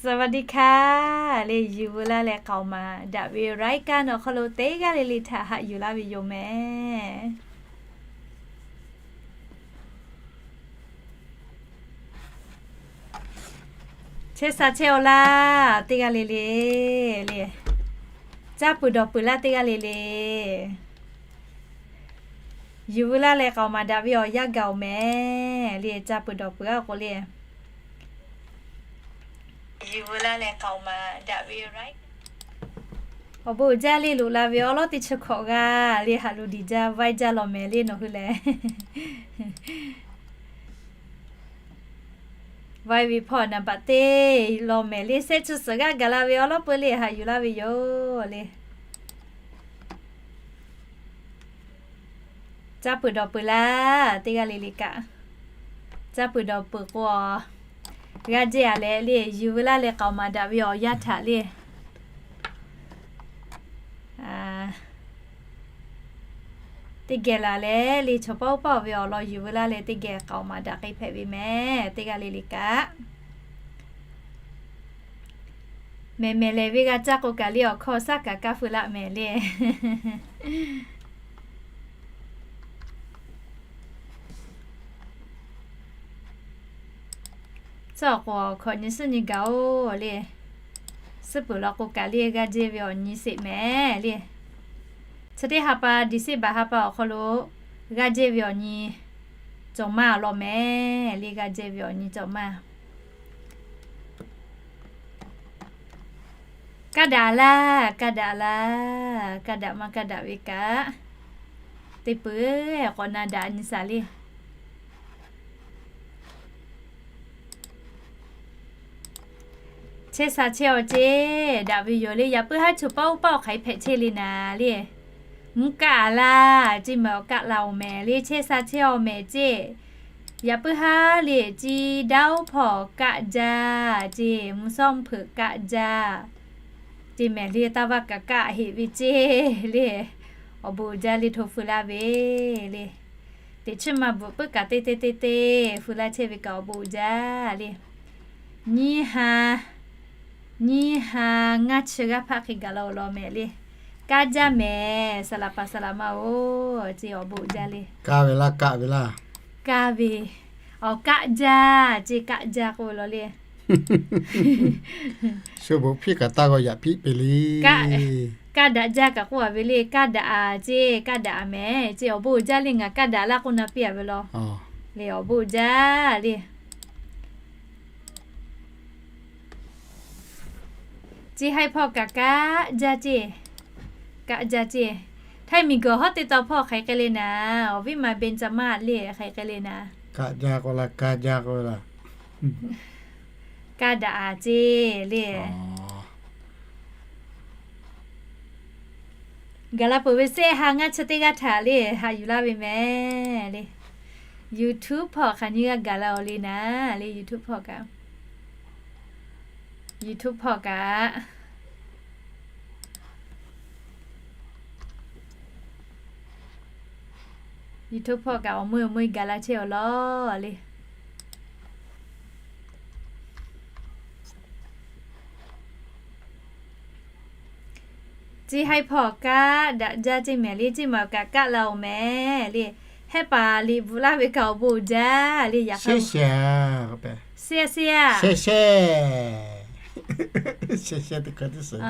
สวัสดีค่ะ le, yuˬ veu laˇ leh k'aoˍ maˍ daꞈ ve รายการ awˬ hk'aw lo teˇ g'aˇ le le htaꞈ haꞈ yuˬ laˇ ve yoˬ mehˍ. Chehˇ sha chehˇ aw laˇ teˇ g'aˇ le le, le, caˇ peuˬ dawˬ peuˬ laˇ teˇ g'aˇ le le, yuˬ veu laˇ leh k'aoˍ maˍ daꞈ ve awˬ yanˇ gaˬ oˬ mehˍ le. Caˇ peuˬ dawˬ peuˬ a k'o le, yuˬ veu laˇ leh k'aoˍ maˍ daꞈ ve awˬ bon uiˍ jaˇ le. Loꞈ la ve awˉ lawˉ teˇ chi hkawꞈ g'a le, haꞈ luˬ diˬ jaˇ vaiˇ jaˇ law mehˍ le nawˬ hui lehˬ. Vaiˇ ve hpawˇ naˍ baꞈ teˇ law mehˍ le, shehˆ chi suhˍ g'aˇ gaˬ la ve awˉ lawˉ peu le haꞈ yuˬ laˇ ve yoˬ le. Caˇ peuˬ dawˬ peuˬ laˇ teˇ g'aˇ le le kaꞈ, caˇ peuˬ dawˬ peuˬ k'o, g'aˇ jehˇ a leh le, yuˬ veu laˇ leh k'aoˍ maˍ daꞈ ve awˬ yanˇ htaꞈ le, teˇ geh laˬ leh le, chaw pawˆ oˇ pawˆ ve awˬ lawn yuˬ veu laˇ leh teˇ geh k'aoˍ maˍ daꞈ k'ai hpehꞈ ve mehˍ teˇ g'aˇ le le kaꞈ. Mehˬ mehˬ lehˬ ve g'a caˇ k'o kaꞈ le, awˬ hkawˇ shaˉ kaꞈ kaˇ feu laˆ mehˍ le. Tcuhˉ awˬ k'o awˬ hkawꞈ nyi suhˉ nyi gaˬ oˬ le. Suhˉ peuˬ law k'o kaꞈ le, g'aˇ jehˇ ve awˬ nyi sheˍ mehˍ le. Chi teˇ ha pa, December ha pa awˬ hk'aw lo g'aˇ jehˇ ve awˬ nyi cawˬ maˇ law mehˍ le. G'aˇ jehˇ ve awˬ nyi cawˬ maˇ. Kaˇ daꞈ laˇ, kaˇ daꞈ laˇ, kaˇ daꞈ maˇ kaˇ daꞈ ve kaꞈ, teˇ peuˬ k'awꞈ na daꞈ nyi shaˍ le. Chehˇ sha chehˇ aw ceˇ, daꞈ ve yoˬ le. Yaꞈ puiˉ haˉ chaw pawˆ oˇ pawˆ awˬ hk'aˬ hk'e hpehꞈ chehˇ le naˍ le. Mvuhˇ kaˆ a laˇ ceˇ, mehˍ awˬ kaˆ la oˬ mehˍ le. Chehˇ sha chehˇ aw mehˍ ceˇ. Yaꞈ puiˉ haˉ le, ciˇ daˇ oˉ hpawˇ kaˆ jaˇ ceˇ, mvuhˇ shawˉ mvuhˇ hpeuꞈ kaˆ jaˇ ceˇ mehˍ le. Taˇ vaˇ kaꞈ kaˆ heꞈ ve ceˇ le. Awˬ bon uiˍ jaˇ le, hto feu laˇ ve le. Teꞈ chiˇ ma bvuhꞈ puiˉ kaꞈ teˇ teˇ teˇ teˇ feu laˇ chehˇ ve kaꞈ awˬ bon uiˍ jaˇ le. Nyiˇ ha, nyiˇ ha ngaˇ chi g'aˇ hpaˆ hk'e gaˬ la oˬ law mehˍ le. Kaˆ jaˇ mehˍ, saˍ laˍ paˍ saˍ laˍ ma oˬ ceˇ, awˬ bon uiˍ jaˇ le. Kaˆ ve laˇ, kaˆ ve laˇ. Kaˆ ve, awˬ kaˆ jaˇ ceˇ, kaˆ jaˇ k'oˆ ve law le. Shu bon hpiˇ kaꞈ taˇ g'aw yaꞈ piˇ peˍ le. Kaˆ daꞈ jaˇ kaꞈ k'oˆ a ve le. Kaˆ daꞈ a ceˇ, kaˆ daꞈ a mehˍ ceˇ, awˬ bon uiˍ jaˇ le. Ngaˬ kaˆ daꞈ laˇ k'oˆ na piˇ a ve law le, awˬ bon uiˍ jaˇ le. Ceˇ haiˉ hpawˇ kaꞈ kaˆ jaˇ ceˇ, kaˆ jaˇ ceˇ. Htaiˇ miˬ guiˬ hawˉ teˇ taw hpawˇ hk'aˬ hk'e le naˍ, awˬ viˉ ma เบญจมาศ le hk'aˬ hk'e le naˍ. Kaˆ jaˇ k'oˆ laˇ, kaˆ jaˇ k'oˆ laˇ. Kaˆ daꞈ a ceˇ le. Gaˬ la peuˬ ve shehˆ ha ngaˇ chi teˇ g'aˇ htaꞈ le haꞈ yuˬ laˇ ve mehˍ le. YouTube hpawˇ hk'aˬ nyiˇ g'aˇ gaˬ la oˬ le naˍ le. YouTube hpawˇ kaꞈ, YouTube hpawˇ kaꞈ, YouTube hpawˇ kaꞈ awˬ meuˇ awˬ meuˇ gaˬ la chehˇ awˬ lawn le. Ceˇ haiˉ hpawˇ kaˆ daꞈ jaˇ ceˇ mehˍ le. Ceˇ maˬ kaꞈ kaˆ la oˬ mehˍ le. Hehˉ paˍ liꞈ bvuhꞈ laˇ ve kaꞈ awˬ bon uiˍ jaˇ le. Yaꞈ hk'aˇ, shehˆ shehˆ a, shehˆ shehˆ, shehˆ shehˆ teˇ hk'e teˇ suhˍ,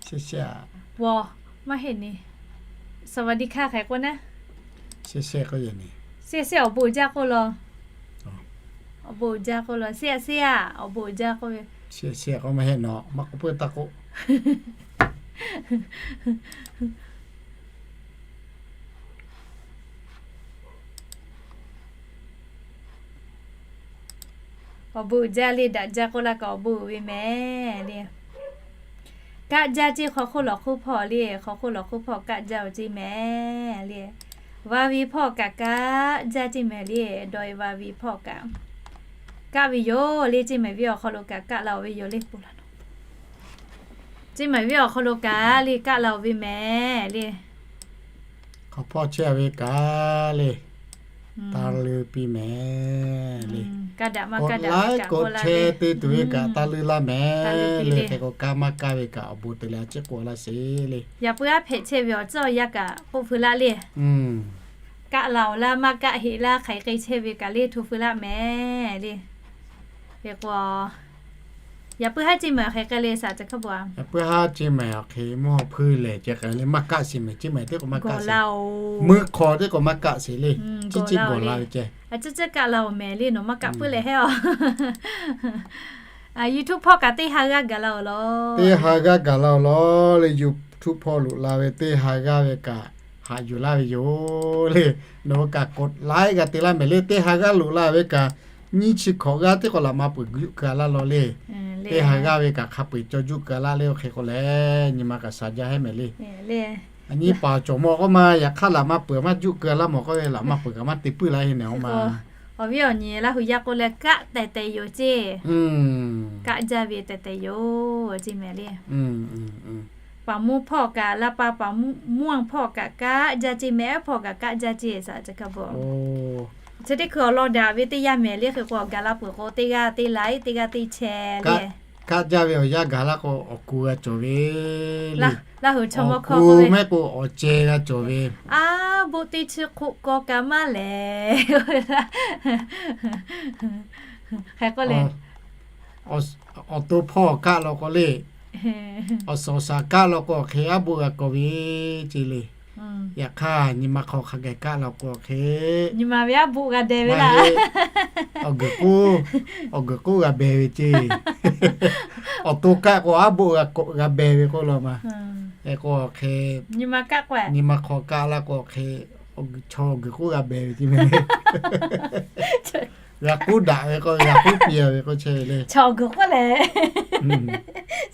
shehˆ shehˆ a. Maˇ heˆ ni, สวัสดีค่ะ hk'e k'oˆ naˉ. Shehˆ shehˆ k'oˆ ve ni. Shehˆ shehˆ awˬ bon uiˍ jaˇ k'oˆ law. Awˬ bon uiˍ jaˇ k'oˆ law. Shehˆ shehˆ a, awˬ bon uiˍ jaˇ k'oˆ ve. Shehˆ shehˆ k'oˆ maˇ heˆ nawˬ, maˇ k'oˆ peuˬ taˇ k'oˆ. Awˬ bon uiˍ jaˇ le, daꞈ jaˇ k'oˆ laˇ kaꞈ awˬ bon uiˍ ve mehˍ le. Kaˆ jaˇ ceˇ, hk'aw hk'oˆ lawˬ hk'oˆ hpawˇ le, hk'aw hk'oˆ lawˬ hk'oˆ hpawˇ kaˆ jaˇ oˬ ceˇ mehˍ le. Va ve hpawˇ kaꞈ kaˆ jaˇ ceˇ mehˍ le. Dawˇ e va ve hpawˇ kaꞈ kaˆ ve yoˬ le. Ceˇ mehˍ ve awˬ hk'aw lo kaꞈ kaˆ la oˬ ve yoˬ le. Ceˇ mehˍ ve awˬ hk'aw lo kaꞈ le kaˆ la oˬ ve mehˍ le. Hk'aw hpawˇ chehˇ ve kaꞈ le, taˇ leuˇ piˇ mehˍ le. K'awꞈ laiˉ k'awꞈ chehˇ te tuˬ ve kaꞈ taˇ leuˇ laˇ mehˍ le. Hk'e k'o, kanˉ maˇ kaˇ ve kaꞈ awˬ bon te leh a ciˉ k'oˆ laˇ sheˍ le. Yaꞈ puiˉ haˉ hpehꞈ chehˇ ve awˬ tcuhˉ awˬ yanˇ kaꞈ k'oˆ feu laˇ le. Kaˆ la-oˬ laˇ, maˇ kaˆ heꞈ laˇ, hk'aˬ hk'e chehˇ ve kaꞈ le hto feu laˇ mehˍ le. Hk'e k'o, yaꞈ puiˉ haˉ ceˇ mehˍ hk'e k'ai le, saˍ ca hkaˉ bo a. Yaꞈ puiˉ haˉ ceˇ mehˍ hk'e mvuhˇ hawˉ hpui lehˬ ceh k'ai le, maˇ kaˆ sheˍ mehˍ, ceˇ mehˍ teˇ k'o maˇ kaˆ sheˍ. Meuˆ hk'aw teˇ k'o maˇ kaˆ sheˍ le. Ciˉ ciˉ gawˬ la ve ceh. A ciˉ ciˉ kaˆ la-oˬ mehˍ le, nawˬ maˇ kaˆ puiˉ leh hehˉ-oˬ. YouTube hpawˇ kaꞈ teˇ ha g'aˇ gaˬ la-oˬ law. Teˇ ha g'aˇ gaˬ la-oˬ law le, YouTube hpawˇ loꞈ la ve teˇ ha g'aˇ ve kaꞈ haꞈ yuˬ laˇ ve yoˬ le. Nawˬ hui kaꞈ กดไลค์ g'a te laˇ mehˍ le. Teˇ ha g'aˇ loꞈ la ve kaꞈ nyiˇ chi hkawꞈ g'aˇ teˇ k'awꞈ laꞈ maˇ peuˬ yuˬ keu-a laˇ law le. Teˇ ha g'aˇ ve kaꞈ hk'a peu-eˬ caw juˆ keu-a laˇ le. Oˇ hk'e k'o lehˬ, nyi ma kaꞈ sha jaˇ hehˉ mehˍ le. A nyi paˍ cawˬ mawˬ k'oˆ ma, yaꞈ hk'aˇ laꞈ maˇ peuˬ maˇ juˆ keu-a laˇ mawˬ k'oˆ ve, laꞈ maˇ peuˬ kaꞈ maˇ te puiˉ la heˆ nehˬ oˇ ma. Awˬ viˉ awˬ nyi Laˇ huˍ yaˇ k'oˆ leh kaˆ tehˬ tehˬ yoˬ ceˇ. Kaˆ jaˇ ve tehˬ tehˬ yoˬ ceˇ mehˍ le. Paˍ mvuhˇ hpawˇ kaꞈ, laˇ pa paˍ mvuhˇ hpawˇ kaꞈ kaˆ jaˇ ceˇ, mehˆ hpawˇ kaꞈ kaˆ jaˇ ceˇ, saˍ ca hkaˉ bo. Chi teˇ hkui awˬ lawn daꞈ ve teˇ yanˇ mehˍ le. Hk'e k'o, gaˬ la peuˬ k'o, teˇ g'aˇ teˇ laiˉ, teˇ g'aˇ teˇ chehˇ le. Kaˆ jaˇ ve awˬ yanˇ gaˬ laˇ k'o, awˬ ku g'a cawˬ ve le. Laˇ huˍ chaw mawˇ hkawˇ mehˆ k'o, awˬ ceh g'a cawˬ ve. A, boˆ teˇ chi hk'oˆ kaw kaꞈ maˇ lehˬ. Hk'e k'o le, awˬ to hpawˇ kaˆ law k'o le, awˬ suhˍ awˬ shaˍ kaˆ law k'o, hk'e aˉ boˆ g'a kawˬ ve ceˇ le. Yaꞈ hk'aˇ, nyi ma hk'aw hk'a gaˬ kaˆ law k'o, hk'e nyi ma ve aˉ boˆ g'a deh ve laˇ. Awˬ guiˬ k'oˆ, awˬ guiˬ k'oˆ g'a behˬ ve ceˇ. Awˬ to kaˆ k'o aˉ boˆ g'a behˬ ve k'oˆ law ma. Hk'e k'o, hk'e nyi ma hk'aw kaˆ laˇ k'o, hk'e chaw awˬ guiˬ k'oˆ g'a behˬ ve ceˇ mehˍ. G'a k'oˆ daꞈ ve k'o, g'a k'oˆ piˇ-a ve k'o chehˇ ve le. Chaw awˬ guiˬ k'oˆ lehˬ,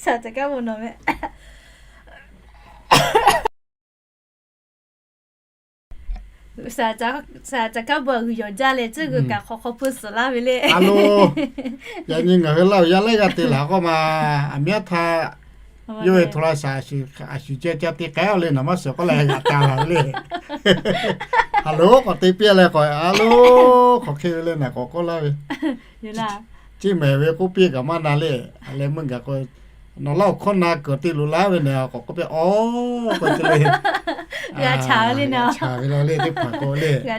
saˍ ca kaˉ bo nawˬ mehˍ. Saˍ ca kaˉ bo g'uiˬ yawˬ jaˇ leh, tcuhˉ g'uiˬ kaꞈ hk'aw hk'aw hpui suhˍ laˇ ve le. A lo, yaꞈ nyi ngaˬ hui Laˇ huˍ yaˇ laiˉ g'aˇ te laˬ k'oˆ ma, aˬ miˉ aˉ htaˇ yawˇ ve โทรศัพท์ a shuˍ ceh ca te k'ai-o le, naˍ maˇ suhˍ k'oˆ leh g'aꞈ ca laˬ ve le. Haˍ loˍ k'awꞈ te piˇ leh k'awꞈ, a lo, hk'aˬ hk'e ve le naˬ k'awꞈ k'oˆ laˇ ve, ceˇ mehˍ ve k'oˆ piˇ kaꞈ maˇ na le. A leh meuˇ gaˬ k'o, nawˬ Laˇ huˍ hkawˇ na kuiˬ te loꞈ laˇ ve nehˬ k'awꞈ k'oˆ piˇ, a, k'oˆ ce le. G'a chaˍ ve le, teˇ hpaˍ k'o le, g'a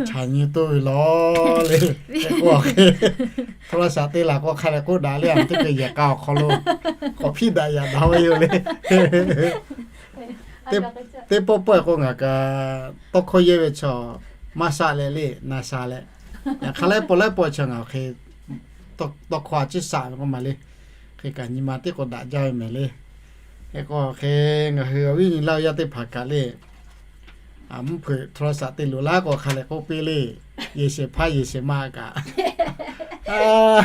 chaˍ nyi toˇ ve law le. Hk'e k'o, โทรศัพท์ te laˬ k'o hk'a leh k'oˆ daꞈ le, a teˇ hkui yehˬ k'a awˬ hk'aw lo k'awꞈ hpiˇ daꞈ yaꞈ daꞈ ve yoˬ le. Teˇ pawˆ pawˆ-e k'o ngaˬ kaꞈ tawˇ hkawˇ yehˇ ve chaw maˇ shaˆ leh le, na sha leh, yaꞈ hk'aˇ laiˉ pawˆ laiˉ pawˆ chaw ngaˬ awˬ hk'e tawˇ hkawˇ a ciˉ shaˆ ve k'oˆ ma le. Hk'e kaꞈ nyi ma teˇ k'o daꞈ jaˇ ve mehˍ le. Hk'e k'o, hk'e ngaˬ hui awˬ viˉ nyi Laˇ huˍ yaˇ teˇ hpaˍ kaꞈ le, a mvuhˇ hpeuꞈ โทรศัพท์ te loꞈ laˇ k'o hk'a leh k'oˆ piˇ le, yehˬ shehˍ hpaˇ yehˬ shehˍ ma kaꞈ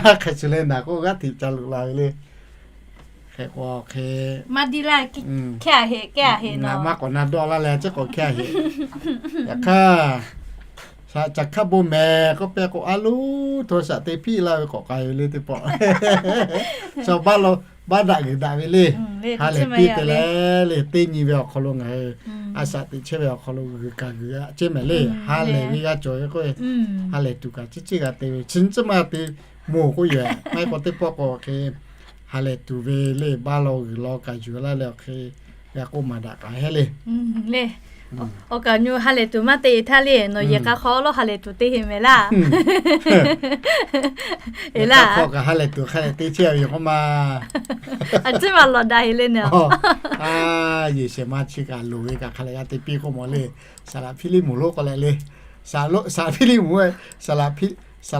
hk'e shuˍ leh naˬ k'oˆ g'aˇ hteꞈ ca loꞈ la ve le. Hk'e k'o, hk'e maˇ diˇ laˇ, hkehˇ-a heꞈ, kehˇ-a heꞈ, naˬ maˇ k'awꞈ na dawˇ laˇ leh, a ciˉ k'awꞈ hkehˇ-a heꞈ. Yaꞈ hk'aˇ, saˍ ca hkaˉ bon mehˍ k'oˆ pehˇ k'o, a lo, โทรศัพท์ te hpiˆ laˇ ve k'awꞈ k'ai ve le teˇ pawˆ. Chaw baˆ daꞈ g'uiˬ daꞈ ve le. Ha lehˬ piˇ te leh le, teˇ nyi ve awˬ hk'aw lo ngaˬ hui a shaꞈ teꞈ chehˇ ve awˬ hk'aw lo g'uiˬ kaꞈ g'uiˬ a ceˇ mehˍ le. Ha lehˬ ve g'a cawˬ ve k'o, ha lehˬ tuˬ kaꞈ ciˉ ciˉ g'a te ve, chi nyi ciˉ maˇ te moˬ k'oˆ yoˬ. Maˇ heˆ k'o teˇ pawˆ k'o hk'e ha lehˬ tuˬ ve le, baˆ law g'uiˬ law kaꞈ yuˬ laˇ leh awˬ hk'e g'a k'oˆ maˍ daꞈ k'ai hehˉ le. Awˬ kaꞈ nyi ha lehˬ tuˬ maˇ te htaˇ le, nawˬ yehˬ k'a hk'aw lo ha lehˬ tuˬ te heꞈ mehˍ laˇ. Eˬ laˇ, ha lehˬ tuˬ hk'a leh te chehˇ ve yoˬ k'oˆ ma. A ciˉ ma lawꞈ daꞈ heꞈ le naˬ. Yehˬ shehˍ ma chi kaꞈ loˍ ve kaꞈ hk'a leh g'a te piˇ k'oˆ mawˬ le. Saˍ laꞈ Hpiˇliˇmuˍ lonˉ k'oˆ leh le, saˍ laꞈ Hpiˇliˇmuˍ, saˍ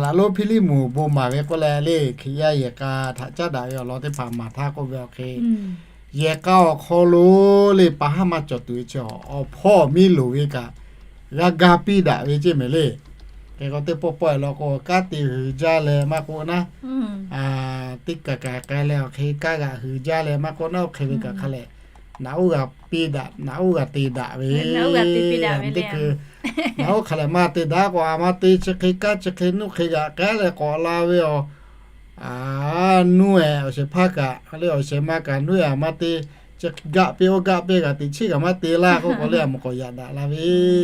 laꞈ lonˉ Hpiˇliˇmuˍ bon maˍ ve k'oˆ leh le, Hkriꞈ yaˇ yehˬ k'a htaꞈ caˉ daꞈ ve awˬ lawn teˇ hpaˍ maˍ htaˇ k'oˆ ve awˬ hk'e, yehˬ k'a awˬ hk'aw lo le pa haˉ maˇ cawˬ tuˬ ve chi awˬ hpawˇ awˬ miˇ loˍ ve kaꞈ g'a ga piˇ daꞈ ve ceˇ mehˍ le. Hk'e k'o teˇ pawˆ pawˆ-e law k'o, kanˉ te hui jaˇ leh maˇ k'oˆ naˉ, teˇ kaˬ kaˬ k'ai leh awˬ hk'e kanˉ g'aꞈ hui jaˇ leh maˇ k'oˆ naˉ, oˇ hk'e ve kaꞈ hk'a leh naꞈ oˉ g'a piˇ daꞈ, naꞈ oˉ g'a te daꞈ ve. Teˇ hkui naꞈ oˉ hk'a leh maˇ te daꞈ k'o, a maˇ te chi hk'e kanˉ chi hk'e nuˇ hk'e g'aꞈ k'ai leh k'awꞈ la ve awˬ, a, nuˇ-ehˍ awˬ shehˍ hpaˇ kaꞈ le, awˬ shehˍ ma kaꞈ nuˇ-ehˍ a maˇ te, chi gaˆ piˇ oˇ gaˆ piˇ g'a teꞈ chiˉ g'a maˇ te laˇ k'oˆ k'o le, a mawˬ k'awꞈ yaꞈ daꞈ la ve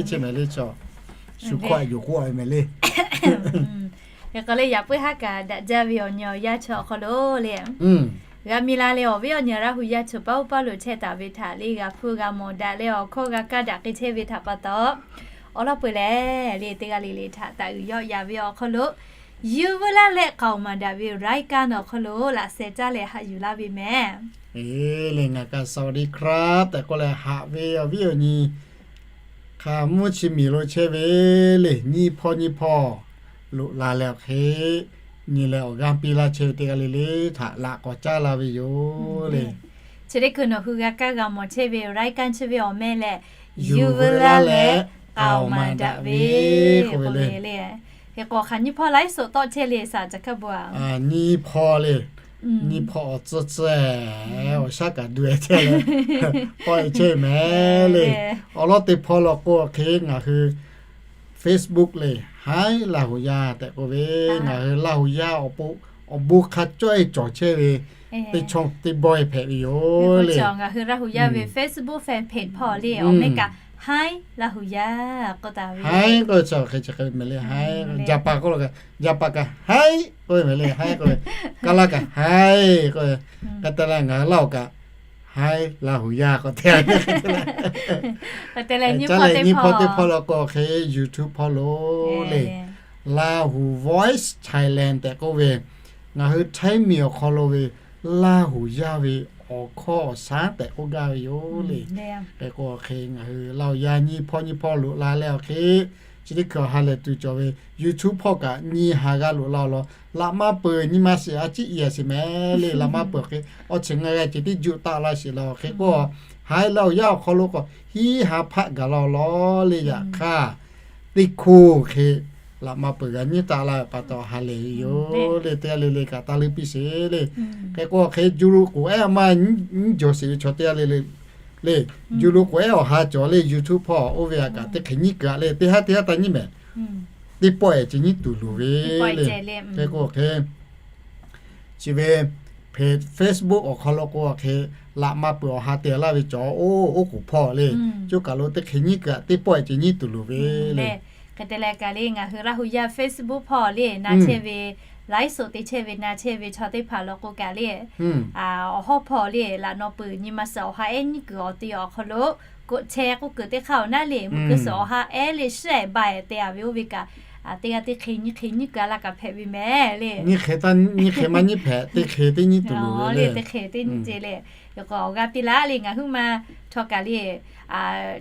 ceˇ mehˍ le chaw. Shu hkawˇ aꞈ yuˬ k'oˆ ve mehˍ le. Hk'e k'o le, yaꞈ puiˉ haˉ kaꞈ daꞈ jaˇ ve awˬ nyi awˬ yanˇ chi awˬ hk'aw lo le, g'a mi la leh awˬ viˉ awˬ nyi Laˇ hu yaˇ chi paˉ oˇ paˉ lo chehˇ taˍ ve htaꞈ le g'a hpuˇ g'a mawˬ daꞈ leh awˬ hkawˇ g'a kaˇ daꞈ k'ai chehˇ ve htaꞈ pa taw, awˬ lawn peuˬ lehˬ le teˇ g'aˇ le le htaꞈ taˍ uiˍ yawˆ yaꞈ ve awˬ hk'aw lo, yuˬ veu laˇ leh k'aoˍ maˍ daꞈ ve รายการ awˬ hk'aw lo laꞈ sheh caˇ leh haꞈ yuˬ laˇ ve mehˍ. Eˬ le, ngaˬ kaꞈ สวัสดีครับ tehꞈ k'oˆ leh haꞈ ve awˬ viˉ awˬ nyi hk'a mvuhˇ chi miˬ lo chehˇ ve le, nyiˇ hpawˇ nyiˇ hpawˇ loꞈ la leh awˬ hk'e nyi leh awˬ g'aˇ piˇ laˇ chehˇ ve teˇ g'aˇ le le htaꞈ laꞈ k'awꞈ caˉ la ve yoˬ le. Chi teˇ hkui nawˬ hui g'a kaˇ g'a mawˬ chehˇ ve รายการ chi ve awˬ meh lehˬ, yuˬ veu laˇ leh k'aoˍ maˍ daꞈ ve k'oˆ ve le. Hk'e k'o hk'aˬ nyiˇ hpawˇ ไลฟ์สด tawˆ chehˇ le saˍ caˬ hkaˇ bu a. Nyiˇ hpawˇ le. Nyiˇ hpawˇ awˬ tcuhˇ tcuhˇ awˬ shaˉ kaꞈ du e chehˇ le, tawˆ e chehˇ mehˍ le. Awˬ lawn teˇ hpawˇ law k'o hk'e ngaˬ hui Facebook le, Haiˉ Laˇ hu yaˇ tehꞈ k'oˆ ve, ngaˬ hui Laˇ hu yaˇ awˬ pon awˬ bon hk'a cawˇ e cawˬ chehˇ ve teˇ chawˇ teˇ bawehˇ hpehꞈ ve yoˬ le. Ngaˬ hui Laˇ hu yaˇ ve Facebook fan page hpawˇ le, awˬ meh kaꞈ Haiˉ Laˇ hu yaˇ k'oˆ taˍ ve. Haiˉ k'oˆ ve chi hk'e chi hk'e mehˍ le, Haiˉ, Jaˍpaˍ k'oˆ lo kaꞈ, Jaˍpaˍ kaꞈ Haiˉ k'oˆ ve mehˍ le, Haiˉ k'oˆ ve, Kaˇlaˇ kaꞈ Haiˉ k'oˆ ve, hk'e te leh ngaˬ hui Laˇ hu kaꞈ Haiˉ Laˇ hu yaˇ k'oˆ te. Hk'e te leh nyiˇ hpawˇ teˇ hpawˇ law k'o hk'e YouTube hpawˇ lo le, Lahu Voice Thailand tehꞈ k'oˆ ve, ngaˬ hui Htaiˇ miˬ awˬ hk'aw lo ve Laˇ hu yaˇ ve awˬ hkawˇ awˬ shaˉ tehꞈ k'oˆ gaˇ ve yoˬ le. Hk'e k'o hk'e ngaˬ hui Laˇ hu yaˇ nyiˇ hpawˇ nyiˇ hpawˇ loꞈ la leh awˬ hk'e, chi teˇ hkui awˬ ha lehˬ tuˬ cawˬ ve YouTube hpawˇ kaꞈ nyi ha g'a loꞈ la awˬ lawn, laꞈ maˇ peuˬ nyi ma shiˍ a ciˉ i a shiˍ mehˍ le, laꞈ maˇ peuˬ hk'e awˬ chi ngaˬ g'a ceh tiˉ juˆ taˆ laˇ shiˍ la awˬ hk'e k'o, Haiˉ Laˇ hu yaˇ awˬ hk'aw lo k'o hiˉ ha hpaˆ gaˬ la awˬ lawn le. Yaꞈ hk'aˇ teˇ hkoˇ hk'e laꞈ maˇ peuˬ g'a nyi taˆ la ve pa taw ha lehˬ ve yoˬ le. Teˇ g'aˇ le le kaꞈ taˇ leuˉ piˇ sheˍ le. Hk'e k'o hk'e ju lo k'oˍ ehˉ a maˇ nyiˇ jawˬ sheˍ ve chaw teˇ g'aˇ le le, le, ju lo k'oˍ ehˉ awˬ ha cawˬ le YouTube hpawˇ oˇ ve a kaꞈ teˇ hk'e nyiˇ kuiˬ a le, teˇ haˉ teˇ haˉ taˇ nyiˇ mehˍ. Teˇ pawˆ ehˉ ceh nyiˇ tuˬ loˍ ve le. Hk'e k'o hk'e chi ve Facebook awˬ hk'aw lo k'o hk'e laꞈ maˇ peuˬ awˬ ha te laˇ ve cawˬ oˇ oˉ k'oˍ hpawˇ le, coˇ kaˬ lo teˇ hk'e nyiˇ kuiˬ a teˇ pawˆ ehˉ ceh nyiˇ tuˬ loˍ ve le. Hk'e te leh kaꞈ le ngaˬ hui Laˇ hu yaˇ Facebook hpawˇ le na chehˇ ve, ไลฟ์สด te chehˇ ve na chehˇ ve chaw teˇ hpaˍ law k'o kaꞈ le, awˬ hawˉ hpawˇ le laꞈ naw peuˬ nyi ma suhˍ awˬ ha ehˉ nyiˇ kuiˬ awˬ te awˬ hk'aw lo กดแชร์ k'oˆ kuiˬ teˇ hk'aˇ awˬ naˉ le, meuˇ kuiˬ suhˍ awˬ ha ehˉ le shiˉ ehˉ ba ehˉ te a ve oˇ ve kaꞈ, teˇ g'aˇ teˇ hk'e nyiˇ hk'e nyiˇ kuiˬ a laˇ kaꞈ hpehꞈ ve mehˍ le. Nyiˇ hk'e maˇ nyiˇ hpehꞈ, teˇ hk'e teˇ nyiˇ tuˬ loˍ ve le, teˇ hk'e teˇ nyiˇ ceh le. K'o awˬ g'aˇ piˇ laˇ le ngaˬ huiˉ ma htawˇ kaꞈ le,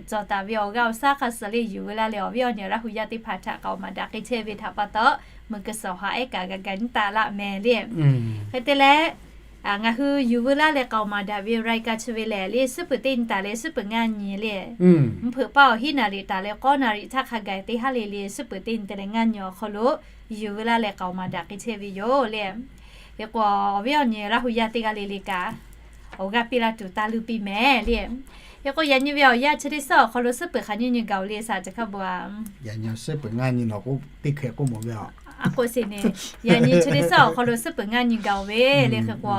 cawˬ taˍ ve awˬ g'aˇ awˬ shaˉ hk'a suh le yuˬ veu laˇ leh awˬ viˉ awˬ nyi Laˇ hu yaˇ teˇ hpaˍ htaꞈ k'aoˍ maˍ daꞈ k'ai chehˇ ve htaꞈ pa taw, meuˇ kuiˬ suhˍ awˬ ha ehˉ kaꞈ g'a ga nyiˇ taˆ laˇ mehˍ le. Hk'e te leh ngaˬ hui yuˬ veu laˇ leh k'aoˍ maˍ daꞈ ve รายการ chi ve lehˬ le suhˉ peuˬ teˇ nyi taˍ leh suhˉ peuˬ ngaˇ nyi le, mvuhˇ hpeuꞈ paˇ awˬ hiˉ naˍ riˍ taˍ leh k'awˇ naˍ riˍ htaˇ hk'a gaˬ teˇ haˉ le le suhˉ peuˬ teˇ nyi te leh ngaˇ nyi awˬ hk'aw lo yuˬ veu laˇ leh k'aoˍ maˍ daꞈ k'ai chehˇ ve yoˬ le. Hk'e k'o awˬ viˉ awˬ nyi Laˇ hu yaˇ teˇ g'aˇ le le kaꞈ awˬ g'aˇ piˇ laˇ tuˬ taˇ leuˇ piˇ mehˍ le. Hk'e k'o yaꞈ nyi ve awˬ yanˇ chi teˇ suhˉ awˬ hk'aw lo suhˉ peuˬ hk'aˬ nyiˇ nyi gaˬ-oˬ le saˍ caˬ hkaˇ bu a. Yaꞈ nyi suhˉ peuˬ ngaˇ nyi nawˬ k'o teˇ hkeh k'oˆ mawˬ ve a. A k'o sheˍ ne, yaꞈ nyi chi teˇ suhˉ awˬ hk'aw lo suhˉ peuˬ ngaˇ nyi gaˬ-oˬ ve le. Hk'e k'o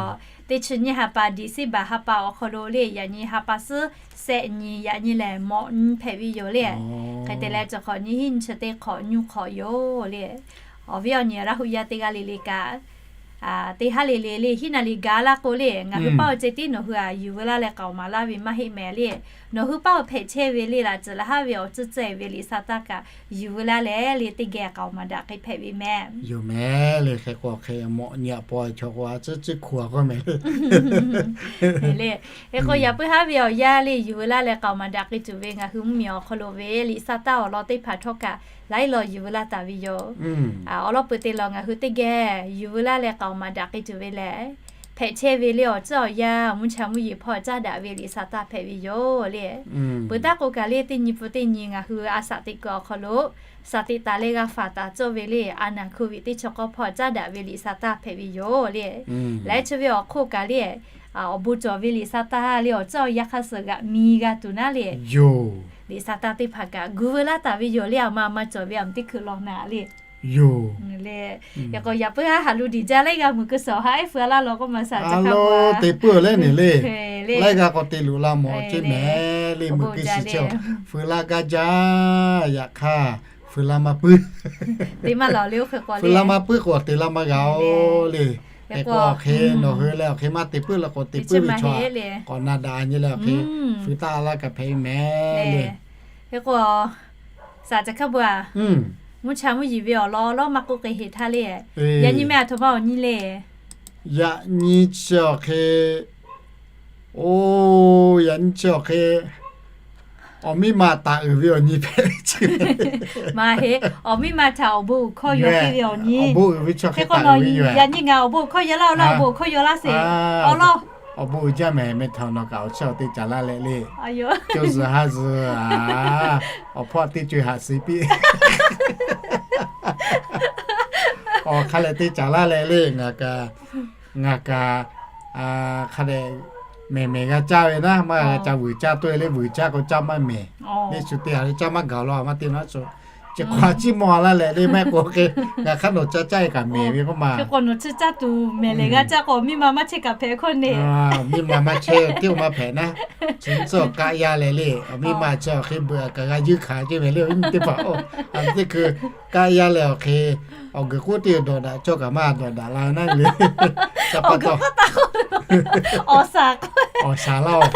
teˇ chi nyiˇ ha pa December ha pa awˬ hk'aw lo le yaꞈ nyi ha pa suhˉ shehˆ nyi yaꞈ nyi lehˬ mawꞈ nyi hpehꞈ ve yoˬ le. Hk'e te leh cawˬ hk'awꞈ nyi hiˉ nyi chi teˇ hk'awꞈ nyi hk'awꞈ yoˬ le. Awˬ viˉ awˬ nyi Laˇ hu yaˇ teˇ g'aˇ le le kaꞈ teˇ haˉ le le le hiˉ naˍ riˍ gaˬ laˇ k'o le ngaˬ hui paˇ awˬ ceh tiˉ nawˬ hui a yuˬ veu laˇ leh k'aoˍ maˍ laˇ ve maˇ heˆ mehˍ le. Nawˬ hui paˇ awˬ hpehꞈ chehˇ ve le laꞈ tcuhˍ laˬ haˉ ve awˬ tcuhˇ tcuhˇ ve liꞈ sa taˇ kaꞈ yuˬ veu laˇ leh le teˇ geh k'aoˍ maˍ daꞈ k'ai hpehꞈ ve mehˍ. Yoˬ mehˍ le. Hk'e k'o hk'e mawꞈ nyi a paw chaw k'o a tcuhˉ tcuhˉ hku a k'oˆ mehˍ le. Hk'e k'o yaꞈ puiˉ haˉ ve awˬ yanˇ le yuˬ veu laˇ leh k'aoˍ maˍ daꞈ k'ai tuˬ ve ngaˬ hui mvuhˇ miˬ awˬ hk'aw lo ve liꞈ sa taˇ awˬ lawn teˇ hpaˍ htawˇ kaꞈ laiˉ law yuˬ veu laˇ taˍ ve yoˬ. Awˬ lawn peuˬ te lawˬ ngaˬ hui teˇ geh yuˬ veu laˇ leh k'aoˍ maˍ daꞈ k'ai tuˬ ve lehˬ, hpehꞈ chehˇ ve le awˬ tcuhˉ awˬ yanˇ mvuhˇ cha mvuhˇ yeˬ hpawˇ caˉ daꞈ ve liꞈ sa taˇ hpehꞈ ve yoˬ le. Peuˬ taˇ k'o kaꞈ le teˇ nyi pun teˇ nyi ngaˬ hui a shaꞈ teꞈ kuiˬ awˬ hk'aw lo shaꞈ teꞈ taˍ leh g'a faˍ taˍ cawˇ ve le a naˍ hku viꞈ teˇ chaw k'awˇ hpawˇ caˉ daꞈ ve liꞈ sa taˇ hpehꞈ ve yoˬ le. Laiˉ chi ve awˬ hk'oˆ kaꞈ le awˬ bon cawˬ ve liꞈ sa taˇ le awˬ tcuhˉ awˬ yanˇ hk'a suh g'aꞈ mi g'a tuˬ naˉ le yoˬ. Liꞈ sa taˇ teˇ hpaˍ kaꞈ gu veu laˇ taˍ ve yoˬ le. Aˬ ma aˬ ma cawˬ ve aˬ mvuh teˇ hkui law naˍ le. Yoˬ. Hk'e k'o yaꞈ puiˉ haˉ haꞈ lu diˬ jaˇ leh g'a meuˬ keu suhˍ awˬ ha ehˉ feu laˇ law k'oˆ ma saˍ caˬ hkaˇ bu a. Te puiˉ leh ne le. Laiˉ g'aˇ k'aw te luˬ la mawˬ ceˇ mehˍ le meuˬ keu suhˍ chi a feu laˇ gaˇ jaˇ. Yaꞈ hk'aˇ Fuiˍ la maˇ puiˉ. Fuiˍ la maˇ puiˉ k'o, te la maˇ g'a-oˬ le. Hk'e k'o, awˬ hk'e nawˬ hui leh awˬ hk'e maˇ te puiˉ la k'o, te puiˉ ve chaw k'awꞈ na daꞈ nyi leh awˬ hk'e, fuiˍ taˆ laˇ kaꞈ hpehꞈ ve mehˍ le. Hk'e k'o, saˍ ca hkaˇ bu-a, mvuhˇ cha mvuhˇ yiˍ ve awˬ lawn lawˉ maˇ k'oˆ k'e heˍ htaˇ le. Yaꞈ nyi meh a htoꞈ ma awˬ nyi le. Yaꞈ nyi chi awˬ hk'e, o, yaꞈ nyi chi awˬ hk'e, awˬ miˇ ma taˍ uiˍ ve awˬ nyi hpehꞈ ve chi. Maˇ heˆ, awˬ miˇ ma htaꞈ awˬ bon uiˍ hkawˇ yaw piˇ ve awˬ nyi. Awˬ bon uiˍ ve chi hk'e taˍ uiˍ ve yoˬ. Yaꞈ nyi ngaˬ awˬ bon uiˍ hkawˇ yaw laˇ-oˬ laˇ, awˬ bon uiˍ hkawˇ yaw laˇ sheˍ. Awˬ lawn, awˬ bon uiˍ jaˇ mehˍ, meh htaꞈ nawˬ kaꞈ awˬ chawˇ awˬ te caˍ laˇ leh le. Cawˇ zuhˬ haˉ zuhˬ, awˬ hpawˇ teˇ co-e haꞈ suh piˇ. Awˬ hk'a leh te caˍ laˇ leh le, ngaˬ kaꞈ, ngaˬ kaꞈ hk'a dehꞈ mehˍ mehˍ g'a caˇ ve naˉ, maˇ g'a ca vuiˬ caˇ tuˬ le, vuiˬ caˇ k'o caˇ maˇ mehˍ. Neˇ shu te haꞈ le caˇ maˇ gaˬ law maˇ te naˉ shu. Chi hk'aˬ ciˇ maw laˇ leh le, mehˆ k'o hk'e, ngaˬ hk'aˇ nawˬ caˇ caˇ-e kaꞈ mehˍ ve k'oˆ ma. Hk'e k'o nawˬ chi caˇ tuˬ mehˍ lehˬ g'a caˇ k'o, miˇ ma maˇ chehˇ kaꞈ hpehꞈ hkawˇ ne. Miˇ ma maˇ chehˇ tiˉ maˇ hpehꞈ naˉ, chi tcuhˉ awˬ kaˆ yaˇ leh le, awˬ miˇ ma chi awˬ hk'e beuꞈ kaꞈ g'a yuˇ hkanˍ ceˇ mehˍ le, awˬ viˉ nyi teˇ hpaˍ-oˬ. A nyi teˇ hkui kaˆ yaˇ leh awˬ hk'e, awˬ guiˬ k'oˆ teˇ dawˬ daꞈ cawˇ kaꞈ maˇ dawˬ daꞈ la naˉ le. Awˬ g'uiˬ k'oˆ taˍ k'o, awˬ shaˍ laˇ-oˬ.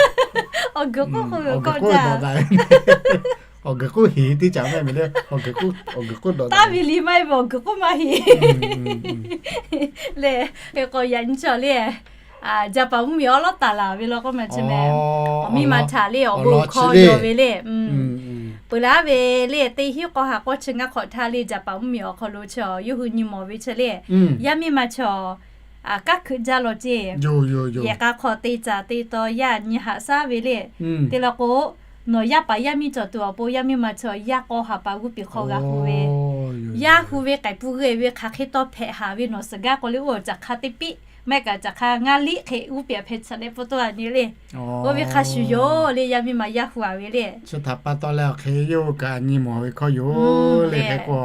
Awˬ g'uiˬ k'oˆ k'oˆ ve k'awꞈ jaˇ. Awˬ g'uiˬ k'oˆ heˍ teˇ caꞈ mehˍ mehˍ le, awˬ g'uiˬ k'oˆ dawˬ taˍ ve liꞈ maˇ heˆ ve awˬ g'uiˬ k'oˆ maˇ heˍ. Lehˬ, hk'e k'o yaꞈ nyi chi awˬ le, jaˇ paˍ mvuhˇ miˬ awˉ lawˉ taˍ laˬ ve law k'oˆ ma chi mehˍ. Awˬ miˇ ma htaꞈ le awˬ bon hkawˇ yaw ve le. Peuˬ laˇ ve le, teˇ hinˉ k'awˇ ha k'awˇ chi ngaˇ hk'awꞈ htaˇ le, jaˇ paˍ mvuhˇ miˬ awˬ hk'aw lo chi yawˇ hui nyi mawˬ ve chi le, yaˇ miˇ ma chi kanˉ hkeuꞈ jaˇ law ceˇ. Yehˬ k'a hk'aw te caˍ te taw yaˇ nyi haꞈ shaˉ ve le. Te law k'o, nawˬ yaˇ paˍ yaˇ miˇ cawˬ tuˬ awˬ pon yaˇ miˇ ma chi yaˇ k'awˇ ha pa g'uˇ piˍ hk'aw g'a hu ve, yaˇ hu ve k'ai pun g'e ve hk'aˬ hk'e taw hpehꞈ haˍ ve nawˬ suhˍ gaˇ k'o le, oˇ caꞈ hk'a teˇ piˆ maˇ heˆ kaꞈ caꞈ hk'a ngaˇ liˆ hk'e g'uˇ piˍ hpehꞈ chaꞈ leh pa taw a nyi le. Oˇ ve hk'a shuˍ yoˬ le, yaˇ miˇ ma yaˇ hu a ve le. Chi htaꞈ pa taw leh awˬ hk'e yawˇ hui kaꞈ nyi mawˬ ve hkawˇ yoˬ le. Hk'e k'o,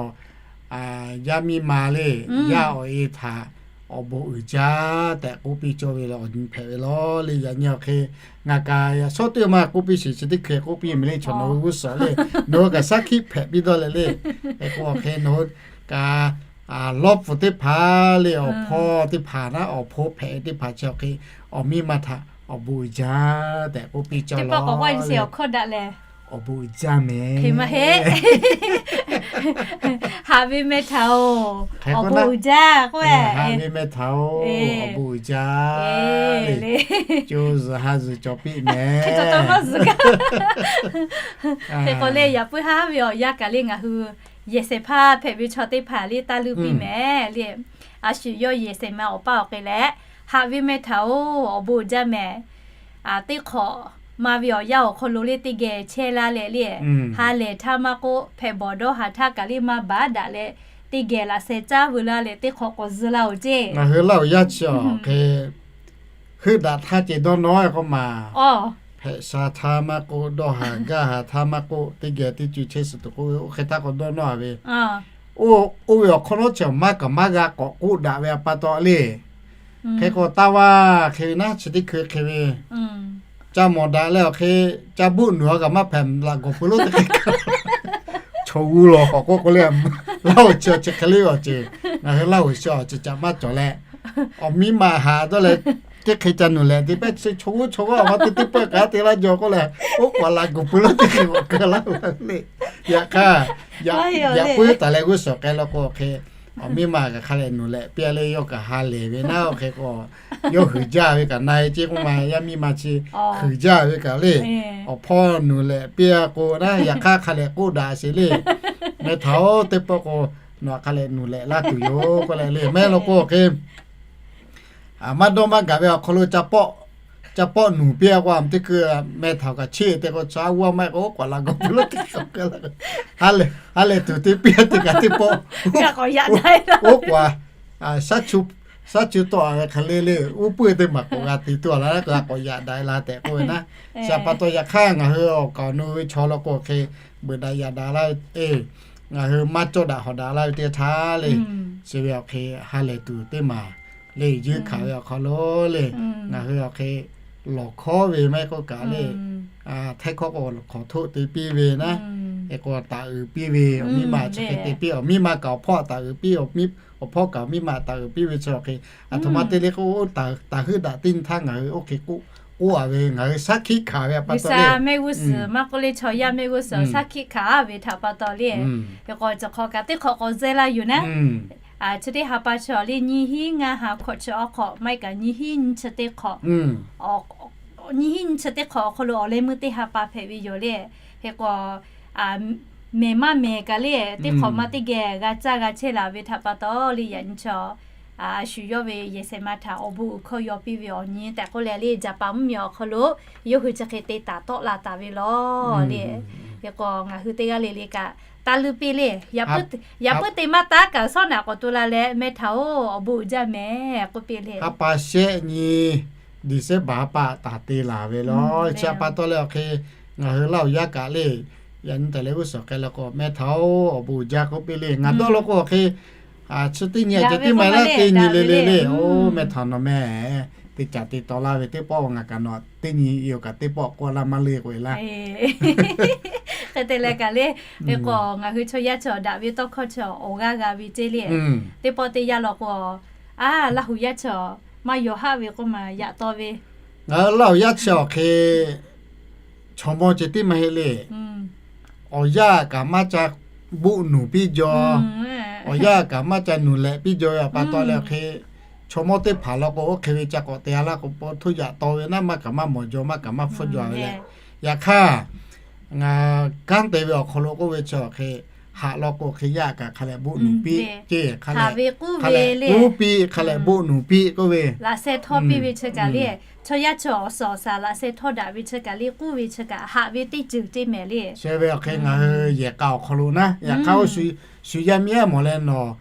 yaˇ miˇ ma le, yaˇ awˬ e htaꞈ awˬ bon uiˍ jaˇ tehꞈ k'oˆ piˇ cawˇ ve le, awˬ nyi hpehꞈ ve law le. Yaꞈ nyi awˬ hk'e ngaˬ kaꞈ yaꞈ shawˉ teˇ maˇ k'oˆ piˇ sheˍ, chi teˇ hkui k'oˆ piˇ mehˍ le, chaw nawˬ hui g'uˇ suhˍ le, nawˬ hui kaꞈ shaˉ hkiˆ hpehꞈ piˇ dawˇ leh le. Hk'e k'o awˬ hk'e nawˬ hui kaꞈ lawˇ pfuhˍ teˇ hpaˍ le, awˬ hpawˇ teˇ hpaˍ naˉ, awˬ hpawˇ hpehꞈ teˇ hpaˍ chi awˬ hk'e, awˬ miˇ ma htaꞈ awˬ bon uiˍ jaˇ tehꞈ k'oˆ piˇ cawˇ ve law. Awˬ bon uiˍ jaˇ mehˍ. Haꞈ ve meh htaꞈ-oˬ, awˬ bon uiˍ jaˇ k'oˆ ve, haꞈ ve meh htaꞈ-oˬ, awˬ bon uiˍ jaˇ le. Co zuhˬ ha zuhˬ cawˬ piˇ mehˍ. Hk'e k'o le, yaꞈ puiˉ haˉ ve awˬ yanˇ kaꞈ le ngaˬ hui yehˬ shehˍ hpaˇ hpehꞈ ve chaw teˇ hpaˍ le taˇ luˇ piˇ mehˍ le. A shu yawˇ yehˬ shehˍ ma awˬ paˇ awˬ k'e leh, haꞈ ve meh htaꞈ-oˬ, awˬ bon uiˍ jaˇ mehˍ. Teˇ hk'awꞈ ma ve awˬ yanˇ awˬ hk'aw lo le teˇ geh chehˇ laˇ leh le, ha lehˬ htaˇ maˇ k'oˆ, hpehꞈ bawˬ dawˇ haˍ htaˇ kaꞈ le maˇ baˉ daꞈ leh, teˇ geh laꞈ sheh caˉ veu laˇ leh teˇ hk'awꞈ k'awꞈ zuh laˇ-oˬ ceˇ. Ngaˬ hui Laˇ huˍ yaˇ chi awˬ hk'e heuˆ daꞈ htaˇ ceh dawˇ nawˇ-e k'oˆ ma. Hpehꞈ sha htaˇ maˇ k'oˆ, dawˇ haˍ gaˇ haˍ htaˇ maˇ k'oˆ, teˇ geh teˇ co chehˇ suhˍ tuˬ k'oˆ ve, oˇ hk'e htaˇ k'awꞈ dawˇ nawˇ-a ve. Oˇ ve awˬ hk'awˇ nawˉ chi maˇ kaꞈ maˇ g'a k'awꞈ k'oˆ daꞈ ve a pa taw le. Hk'e k'o taˇ vaˇ hk'e ve naˉ, chi teˇ hkui hk'e ve ca mawˬ daꞈ leh awˬ hk'e, ca buˆ nuˬ a kaꞈ maˇ hpehꞈ laꞈ gawˬ pui lonˉ teˇ hk'e kaꞈ, chaw g'uˇ lawˬ k'awꞈ k'oˆ k'o le, Laˇ huˍ chi awˬ chi hk'e le awˬ ceuˬ, ngaˬ hui Laˇ huˍ chi awˬ ceuˬ caꞈ maˇ cawˬ leh, awˬ miˇ ma haꞈ dawˇ leh, teˇ hk'e ca nuˬ leh te pehˉ chi chaw g'uˇ chaw g'uˇ a ma te teˇ pawˆ kaꞈ te laˇ jaw k'oˆ leh, oˇ k'awꞈ laꞈ gawˬ pui lonˉ teˇ hk'e k'awꞈ keu laˇ le. Yaꞈ hk'aˇ, yaꞈ puiˉ taˍ leh g'uˇ suhˍ k'ai law k'o hk'e, awˬ miˇ ma kaꞈ hk'a lehˬ nuˬ leh piˇ a le, yawˇ kaꞈ ha lehˬ ve naˉ oˇ hk'e k'o, yawˇ huiˍ jaˇ ve kaꞈ na e ceˇ k'oˆ ma, yaˇ miˇ ma chi huiˍ jaˇ ve kaꞈ le. Awˬ hpawˇ nuˬ leh piˇ a k'o naˉ, yaꞈ hk'aˇ hk'a lehˬ k'oˆ daꞈ sheˍ le. Meh htaꞈ-oˬ, teˇ pawˆ k'o nawˬ hk'a lehˬ nuˬ leh laˇ tuˬ yoˬ k'oˆ leh le. Mehˉ law k'o hk'e, maˇ dawˇ maˇ gaˬ ve awˬ hk'aw lo ca pawˆ nuˬ piˇ a k'o, a teˇ hkui meh htaꞈ kaꞈ cheˇ te k'o, chaw g'uˇ maˇ k'o, oˇ k'awꞈ laꞈ gawˬ pui lonˉ teˇ hk'e k'awꞈ keu laˇ, ha lehˬ tuˬ te piˇ a teˇ kaꞈ teˇ pawˆ, oˇ k'awꞈ shaˉ chu tawˆ a ve hk'e le le, uˉ puiˇ teˇ maˬ k'awꞈ g'a te tuˬ a la, g'a k'awꞈ yaꞈ daꞈ la tehꞈ k'oˆ ve naˉ. Chi a pa taw yaꞈ hk'aˇ ngaˬ hui awˬ kaˍ awˬ nu ve chaw law k'o hk'e, beuꞈ daꞈ yaꞈ daꞈ laˇ ve, ngaˬ hui maˇ cawˇ daꞈ hawˍ daꞈ laˇ ve teˇ htaˇ le, chi ve awˬ hk'e ha lehˬ tuˬ teˇ maˬ le, yeunˇ hkanˍ ve awˬ hk'aw lo le, ngaˬ hui awˬ hk'e lawˬ hkawˉ ve maˇ heˆ k'oˆ kaꞈ le, htehˇ hkawˇ k'o lawˬ hk'awꞈ htoˆ te piˇ ve naˉ, Hk'e k'o taˍ uiˍ piˇ ve awˬ miˇ ma chi hk'e te piˇ, awˬ miˇ ma kaꞈ awˬ hpawˇ taˍ uiˍ piˇ, awˬ hpawˇ kaꞈ awˬ miˇ ma taˍ uiˍ piˇ ve chi awˬ hk'e, aˬ htoꞈ ma te le k'o, taˍ huiˉ daꞈ teˇ nyi htaˇ ngaˬ hui oˇ hk'e k'oˆ a ve, ngaˬ hui shaˉ hkiˆ hkanˍ ve pa taw le. Mehˆ g'uˇ suhˍ maˇ k'oˆ le, chaw yaˇ mehˆ g'uˇ suhˍ shaˉ hkiˆ hkanˍ ve htaꞈ pa taw le. Yawˇ k'o cawˬ hk'aw kaꞈ teˇ hk'awꞈ k'awꞈ zeh laˇ yuˬ naˉ. Chi teˇ ha pa chi awˬ le nyiˇ hinˉ ngaˇ ha hkawꞈ chi awˬ hk'awꞈ maˇ heˆ kaꞈ nyiˇ hinˉ nyiˇ chi teˇ hk'awꞈ nyiˇ hinˉ nyiˇ chi teˇ hk'awꞈ awˬ hk'aw lo awˬ leh meuˇ teˇ ha pa hpehꞈ ve yoˬ le. Hk'e k'o, mehˬ maˇ mehˬ kaꞈ le, teˇ hk'awꞈ ma teˇ geh g'a caˇ g'a chehˇ laˬ ve htaꞈ pa taw le, yaꞈ nyi chaw a shu yawˇ ve yehˬ shehˍ ma htaꞈ awˬ bon uiˍ hkawˇ yaw piˇ ve awˬ nyi tehꞈ k'oˆ leh le, Jaˍpaˍ mvuhˇmiˬ awˬ hk'aw lo yawˇ hui chi hk'e te taˍ tawˆ la taˍ ve lawˬ le. Hk'e k'o ngaˬ hui teˇ g'aˇ le le kaꞈ taˇ luˇ piˇ le. Yaꞈ puiˉ teˇ maˇ taˉ kaꞈ shawˉ naꞈ k'awꞈ tu la leh, meh htaꞈ-oˬ, awˬ bon uiˍ jaˇ mehˍ k'oˆ piˇ le. Ha pa shehˆ nyi December ha pa taˍ te laˬ ve lawˬ. Chi pa taw leh awˬ hk'e ngaˬ hui Laˇ huˍ yaˇ kaꞈ le, yaꞈ nyi taˍ leh g'uˇ suhˍ k'ai la k'o, meh htaꞈ-oˬ, awˬ bon uiˍ jaˇ k'oˆ piˇ le. Ngaˬ dawˇ law k'o awˬ hk'e chi teˇ nyi ceh tiˉ maˇ heˆ laˇ, teˇ nyi le le le, oˇ meh htaꞈ nawˬ meh teˇ caꞈ te taw laˇ ve teˇ pawˆ ngaˬ kaꞈ nawˬ teˇ nyi yoˬ kaꞈ teˇ pawˆ k'oˆ laˇ maˇ le k'oˆ e laˇ. Hk'e te leh kaꞈ le, hk'e k'o ngaˬ hui chaw yaˇ chaw daꞈ ve tawˇ hkawˇ chi awˬ g'aˇ g'a ve ceˇ le. Teˇ pawˆ teˇ yanˇ law k'o, a, Laˇ huˍ yaˇ chi maˇ yaw haˆ ve k'oˆ maˬ yaꞈ taw ve. Ngaˬ hui Laˇ huˍ yaˇ chi awˬ hk'e chaw mawˇ ceh tiˉ maˇ heˆ le. Awˬ yanˇ kaꞈ maˇ ca boˆ nuˬ piˇ jaw, awˬ yanˇ kaꞈ maˇ ca nuˬ lehꞈ piˇ jaw ve pa taw leh awˬ hk'e, chaw mawˇ teˇ hpaˍ law k'o oˇ hk'e ve ca k'awꞈ te a laˇ k'o, pa htoˇ yaꞈ taw ve naˉ, maˇ kaꞈ maˇ mawˬ jaw, maˇ kaꞈ maˇ hpfuhˇ jaw ve le. Yaꞈ hk'aˇ, ngaˬ kanˉ te ve awˬ hk'aw lo k'oˆ ve chi awˬ hk'e, haꞈ law k'o hk'e yaˇ kaꞈ hk'a leh boˆ nuˬ piˇ ceˇ, hk'a leh k'uˉ piˇ, hk'a leh boˆ nuˬ piˇ k'oˆ ve, laꞈ sheh htawˇ piˇ ve chi kaꞈ le, chaw yaˇ chi awˬ suhˍ awˬ shaˍ laꞈ sheh htawˇ daꞈ ve chi kaꞈ le, k'uˉ ve chi kaꞈ haꞈ ve teˇ ceuˬ ceˇ mehˍ le. Chi ve awˬ hk'e ngaˬ hui yehˬ k'a awˬ hk'aw lo naˉ, yaꞈ hk'aˇ oˇ shu yaˇ miˇ aˉ mawˬ leh nawˬ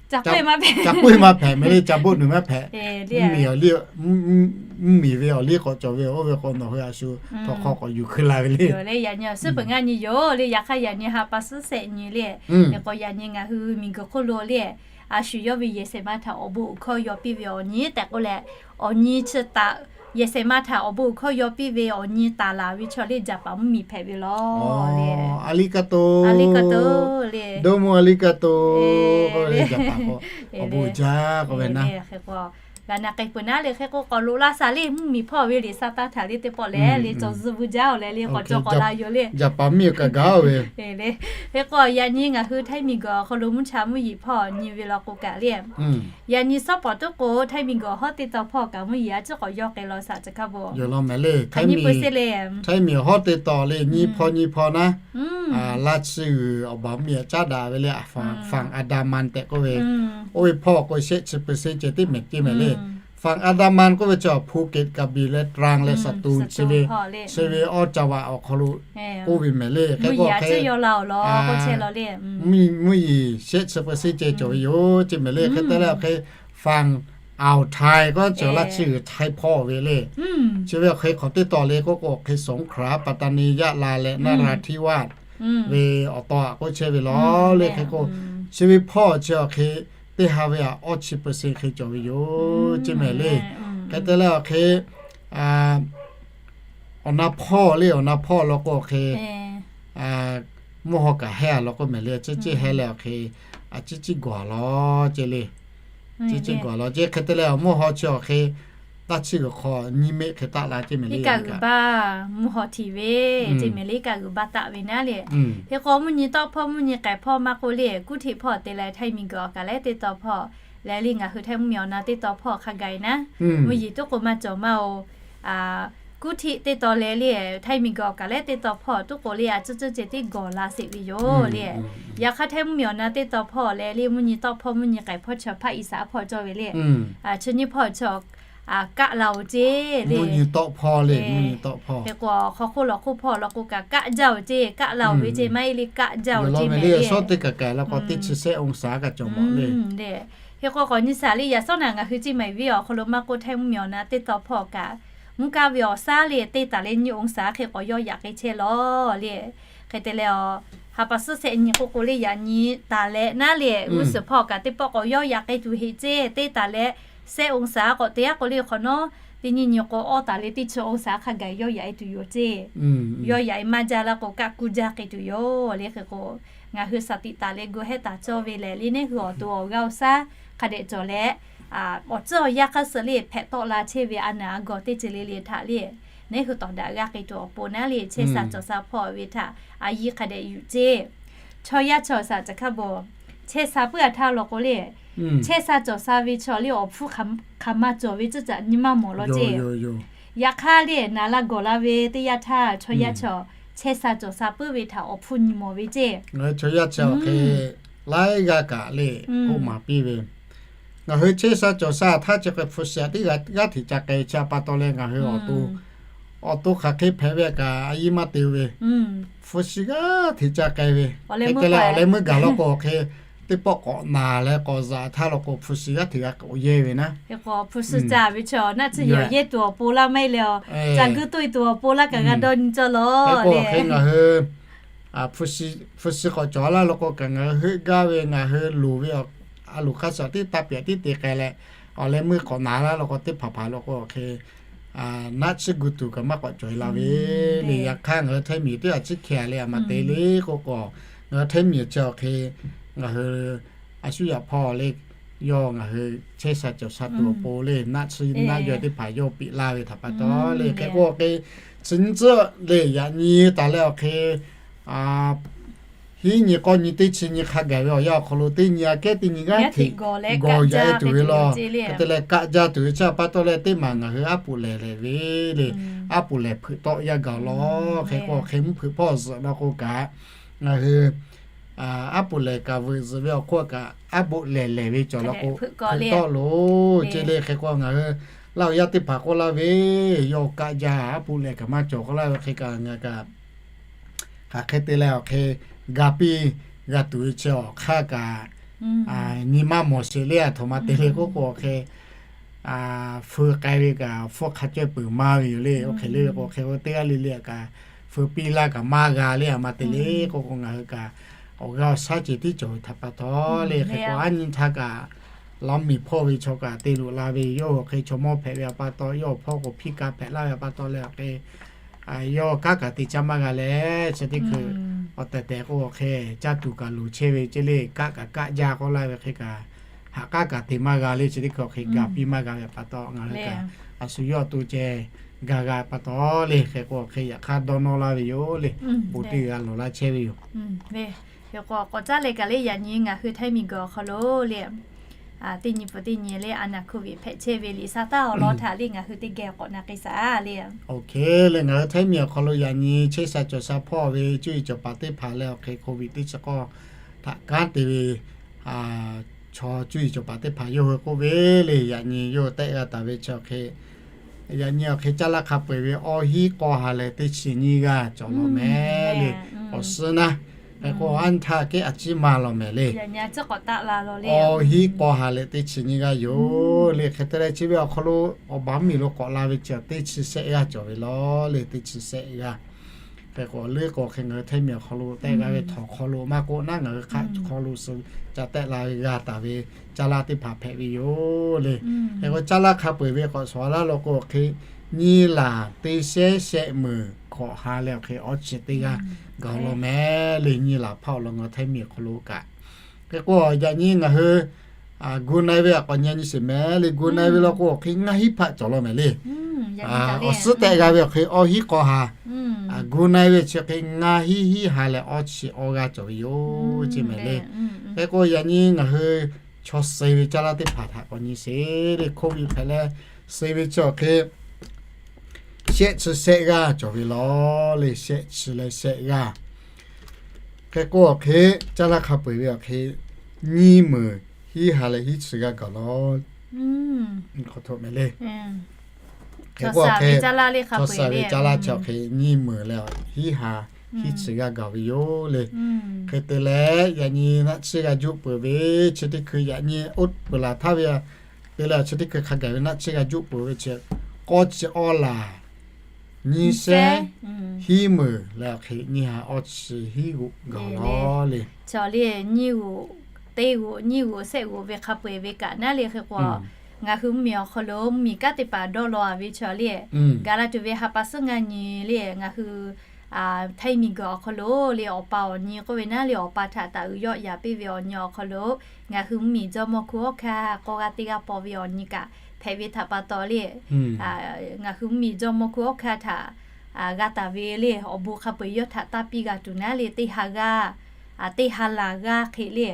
ca k'oˆ e maˇ hpehꞈ mehˍ le, ca boˆ nuˬ maˇ hpehꞈ. Mvuhˇmiˬ awˬ liˇ, mvuhˇmiˬ ve awˬ liˇ k'awꞈ cawˬ ve oˇ ve k'o nawˬ hui a shu htawnˍ hk'aw k'awꞈ yuˬ hkeu la ve le. Yaꞈ nyi suhˉ peuˬ ngaˇ nyi yoˬ le, yaꞈ hk'aˇ yaꞈ nyi ha pa suhˉ shehˆ nyi le. Hk'e k'o yaꞈ nyi ngaˬ hui miˬguiˬ hk'oˆ lo le, a shu yawˇ ve yehˬ shehˍ ma htaꞈ awˬ bon uiˍ hkawˇ yaw piˇ ve awˬ nyi tehꞈ k'oˆ leh, awˬ nyi chi taꞈ yehˬ shehˍ ma htaꞈ awˬ bon uiˍ hkawˇ yaw piˇ ve awˬ nyi taˍ laˬ ve chaw le Jaˍpaˍ mvuhˇmiˬ hpehꞈ ve lawˬ le. Arigato, le. Domo arigato. Awˬ bon uiˍ jaˇ k'oˆ ve naˉ. Hk'e k'o g'a na k'ai peuˬ naˉ le, hk'e k'o k'awꞈ loꞈ la shaˍ le, mvuhˇmiˬ hpawˇ ve liꞈ sa taˇ htaꞈ le teˇ pawˆ leh le cawˬ zuhˆ vuiˇ jaˇ-oˬ leh le k'awꞈ cawˬ k'awꞈ la yoˬ le. Jaˍpaˍ mvuhˇmiˬ kaꞈ gaˬ-oˬ ve. Hk'e k'o yaꞈ nyi ngaˬ hui htaiˇ miˬguiˬ awˬ hk'aw lo mvuhˇ cha mvuhˇ yeˬ hpawˇ nyi ve law k'o kaꞈ le, yaꞈ nyi suhˉ pawˍ tuˉ k'o htaiˇ miˬguiˬ awˬ hawˉ teˇ taw hpawˇ kaꞈ mvuhˇ yeˬ a ciˉ k'awꞈ yawˇ k'ai law shaˍ chi hk'a bvuhꞈ. Htaiˇ miˬ awˬ hawˉ teˇ taw le nyiˇ hpawˇ nyiˇ hpawˇ naˉ, laˇ chi g'uiˬ awˬ baˬ mvuhˇmiˬ caˉ daꞈ ve le, Fang Andaman tehꞈ k'oˆ ve, oˇ ve hpawˇ k'o shehˆ chi เปอร์เซ็นต์ ceh tiˉ mehˍ ceˇ mehˍ le. Fang Andaman k'oˆ ve chi Phuket, Krabi leh Trang leh Satun chi ve, chi ve awˬ จังหวัด awˬ hk'aw lo k'oˆ ve mehˍ le. Hk'e k'o hk'e mvuhˇ yeˬ shehˆ chi เปอร์เซ็นต์ ceh cawˬ ve yoˬ ceˇ mehˍ le. Hk'e te leh awˬ hk'e Fang Ao Htaiˇ k'oˆ cawˬ laˇ chi g'uiˬ Htaiˇ hpawˇ ve le. Chi ve awˬ hk'e hk'awꞈ teˇ taw le k'oˆ k'o hk'e Songkhla, Pattani, Yaˇ la leh Naˇ raˍ Htaiˇ vaˇ ve awˬ taw aꞈ k'oˆ chehˇ ve lawˬ le. Hk'e k'o chi ve hpawˇ chi awˬ hk'e teˇ ha ve aꞈ awˇ chi เปอร์เซ็นต์ hk'e cawˬ ve yoˬ ceˇ mehˍ le. Hk'e te leh awˬ hk'e awˬ na hpawˇ le, awˬ na hpawˇ law k'o awˬ hk'e mvuhˇ haw kaꞈ hehˇ a law k'o mehˍ le, a ciˉ ciˉ hehˇ leh awˬ hk'e a ciˉ ciˉ gawˬ a law ceˇ le. Ciˉ ciˉ gawˬ a law ceˇ. Hk'e te leh awˬ mvuhˇ haw chi awˬ hk'e taˇ chiˇ g'uiˬ hk'aw nyiˇ meˆ hk'e taˆ la ceˇ mehˍ le. Iˉ kaˆ g'uiˬ baˆ mvuhˇ haw htiꞈ ve ceˇ mehˍ le, iˉ kaˆ g'uiˬ baˆ taˆ ve naˉ le. Hk'e k'o mvuhˇ nyi tawˆ hpawˇ mvuhˇ nyi k'ehˬ hpawˇ maˇ k'oˆ le, kuˉ htiˆ hpawˇ te leh htaiˇ miˬguiˬ awˬ kaˍ lehˉ teˇ taw hpawˇ leh le ngaˬ hui htaiˇ mvuhˇmiˬ awˬ na teˇ taw hpawˇ hk'a gaˬ e naˉ, mvuhˇ yeˬ tuˉ k'o maˇ cawˬ maˇ-oˬ. Kuˉ htiˆ teˇ taw leh le htaiˇ miˬguiˬ awˬ kaˍ lehˉ teˇ taw hpawˇ tuˉ k'o le a ciˉ ciˉ ceh tiˉ gawˬ la sheˍ ve yoˬ le. Yaꞈ hk'aˇ htaiˇ mvuhˇmiˬ awˬ na teˇ taw hpawˇ leh le mvuhˇ nyi tawˆ hpawˇ mvuhˇ nyi k'ehˬ hpawˇ chi hpaˆ iˉ saˍ hpawˇ cawˇ ve le. Chi nyiˇ hpawˇ chi kaˆ la-oˬ ceˇ le. Hk'e k'o hk'aw hk'oˆ lawˬ hk'oˆ hpawˇ law k'o kaꞈ kaˆ jaˇ-oˬ ceˇ, kaˆ la-oˬ ve ceˇ maˇ heˆ le, kaˆ jaˇ-oˬ ceˇ mehˍ le. Hk'e k'o k'awꞈ nyi shaˍ le yaꞈ shawˉ naꞈ ngaˬ hui ceˇ maˍ ve awˬ hk'aw lo maˇ k'oˆ htaiˇ mvuhˇmiˬ awˬ na teˇ taw hpawˇ kaꞈ mvuhˇ kaˇ ve awˬ shaˉ le teˇ taˍ leh nyi องศา hk'e k'awꞈ yawˇ yaꞈ k'ai chehˇ lawˬ le. Hk'e te leh a, ha pa suhˉ shehˆ nyi k'oˆ k'o le yaꞈ nyi taˍ leh naˉ le g'uˇ suhˍ hpawˇ kaꞈ teˇ pawˆ k'awꞈ yawˇ yaꞈ k'ai tuˬ heꞈ ceˇ, teˇ taˍ leh Shehˆ องศา k'awꞈ te aˉ k'o le hk'awꞈ nawˉ, teˇ nyi nyi k'o awˇ taˍ leh teˇ chi องศา hk'a gaˬ yawˇ yaꞈ e tuˬ yoˬ ceˇ. Yawˇ yaꞈ e maˇ jaˇ laˇ k'o kaˆ kuˇ jaˇ k'ai tuˬ yoˬ le. Hk'e k'o, ngaˬ hui shaˍ tiꞈ taˍ leh gu hehˉ taˍ cawˇ ve lehˬ le, neˇ hui awˬ to awˬ g'aˇ awˬ shaˉ hk'a dehꞈ cawˬ leh, awˬ tcuhˉ awˬ yanˇ hk'aˇ suh le hpehꞈ tawˆ la chehˇ ve a naˬ a gawˬ teˇ ceuˬ le le htaꞈ le, neˇ hui tawˍ daꞈ g'aˇ k'ai tuˬ awˬ pon naˉ le, chehˇ sha cawˬ sha hpawˇ ve htaꞈ a yiˇ hk'a dehꞈ yuˬ ceˇ. Chaw yaˇ chaw shaˍ caꞈ hk'a bawˬ chehˇ sha puiˉ a htaˇ law k'o le, chehˇ sha cawˬ sha ve chaw le awˬ hpfuhˇ hk'aˬ ma cawˬ ve tcuhˉ caꞈ nyi maˇ mawˬ law ceˇ. Yaꞈ hk'aˇ le naˍ la gawˬ la ve teˇ yanˇ htaˇ chaw yaˇ chaw chehˇ sha cawˬ sha puiˉ ve htaꞈ awˬ hpfuhˇ nyi mawˬ ve ceˇ. Chaw yaˇ chaw hk'e laiˉ g'aˇ kaꞈ le k'oˆ maˍ piˇ ve, ngaˬ hui chehˇ sha cawˬ sha htaˇ chi hk'e hpu shi teˇ g'aˇ hteꞈ ca k'ai ve chi a pa taw leh ngaˬ hui awˬ to awˬ to hk'aˬ hk'e hpehꞈ ve kaꞈ a yiˇ maˇ te ve, hpu shi g'aˇ hteꞈ ca k'ai ve, hk'e te leh awˬ leh meuˇ gaˬ law k'o hk'e teˇ pawˆ k'awꞈ naˬ leh k'awꞈ zaꞈ htaˇ law k'o hpu shi g'aˇ hteꞈ g'a k'awꞈ yehˇ ve naˉ. Hk'e k'o hpu shi ca ve chaw naˆ tsuhˇ yehˇ tuˬ awˬ pon laˇ maˇ heˆ le, ca guˇ toˆ e tuˬ awˬ pon laˇ kaꞈ g'a dawˇ nyi cawˇ law le. Hk'e ngaˬ hui hpu shi k'awꞈ cawˬ laˇ law k'o kaꞈ ngaˬ hui heuˆ gaˇ ve ngaˬ hui loˍ ve a loˍ hk'a shuˍ tiˉ taˇ pehˍ tiˉ te k'ai leh, awˬ leh meuˇ k'awꞈ naˬ laˇ law k'o teˇ hpaˍ hpaˍ law k'o hk'e naˆ tsuhˇ gu tuˬ kaꞈ maˇ k'awꞈ cawˬ e la ve le. Yaꞈ hk'aˇ ngaˬ hui hteˇ miˬ teˇ g'aˇ chi hkeh le a ma te le k'oˆ k'o, ngaˬ hui hteˇ miˬ chi awˬ hk'e ngaˬ hui a shu yaꞈ hpawˇ le, yawˇ ngaˬ hui chehˇ sha cawˬ sha tuˬ awˬ pon le naˆ tsuhˇ naˆ yawˇ teˇ hpaˍ yawˇ piˇ laˇ ve htaꞈ pa taw le. Hk'e k'o awˬ hk'e chi nyi tcuhˆ le yaꞈ nyi taˍ leh awˬ hk'e hiˉ nyi k'awˇ nyi teˇ chi nyi hk'a gaˬ ve awˬ yanˇ awˬ hk'aw lo teˇ nyi aꞈ kehˉ teˇ nyi g'aˇ hteꞈ gawˬ yaꞈ e tuˬ ve law. Hk'e te leh kaˆ jaˇ tuˬ ve chi a pa taw leh teˇ maˬ ngaˬ hui aˉ poꞈ lehˬ lehˬ ve le, aˉ poꞈ lehˬ hpeuꞈ tawˆ yaˇ gaˬ law. Hk'e k'o hk'e mvuhˇ hpeuꞈ hpawˇ zuhꞈ law k'o kaꞈ ngaˬ hui aˉ poꞈ lehˬ kaꞈ veuꞈ zuhꞈ ve awˬ hk'oˆ kaꞈ aˉ poꞈ lehˬ lehˬ ve cawˬ law k'o hpeuꞈ tawˆ loˬ ce le. Hk'e k'o ngaˬ hui laˇ awˬ yanˇ teˇ hpaˍ k'oˆ laˇ ve, yawˇ kaˆ jaˇ aˉ poꞈ lehˬ kaꞈ maˇ cawˬ k'oˆ laˇ ve hk'e kaꞈ ngaˬ kaꞈ hk'aˬ hk'e te leh awˬ hk'e ga piˇ g'a tuˬ ve chi awˬ hk'aˇ kaꞈ nyi maˇ mawˬ sheˍ le. A htoꞈ ma te le k'oˆ k'o awˬ hk'e feu k'ai ve kaꞈ hpfuhˇ hk'a cawehˇ peuˬ maˇ ve yoˬ le. Oˇ hk'e le ve k'o hk'e k'o teˇ g'aˇ le le kaꞈ feu piˇ laˇ kaꞈ maˇ g'a le. A ma te le k'oˆ k'o ngaˬ hui kaꞈ awˬ g'aˇ awˬ shaˉ ceh tiˉ cawˬ ve htaꞈ pa taw le. Hk'e k'o aˉ nyi htaˇ kaꞈ laˇ miˬ hpawˇ ve chaw kaꞈ te loꞈ la ve yoˬ. Hk'e chaw mawˇ hpehꞈ ve a pa taw yawˇ awˬ hpawˇ k'o hpiˇ kaꞈ hpehꞈ laˇ ve a pa taw leh awˬ hk'e yawˇ kanˉ kaꞈ te caˇ maˇ g'a leh chi teˇ hkui awˬ tehˬ tehˬ k'o awˬ hk'e caˇ tuˬ kaꞈ loˍ chehˇ ve ce le. Kaˆ kaꞈ kaˆ jaˇ k'oˆ laˇ ve hk'e kaꞈ ha k'aˉ kaꞈ te maˇ g'a le. Chi teˇ hkui awˬ hk'e ga piˇ maˇ g'a ve a pa taw ngaˬ hui kaꞈ a shu yawˇ awˬ to ceh ga g'a pa taw le. Hk'e k'o awˬ hk'e yaꞈ hk'aˇ dawˇ nawˇ laˇ ve yoˬ le. Bon teˇ g'a lawˬ laˇ chehˇ ve yoˬ. K'awꞈ caˉ leh kaꞈ le yaꞈ nyi ngaˬ hui hteˇ miˬ guiˬ awˬ hk'aw lo le teˇ nyi pfuhˍ teˇ nyi le a naˬ hk'oˆ ve hpehꞈ chehˇ ve liꞈ sha taˇ awˬ lawn htaꞈ le ngaˬ hui teˇ geh k'awꞈ na k'ai shaˍ le. Oˇ hk'e le ngaˬ hui hteˇ miˬ awˬ hk'aw lo yaꞈ nyi chehˇ sha cawˬ sha hpawˇ ve cuˇ yiˍ cawˬ paˍ teˇ hpaˍ leh awˬ hk'e hko viꞈ teˇ chi k'awˇ htaꞈ kanˉ te ve chaw cuˇ yiˍ cawˬ paˍ teˇ hpaˍ yawˇ hui k'oˆ ve le. Yaꞈ nyi yawˇ hui tehˆ g'a taˍ ve chi awˬ hk'e yaꞈ nyi awˬ hk'e caˇ laˇ hk'a peu-eˬ ve awˇ hiˉ k'aw ha leh teˇ chi nyiˇ g'aˇ cawˬ law mehˍ le. Awˬ suhˉ naˉ hk'e k'o aˉ nyi htaˇ kehˉ a ciˉ maˇ law mehˍ le. Awˇ hiˉ k'aw ha leh teˇ chi nyiˇ g'aˇ yoˬ le. Hk'e te leh chi ve awˬ hk'aw lo awˬ baˬ mvuhˇ miˬ lo k'awꞈ la ve chi teˇ chi shehˆ g'aˇ cawˬ ve law le. Teˇ chi shehˆ g'aˇ hk'e k'o leuˉ k'o hk'e ngaˬ hui hteˇ miˬ awˬ hk'aw lo tehˆ g'a ve htawnˍ hk'aw lo maˇ k'oˆ naˉ ngaˬ hui hk'aˆ hk'aw lo suh ca tehˆ la ve g'a taˍ ve caˇ laˇ teˇ hpaˍ hpehꞈ ve yoˬ le. Hk'e k'o caˇ laˇ hk'a peu-eˬ ve k'awꞈ shawˍ laˇ law k'o hk'e nyiˇ laˬ teˇ shehˉ shehˆ meunˍ hkawꞈ ha leh awˬ hk'e awˇ chi teˇ g'aˇ gaˬ law mehˍ le. Nyiˇ laˬ hpaˇ awˬ lawn ngaˬ hui hteˇ miˬ awˬ hk'aw lo kaꞈ hk'e k'o yaꞈ nyi ngaˬ hui gu na-e ve a k'awꞈ nyi nyi sheˍ mehˍ le. Gu na-e ve law k'o awˬ hk'e ngaˇ hiˉ hpaˆ cawˬ law mehˍ le. Awˬ suhˉ tehˆ g'a ve awˬ hk'e awˇ hiˉ k'aw ha gu na-e ve chi hk'e ngaˇ hiˉ hiˉ ha leh awˇ chi awˇ g'aˇ cawˬ ve yoˬ ce mehˍ le. Hk'e k'o yaꞈ nyi ngaˬ hui chaw suh ve caˇ laˇ teˇ hpaˍ htaꞈ k'awꞈ nyi sheˍ le. Hko viꞈ hpehꞈ leh suh ve chi awˬ hk'e shehˆ chi shehˆ g'aˇ cawˬ ve law le. Shehˆ chi leh shehˆ g'aˇ hk'e k'o awˬ hk'e caˇ laˇ hk'a peu-eˬ ve awˬ hk'e nyiˇ meunˍ hiˉ ha leh hiˉ chi g'aˇ gaˬ law hk'e k'o awˬ hk'e chaw suh ve caˇ laˇ chi awˬ hk'e nyiˇ meunˍ leh hiˉ ha hiˉ chi g'aˇ gaˬ ve yoˬ le. Hk'e te leh yaꞈ nyi naˆ tsuhˇ g'a juˆ peuˬ ve chi teˇ hkui yaꞈ nyi oˇ peuˬ laˬ htaˇ ve te leh chi teˇ hkui hk'a gaˬ ve naˆ tsuhˇ g'a juˆ peuˬ ve chi k'awˇ chi awˇ laˬ nyiˇ shehˉ hiˉ meunˍ leh awˬ hk'e nyiˇ ha awˇ chi hiˉ g'oꞈ gaˬ law le. Chaw le nyiˇ g'oꞈ teˇ g'oꞈ nyiˇ g'oꞈ shehˆ g'oꞈ ve hk'a peu-eˬ ve kaꞈ naˉ le hk'e k'o Ngaˬ hui mvuhˇmiˬ awˬ hk'aw lo mvuhˇmiˬ kanˉ teˇ hpaˍ dawˇ law a ve chaw le, gaˬ la tuˬ ve ha pa suhˉ ngaˇ nyi le, ngaˬ hui htaiˇ miˬguiˬ awˬ hk'aw lo le, awˬ pa awˬ nyi k'oˆ ve naˉ le, awˬ pa htaꞈ taˍ uiˍ yawˆ yaˍ piˇ ve awˬ nyi awˬ hk'aw lo, ngaˬ hui mvuhˇmiˬ jawˇmawˇ hku awˉ hkanˇ k'awˇ g'aˇ teˇ g'aˇ paw ve awˬ nyi kaꞈ hpehꞈ ve htaꞈ pa taw le, ngaˬ hui mvuhˇmiˬ jawˇmawˇ hku awˉ hkanˇ htaꞈ g'a taˍ ve le, awˬ bon hk'a peu-eˬ yawˇ htaꞈ taˇ piˇ g'a tuˬ naˉ le, teˇ ha g'aˇ, teˇ ha laˬ g'aˇ hk'e le,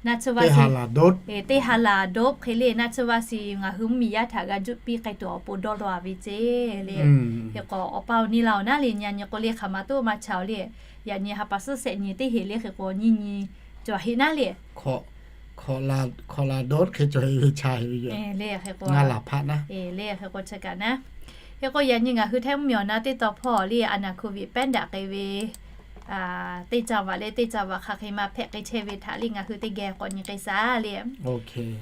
naˆ tsuhˇ vaˇ shiˍ, teˇ ha laˬ dawˇ hk'e le, naˆ tsuhˇ vaˇ shiˍ ngaˬ hui mvuhˇmiˬ yaˇ htaꞈ g'a juˆ piˇ k'ai tuˬ awˬ pon dawˇ law a ve ceˇ le. Hk'e k'o, awˬ pa awˬ nyi la awˬ naˉ le, nyi a nyi k'o le, hk'aˬ ma toˆ maˇ cha le, yaꞈ nyi ha pa suhˉ shehˆ nyi teˇ heˍ le, hk'e k'o nyiˇ nyi cawˬ heˆ naˉ le. Hkawꞈ laˬ dawˇ hk'e cawˬ heˆ ve cha heˆ ve yoˬ. Ngaˇ laˬ hpaˆ naˉ le, hk'e k'o chi kaꞈ naˉ. Hk'e k'o yaꞈ nyi ngaˬ hui htaiˇ mvuhˇmiˬ awˬ na teˇ taw hpawˇ le, a naˍ hko viꞈ pehˉ daꞈ k'ai ve teˇ caˇ vaꞈ le, teˇ caˇ vaꞈ hk'aˬ hk'e ma hpehꞈ k'ai chehˇ ve htaꞈ le ngaˬ hui teˇ geh k'awꞈ nyi k'ai shaˍ le.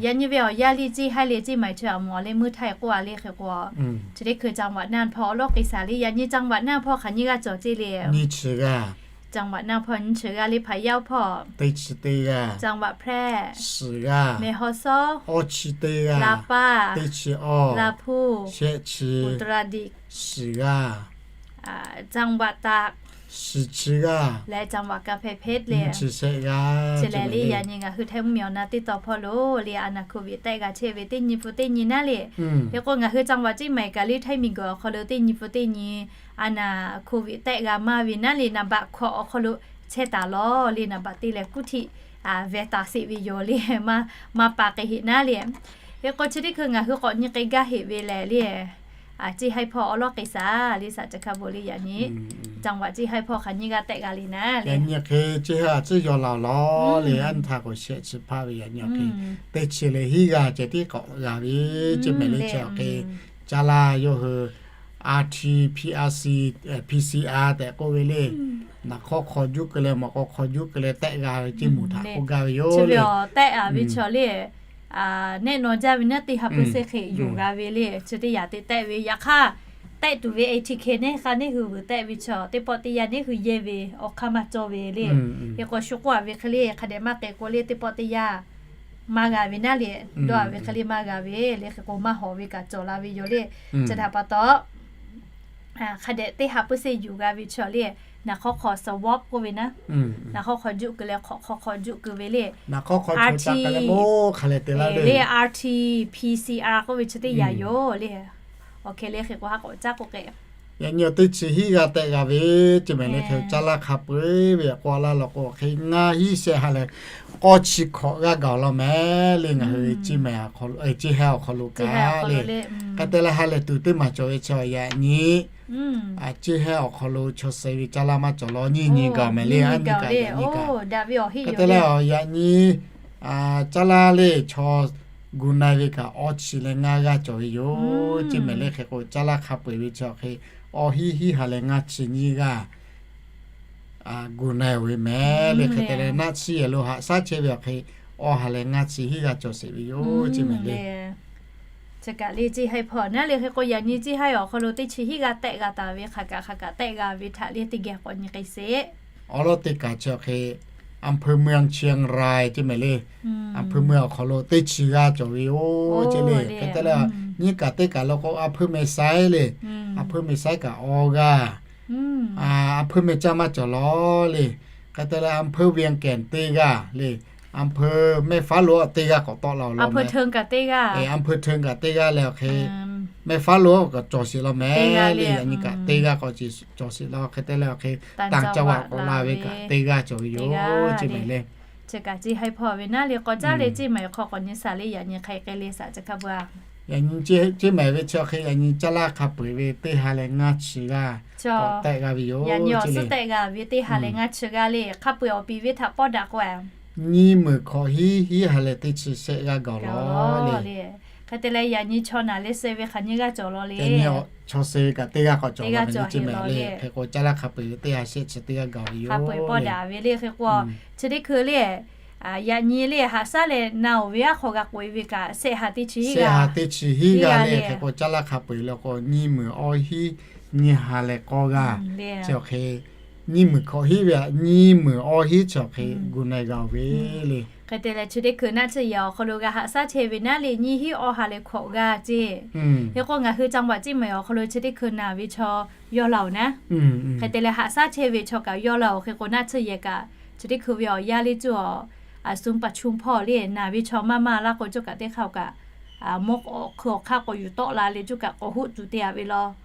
Yaꞈ nyi ve awˬ yanˇ le, ceˇ haiˉ le, ceˇ maiˍ chi a mawˬ le, muˇ htaiˇ k'oˆ a le, hk'e k'o chi teˇ hkui จังหวัดน่าน hpawˇ awˬ lawˉ k'ai shaˍ le, yaꞈ nyi จังหวัดน่าน hpawˇ hk'aˬ nyi g'aˇ cawˬ ceˇ le. จังหวัดน่าน hpawˇ nyiˇ chi g'aˇ le, พะเยา hpawˇ teˇ chi teˇ g'aˇ, จังหวัดแพร่ shiˍ g'aˇ, แม่ฮ่องสอน awˇ chi teˇ g'aˇ, ลำปาง teˇ chi awˇ, ลำพูน shehˆ chi, อุตรดิตถ์ shiˍ g'aˇ, จังหวัดตาก shiˍ chi g'aˇ, และ จังหวัดกำแพงเพชร le, nyiˇ chi shehˆ g'aˇ. Chi lehˬ le, yaꞈ nyi ngaˬ hui htaiˇ mvuhˇmiˬ awˬ na teˇ taw hpawˇ lo le, a naˍ hko viꞈ tehˆ g'a chehˇ ve teˇ nyi hpu teˇ nyi naˉ le. Hk'e k'o ngaˬ hui จังหวัด ceˇ maiˍ kaꞈ le, htaiˇ miˬguiˬ awˬ hk'aw lo teˇ nyi hpu teˇ nyi a naˍ hko viꞈ tehˆ g'a maˇ ve naˉ le, naˍ baꞈ hkawꞈ awˬ hk'aw lo chehˇ taˍ lawˬ le, naˍ baꞈ teˇ leh กรุงเทพ veh taˍ sheˍ ve yoˬ le, maˇ pa k'ai heˆ naˉ le. Hk'e k'o chi teˇ hkui ngaˬ hui k'awꞈ nyi k'ai gaˇ heˆ ve lehˬ le, ceˇ haiˉ hpawˇ awˬ lawˉ k'ai shaˍ le, saˍ ca hkaˇ bon le, yaꞈ nyi จังหวัด ceˇ haiˉ hpawˇ hk'aˬ nyi g'aˇ tehˆ g'a le naˉ le. Yaꞈ nyi hk'e ceˇ haiˉ a tcuhˉ yaw la lawˬ le, a nyi htaˇ k'o shehˆ chi hpaˇ ve yaꞈ nyi hk'e teˇ chi leh hiˉ g'aˇ ceh tiˉ k'awꞈ g'a ve ceˇ mehˍ le. Chi awˬ hk'e caˇ laˇ yawˇ hui RT-PCR, PCR tehꞈ k'oˆ ve le, naˍ hk'awˇ hk'aw juˆ keu leh mawꞈ k'aw hk'aw juˆ keu leh tehˆ g'a ve ceˇ mawˬ htaꞈ k'oˆ gaˇ ve yoˬ le. Tehˆ a ve chaw le, nehˆ naw jaˇ ve naˉ teˇ ha pui se hk'e yonˍ g'a ve le, chi teˇ yaꞈ te tehˆ ve. Yaꞈ hk'aˇ tehˆ tuˬ ve ATK neˇ hk'a neˇ hui vuiˬ tehˆ ve chaw teˇ pawˆ teˇ yanˇ neˇ hui yehˇ ve awˬ hk'aˇ maˇ cawˇ ve le. Hk'e k'o shu k'oˆ a ve hk'e le, hk'a dehꞈ maˇ k'ai k'o le, teˇ pawˆ teˇ yanˇ maˇ g'a ve naˉ le, dawˇ a ve hk'e le maˇ g'a ve le. Hk'e k'o maˇ hawˍ ve kaꞈ cawˬ la ve yoˬ le. Chi htaꞈ pa taw hk'a dehꞈ teˇ ha pui se yonˍ g'a ve chaw le, naˍ hk'awˇ hk'aw swab k'oˆ ve naˉ, naˍ hk'awˇ hk'aw juˆ keu leh hk'awꞈ hk'aw hk'aw juˆ keu ve le. Naˍ hk'awˇ hk'aw hk'aˬ htaˇ kaꞈ le, RT-PCR k'oˆ ve chi teˇ yaꞈ yoˬ le. Awˬ hk'e le hk'e k'o ha k'awꞈ caˉ k'oˆ k'ai. Yaꞈ nyi awˬ teˇ chi hiˉ g'aˇ tehˆ g'a ve ceˇ mehˍ le. Hk'e caˇ laˇ hk'a peu-eˬ ve k'oˆ laˇ law k'o, hk'e ngaˇ hiˉ shehˆ ha leh k'awˇ chi hkawꞈ g'aˇ gaˬ law mehˍ le, ngaˬ hui ceˇ mehˍ, ceˇ haiˉ awˬ hk'aw lo kaꞈ le. Hk'e te leh ha lehˬ tuˬ teˇ maˬ cawˬ ve chaw yaꞈ nyi ceˇ haiˉ awˬ hk'aw lo chaw suh ve caˇ laˇ maˇ cawˬ law, nyiˇ nyi gaˬ mehˍ le. A nyi kaꞈ yaꞈ nyi kaꞈ hk'e te leh awˬ yaꞈ nyi caˇ laˇ le chaw gu na ve kaꞈ awˇ chi leh ngaˇ g'aˇ cawˬ ve yoˬ ceˇ mehˍ le. Hk'e k'o caˇ laˇ hk'a peu-eˬ ve chaw hk'e awˇ hiˉ hiˉ ha leh ngaˇ chi nyiˇ g'aˇ gu na-o ve mehˍ le. Hk'e te leh naˆ tsuhˇ yehˬ lo haꞈ shaˉ chehˇ ve awˬ hk'e awˇ ha leh ngaˇ chi hiˉ g'aˇ cawˬ sheˍ ve yoˬ ceˇ mehˍ le. Chi kaꞈ le ceˇ haiˉ hpawˇ naˉ le. Hk'e k'o yaꞈ nyi ceˇ haiˉ awˬ hk'aw lo teˇ chi hiˉ g'aˇ tehˆ g'a taˍ ve hk'aˬ kaꞈ hk'aˬ kaꞈ tehˆ g'a ve htaꞈ le teˇ geh k'awꞈ nyi k'ai sheˍ. Awˬ lawn teˇ kaꞈ chi awˬ hk'e อำเภอเมืองเชียงราย ceˇ mehˍ le. อำเภอเมือง awˬ hk'aw lo teˇ chi g'aˇ cawˬ ve yoˬ ceˇ le. Hk'e te leh nyiˇ kaꞈ teˇ kaꞈ lo k'o อำเภอแม่สาย le, อำเภอแม่สาย kaꞈ awˇ g'aˇ, อำเภอแม่สาย maˇ cawˬ law le. Hk'e te leh อำเภอเวียงแก่น teˇ g'aˇ le, อำเภอแม่ฟ้าหลวง teˇ g'aˇ k'awꞈ tawˆ la-o law. อำเภอเทิง kaꞈ teˇ g'aˇ, อำเภอเทิง kaꞈ teˇ g'aˇ leh awˬ hk'e แม่ฟ้าหลวง kaꞈ cawˬ sheˍ law mehˍ le. Yaꞈ nyi kaꞈ teˇ g'aˇ k'awꞈ cawˬ sheˍ law. Hk'e te leh awˬ hk'e ต่างจังหวัด k'awꞈ la ve kaꞈ teˇ g'aˇ cawˬ ve yoˬ ceˇ mehˍ le. Chi kaꞈ ceˇ haiˉ hpawˇ ve naˉ le k'awꞈ caˉ le ceˇ mehˍ hk'aw k'awꞈ nyi shaˍ le yaꞈ nyi hk'e k'ai le saˍ ca hkaˇ beuꞈ a. Yaꞈ nyi ceˇ mehˍ ve chi awˬ hk'e yaꞈ nyi caˇ laˇ hk'a peu-eˬ ve teˇ ha leh ngaˇ chi g'aˇ k'awꞈ tehˆ g'a ve yoˬ. Yaꞈ nyi awˬ suhˉ tehˆ g'a ve teˇ ha leh ngaˇ chi g'aˇ le hk'a peu-eˬ awˬ piˍ ve htaꞈ pawˇ daꞈ k'o a, nyiˇ meunˍ hkawꞈ hiˉ hiˉ ha leh teˇ chi shehˆ g'aˇ gaˬ law le. Hk'e te leh yaꞈ nyi chaw naˬ leh suh ve hk'aˬ nyi g'aˇ cawˬ law le. Chaw suh ve kaꞈ teˇ g'aˇ k'awꞈ cawˬ law mehˍ le ceˇ mehˍ le. Hk'e k'o caˇ laˇ hk'a peu-eˬ ve teˇ ha shehˆ chi teˇ g'aˇ gaˬ ve yoˬ. Hk'a peu-eˬ pawˇ daꞈ ve le. Hk'e k'o chi teˇ hkui le yaꞈ nyi le haꞈ shaˉ leh na-oˬ ve aˉ hk'aw g'a k'oꞈ e ve kaꞈ shehˆ ha teˇ chi hiˉ g'aˇ le. Hk'e k'o caˇ laˇ hk'a peu-eˬ le k'o nyiˇ meunˍ awˇ hiˉ nyiˇ ha leh k'awˇ g'aˇ chi awˬ hk'e, nyiˇ meunˍ hkawꞈ hiˉ ve aꞈ nyiˇ meunˍ awˇ hiˉ chi awˬ hk'e gu na-e g'a-oˬ ve le. Hk'e te leh chi teˇ hkui naˆ tsuhˇ yehˬ awˬ hk'aw lo g'a haꞈ shaˉ chehˇ ve naˉ le, nyiˇ hinˉ awˇ ha leh hkawꞈ g'aˇ ceˇ. Hk'e k'o ngaˬ hui จังหวัด Ciˇ Maiˍ awˬ hk'aw lo chi teˇ hkui naˬ ve chaw yawˇ la-oˬ naˉ. Hk'e te leh haꞈ shaˉ chehˇ ve chaw kaꞈ yawˇ la-oˬ. Hk'e k'o naˆ tsuhˇ yehˬ kaꞈ chi teˇ hkui ve awˬ yaˇ le cuˇ awˬ, a suhˉ pa chuˇ hpawˇ le naˬ ve chaw maˇ maˇ laˇ k'o, cawˇ kaꞈ teˇ hk'aˇ kaꞈ mawˇ awˬ hkui awˬ hk'aˇ k'awꞈ yuˬ tawˆ la leh cawˇ kaꞈ k'awꞈ hoˆ tuˬ te-a ve law.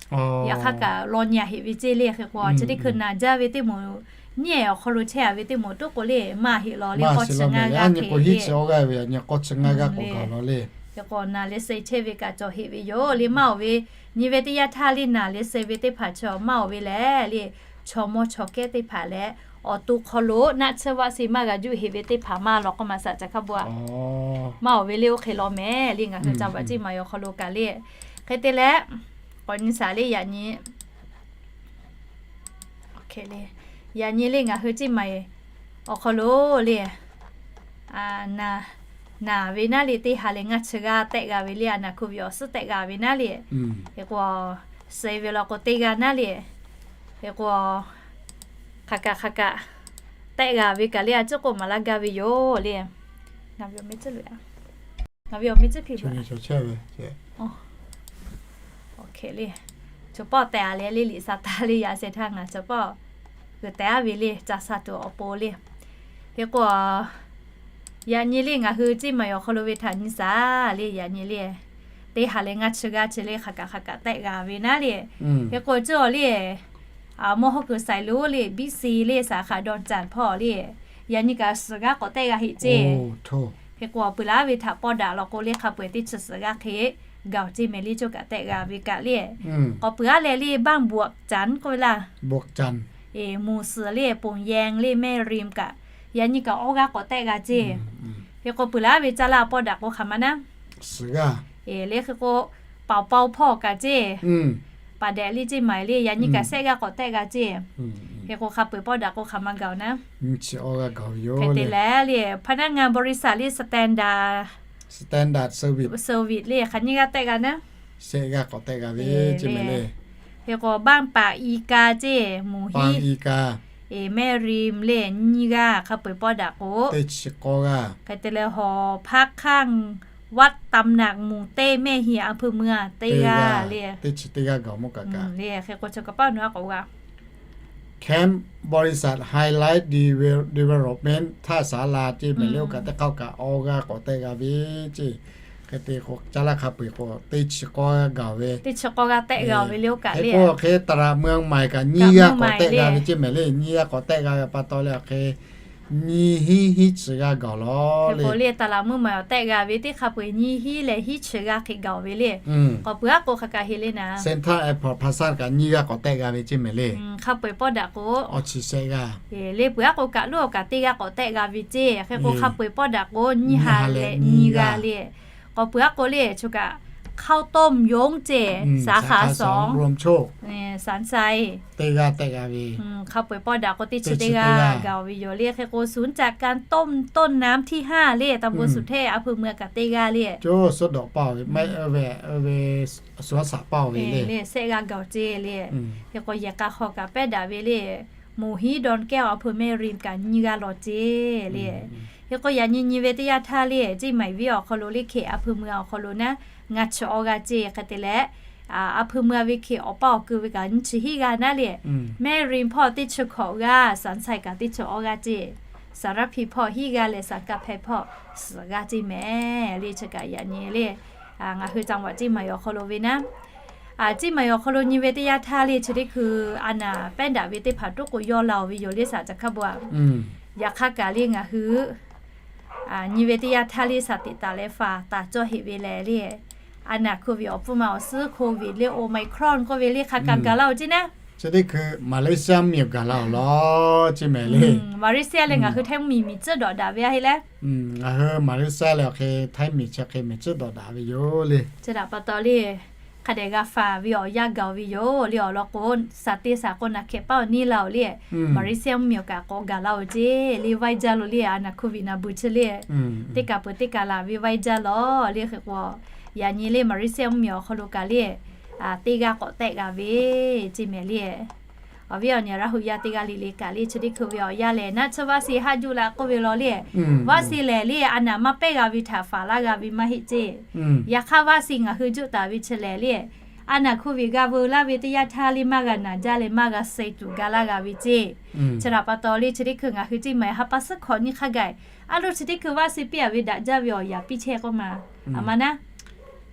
Yaꞈ hk'aˇ kaꞈ law nyi-a heꞈ ve ceˇ le. Hk'e k'o chi teˇ hkui naˬ jaˇ ve teˇ moˍ, nyiˇ ehˍ awˬ hk'aw lo chehˇ-a ve teˇ moˍ toˉ k'o le maˇ heˆ law le, k'awˇ chi ngaˇ g'aˇ hk'e le. Hk'e k'o naˬ leh suh chehˇ ve kaꞈ cawˬ heˆ ve yoˬ le. Maˇ-oˬ ve nyi ve teˇ yanˇ htaˇ le naˬ leh suh ve teˇ hpaˍ chaw maˇ-oˬ ve lehˬ le, chaw mawˇ chaw kehˉ teˇ hpaˍ leh awˬ to hk'aw lo naˆ tsuhˇ vaˆ se maˇ g'a juˆ heˆ ve teˇ hpaˍ maˇ law k'o maˇ saˍ ca hk'a bu-a. Maˇ-oˬ ve le, oˇ hk'e law mehˍ le. Ngaˬ hui จังหวัด Ciˇ Maiˍ awˬ hk'aw lo kaꞈ le. Hk'e te leh k'awꞈ nyi saˍ le yaꞈ nyi. Yaꞈ nyi le ngaˬ hui Ciˇ Maiˍ awˬ hk'aw lo le, naˬ ve naˉ le teˇ ha leh ngaˇ chi g'aˇ tehˆ g'a ve le, a naˬ hkui ve awˬ suhˉ tehˆ g'a ve naˉ le. Hk'e k'o, suh ve law k'o teˇ g'aˇ naˉ le. Hk'e k'o, hk'aˬ kaꞈ hk'aˬ kaꞈ tehˆ g'a ve kaꞈ le, a ciˉ k'oˆ maˍ laˇ gaˇ ve yoˬ le. Ngaˬ ve awˬ meh tcuhˇ hpiˇ le, chaw pawˆ tehˬ-a leh le liꞈ sha taˍ le yaꞈ shehˍ htaˇ ngaˬ chaw pawˆ g'uiˬ tehˬ-a ve le ca sha tuˬ awˬ pon le. Hk'e k'o, yaꞈ nyi le ngaˬ hui Ciˇ Maiˍ awˬ hk'aw lo ve htaꞈ nyi saˍ le yaꞈ nyi le, teˇ ha leh ngaˇ chi g'aˇ chi le hk'aˬ kaꞈ hk'aˬ kaꞈ tehˆ g'a ve naˉ le. Hk'e k'o cuˇ awˬ le, mawˇ hawˉ kuiˬ saiˍ lonˉ le biˇ si le saˍ hk'aꞈ dawˇ caˍ hpawˇ le, yaꞈ nyi kaꞈ suhˍ g'aˇ k'awꞈ tehˆ g'a heˆ ceˇ. Hk'e k'o peuˬ laˉ ve htaꞈ pawˆ daꞈ law k'o le hk'a peu-eˬ teˇ chi suhˍ g'aˇ hk'e gaˬ-oˬ ceˇ mehˍ le cawˇ kaꞈ tehˆ g'a ve kaꞈ le. K'awꞈ peuˬ-a leh le บ้านบวกจันทร์ k'oˆ ve laˇ. Bawˇ caˍ, e, muˬ suhˍ le ponˬ yehˬ le mehˇ riˍ kaꞈ, yaꞈ nyi kaꞈ awˇ g'aˇ k'awꞈ tehˆ g'a ceˇ. Hk'e k'o peuˬ laˉ ve caˇ laˇ pawˆ daꞈ k'o hk'aˬ ma naˉ, suhˍ g'aˇ, e, le hk'e k'o paoˍ paoˍ hpawˇ kaꞈ ceˇ, paˍ dehꞈ le ceˇ maiˍ le yaꞈ nyi kaꞈ shehˆ g'aˇ k'awꞈ tehˆ g'a ceˇ. Hk'e k'o hk'a peu-eˬ pawˆ daꞈ k'o hk'aˬ ma gaˬ-oˬ naˉ, hk'e te leh le พนักงานบริษัท le สแตนดาร์ด service le hk'aˬ nyiˇ g'aˇ tehˆ g'a naˉ, shehˆ g'aˇ k'awꞈ tehˆ g'a ve ceˇ mehˍ le. Hk'e k'o บ้านปากอีกา ceˇ muˬ hiˉ, e, mehˇ riˍ le nyiˇ g'aˇ hk'a peu-eˬ pawˆ daꞈ k'o teˇ chi k'awˇ g'aˇ. Hk'e te leh หอพักข้างวัดตำหนัก หมู่ เต้ แม่เฮีย อำเภอเมือง teˇ g'aˇ le, teˇ chi teˇ g'aˇ gaˬ mawˇ kaꞈ kaꞈ le. Hk'e k'o chi kaꞈ paˇ nawˬ a k'awꞈ g'a Camp บริษัท Highlight Development ท่าสารา ceˇ mehˍ le, oˇ kaꞈ teˇ hk'aˇ kaꞈ awˇ g'aˇ k'awꞈ tehˆ g'a ve ceˇ. Hk'e te k'o caˇ laˇ hk'a peu-eˬ k'o teˇ chi k'awˇ g'aˇ gaˬ ve, teˇ chi k'awˇ g'aˇ tehˆ g'a ve le oˇ kaꞈ le. Hk'e k'o hk'e ตลาดเมืองใหม่ kaꞈ nyiˇ g'aˇ k'awꞈ tehˆ g'a ve ceˇ mehˍ le, nyiˇ g'aˇ k'awꞈ tehˆ g'a ve pa taw leh awˬ hk'e nyiˇ hinˉ hinˉ chi g'aˇ gaˬ-oˬ law le. Hk'e k'o le ตลาดเมืองใหม่ awˬ tehˆ g'a ve teˇ hk'a peu-eˬ nyiˇ hinˉ leh hinˉ chi g'aˇ hk'e gaˬ-oˬ ve le. K'awꞈ peuˬ-a k'o hk'aˬ kaꞈ heˆ le naˉ, Central Airport Plaza kaꞈ nyiˇ g'aˇ k'awꞈ tehˆ g'a ve ceˇ mehˍ le. Hk'a peu-eˬ pawˆ daꞈ k'o awˬ chi shehˆ g'aˇ le, peuˬ-a k'o kaꞈ loˉ awˬ kaꞈ teˇ g'aˇ k'awꞈ tehˆ g'a ve ceˇ. Hk'e k'o hk'a peu-eˬ pawˆ daꞈ k'o nyiˇ ha leh nyiˇ g'aˇ le. K'awꞈ peuˬ-a k'o le chi kaꞈ ข้าวต้มย้ง ceˇ สาขาสอง รวมโชค สันทราย teˇ g'aˇ tehˆ g'a ve, hk'a peu-eˬ pawˆ daꞈ k'o teˇ chi teˇ g'aˇ gaˬ-oˬ ve yoˬ le. Hk'e k'o ศูนย์จัดการต้นน้ำที่ห้า le ตำบลสุเทพ อำเภอเมือง kaꞈ teˇ g'aˇ le, co suhˉ dawꞈ paˇ-oˬ ve, suhˉ shaꞈ paˇ-oˬ ve le, le shehˆ g'aˇ gaˬ-oˬ ceˇ le. Hk'e k'o yehˬ k'a hk'aw kaꞈ pehˉ daꞈ ve le, หมู่ hiˉ ดอนแก้ว อำเภอแม่ริม kaꞈ nyiˇ g'aˇ law ceˇ le. Hk'e k'o yaꞈ nyi nyi ve teˇ yanˇ htaˇ le ceˇ maiˍ viˉ awˬ hk'aw lo le hk'e อำเภอเมือง awˬ hk'aw lo naˉ ngaˇ chi awˇ g'aˇ ceˇ. Hk'e te leh อำเภอเมือง ve hk'e awˬ paˇ awˬ ku ve kaꞈ nyiˇ chi hiˉ g'aˇ naˉ le, แม่ริม hpawˇ teˇ chi hkawꞈ g'aˇ, สันทราย kaꞈ teˇ chi awˇ g'aˇ ceˇ, สารพี hpawˇ hiˉ g'aˇ leh สังกำแพง hpawˇ suhˍ g'aˇ ceˇ mehˍ le. Chi kaꞈ yaꞈ nyi le ngaˬ hui จังหวัด ceˇ maiˍ awˬ hk'aw lo ve naˉ, ceˇ maiˍ awˬ hk'aw lo nyi ve teˇ yanˇ htaˇ le chi teˇ hkui a naˬ pehˉ daꞈ ve teˇ hpaˍ toˉ k'o yawˇ la-oˬ ve yoˬ le saˍ ca hk'a bu-a. Yaꞈ hk'aˇ kaꞈ le ngaˬ hui nyi ve teˇ yanˇ htaˇ le saˍ teꞈ taˍ leh faˍ taˍ cawˇ heˆ ve lehˬ le, a naˬ hkui ve awˬ pfuhˇ ma awˬ suhˉ โควิด le Omicron k'oˆ ve le hk'a kaꞈ gaˬ la-oˬ ceˇ naˉ, chi teˇ hkui Malaysia mvuhˇmiˬ awˬ gaˬ la-oˬ law ceˇ mehˍ le. Malaysia leh ngaˬ hui hteˇ mvuhˇmiˬ miˬ tcuhˉ dawꞈ daꞈ ve a heˆ le. Ngaˬ hui Malaysia leh awˬ hk'e hteˇ mvuhˇmiˬ chi hk'e miˬ tcuhˉ dawꞈ daꞈ ve yoˬ le. Chi htaꞈ pa taw le hk'a dehꞈ g'a faˍ ve awˬ yanˇ gaˬ ve yoˬ le. Awˬ lawn k'o, saˍ teˇ saˍ k'o naˬ hkehꞈ paˇ awˬ neˇ la-oˬ le. Malaysia mvuhˇmiˬ awˬ kaꞈ k'awꞈ gaˬ la-oˬ ceˇ le, vaiˇ jaˇ lo le a naˬ hkui ve naˬ beuˬ chi le, teˇ kaˬ peuˬ teˇ kaˬ laˬ ve vaiˇ jaˇ lawˬ le. Hk'e k'o yaꞈ nyi le Malaysia mvuhˇmiˬ awˬ hk'aw lo kaꞈ le teˇ g'aˇ k'awꞈ tehˆ g'a ve ceˇ mehˍ le. Awˬ viˉ awˬ nyi Laˇ huˍ yaˇ teˇ g'aˇ le le kaꞈ le chi teˇ hkui ve awˬ yanˇ lehˬ, naˆ tsuhˇ vaˆ si haˆ juˆ la k'oˆ ve law le. Vaˆ si lehˬ le a naˍ maˇ pehˇ g'a ve htaꞈ faˍ laˇ g'a ve maˇ heˆ ceˇ. Yaꞈ hk'aˇ vaˆ si ngaˬ hui juˆ taˍ ve chi lehˬ le, a naˍ hku viˬ g'a veu laˇ ve teˇ yanˇ htaˇ le maˇ g'a naˍ jaˇ leh maˇ g'a suh tuˬ ga laˇ g'a ve ceˇ. Chi htaꞈ pa taw le chi teˇ hkui ngaˬ hui ceˇ maˬ ha pa suhˉ hkawꞈ nyi hk'a gaˬ, a loˇ chi teˇ hkui vaˆ si piˇ a ve daꞈ jaˇ ve awˬ yanˇ piˇ chehˇ k'oˆ ma. A ma naˉ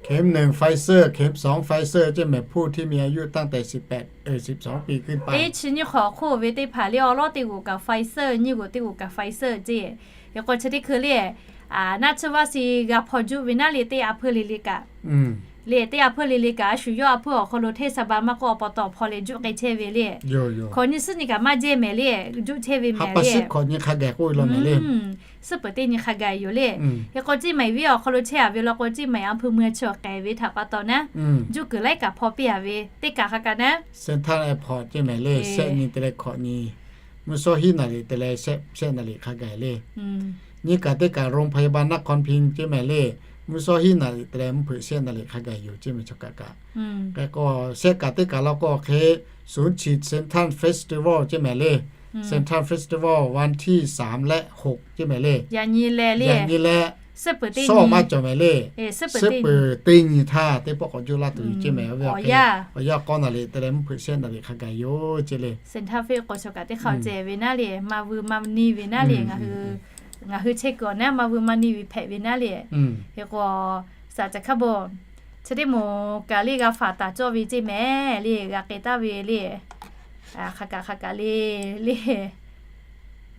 เข็มหนึ่ง Pfizer เข็มสอง Pfizer ใช่ไหม ผู้ที่มีอายุตั้งแต่สิบแปด เอ่อ สิบสอง ปีขึ้นไป teˇ chi nyiˇ hk'awꞈ hk'oˆ ve teˇ hpaˍ le awˬ lawˉ teˇ g'oˬ kaꞈ Pfizer, nyiˇ g'oˬ teˇ g'oˬ kaꞈ Pfizer ceˇ. Hk'e k'o chi teˇ hkui le, naˆ tsuhˇ vaˆ si g'a hpaw juˆ ve naˉ le teˇ a hpeuˇ le le kaꞈ, le teˇ a hpeuˇ le le kaꞈ a shu yawˇ a hpeuˇ awˬ hk'aw lo hteˇ sa ba maˇ k'oˆ awˬ pa taw hpaw leh juˆ k'ai chehˇ ve le. Hkawꞈ nyi suhˉ nyi kaꞈ maˇ jehˇ mehˍ le, juˆ chehˇ ve mehˍ le. Hkawꞈ nyi hk'a gaˬ k'oˆ ve law mehˍ le. Suhˉ peuˬ teˇ nyi hk'a gaˬ yoˬ le. Hk'e k'o ceˇ maˬ viˉ awˬ hk'aw lo chehˇ a ve law k'o ceˇ maˬ a hpeuˇ meuˇ chi awˬ k'ehˬ ve htaꞈ pa taw naˉ, juˆ kuiˬ laiˉ kaꞈ hpaw piˇ a ve teˇ kaꞈ hk'a kaꞈ naˉ, Central Airport ใช่ไหม le, shehˆ nyi te leh hkawꞈ nyi, mvuhˇ shawˉ hiˉ naˍ riˍ te leh shehˆ naˍ riˍ hk'a gaˬ le. Nyi kaꞈ teˇ kaꞈ โรงพยาบาลนครพิงค์ ceˇ mehˍ le, mvuhˇ shawˉ hiˉ naˍ riˍ te leh mvuhˇ hpeuꞈ shehˆ naˍ riˍ hk'a gaˬ yoˬ ceˇ mehˍ chaw kaꞈ kaꞈ. Hk'e k'o shehˆ kaꞈ teˇ kaꞈ law k'o hk'e, ศูนย์ฉีด Central Festival ใช่ไหม le, Central Festival วันที่สาม และ หก ceˇ mehˍ le. Yaꞈ nyi leh, shawˉ maˇ cawˬ mehˍ le. Suhˉ peuˬ teˇ nyi htaˇ teˇ pawˆ k'awꞈ juˆ laˇ tuˬ yoˬ ceˇ mehˍ. Awˬ yanˇ k'awˇ naˍ riˍ te leh mvuhˇ hpeuꞈ shehˆ naˍ riˍ hk'a gaˬ yoˬ ceˇ le. Central Festival k'o chaw kaꞈ teˇ hk'a ceh ve naˉ le, maˇ vuiˇ maˇ neˇ ve naˉ le. Ngaˬ hui chehˇ kuiˬ awˬ naˉ maˇ vuiˇ maˇ neˇ ve hpehꞈ ve naˉ le. Hk'e k'o, saˍ caˬ hkaˇ bon, chi teˇ moˍ kaꞈ le g'a faˍ taˍ cawˇ ve ceˇ mehˍ le, g'a k'ai taˍ ve le. Hk'a kaꞈ hk'a kaꞈ le, le